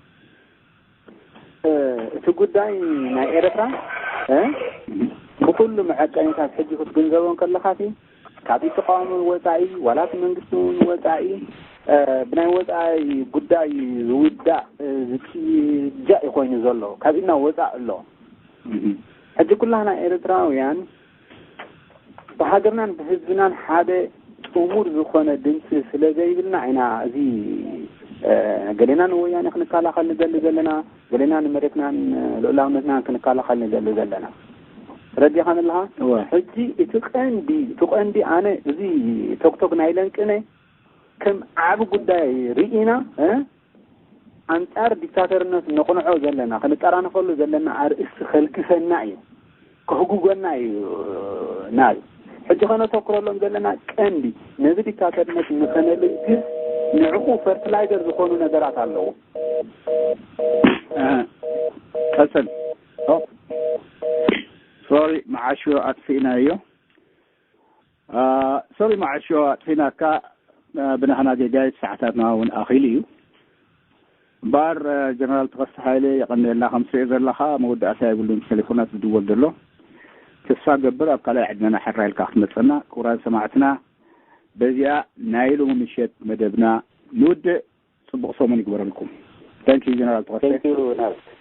እቲ ጉዳይ ናይ ኤርትራ ብኩሉ መዐቀኒታት ሕጂ ክትግንዘቦ እንከለኻሲ ካብ ተቃዋሚ ወፃኢ ዋላ እቲ መንግስቲ እውን ወፃኢ ብናይ ወፃኢ ጉዳይ ዝውዳእ ዝፅጃእ እዩ ኮይኑ ዘሎ ካብ ኢድና ወፃእ ኣሎ። ሕጂ ኩላህና ኤርትራውያን ብሃገርናን ብህዝብናን ሓደ ጥሙር ዝኾነ ድምፂ ስለ ዘይብልና ኢና እዚ ገሌና ንወያነ ክንከላኸል ንደሊ ዘለና፣ ገሌና ንመሬትናን ልኡላውነትናን ክንከላኸል ንደሊ ዘለና። ተረዲኻኒ ኣለኻ? ሕጂ እቲ ቀንዲ እቲ ቀንዲ ኣነ እዚ ቶክቶክ ናይ ለንቅነ ከም ዓቢ ጉዳይ ርኢና ኣንጻር ዲክታተርነት ነቕንዖ ዘለና ክንጠራነፈሉ ዘለና ኣርእስቲ ከልግሰና እዩ፣ ከህጉገና እዩ ናዩ። ሕጂ ከነተኩረሎም ዘለና ቀንዲ ነዚ ዲክታተርነት ንኸነልግስ ንዕኡ ፈርትላይዘር ዝኾኑ ነገራት ኣለዉ። ቀጽል። ሶሪ መዓሾ ኣጥፊእናዮ። ሶሪ መዓሾ ኣጥፊናካ። ብናህና ጌጋይ ሰዓታትና እውን ኣኺሉ እዩ። እምበኣር ጀነራል ተኸስተ ሃይለ የቐንየልና። ከም ትሪኦ ዘለኻ መወዳእታ የብሉን። ቴሌፎናት ዝድወል ዘሎ። ተስፋ ገብር ኣብ ካልኣይ ዕድመና ሕራይ ኢልካ ክትመፀና። ክቡራን ሰማዕትና በዚኣ ናይ ሎሚ ምሸት መደብና ንውድእ። ፅቡቕ ሰሙን ይግበረልኩም። Thank you ጀነራል ተኸስተ።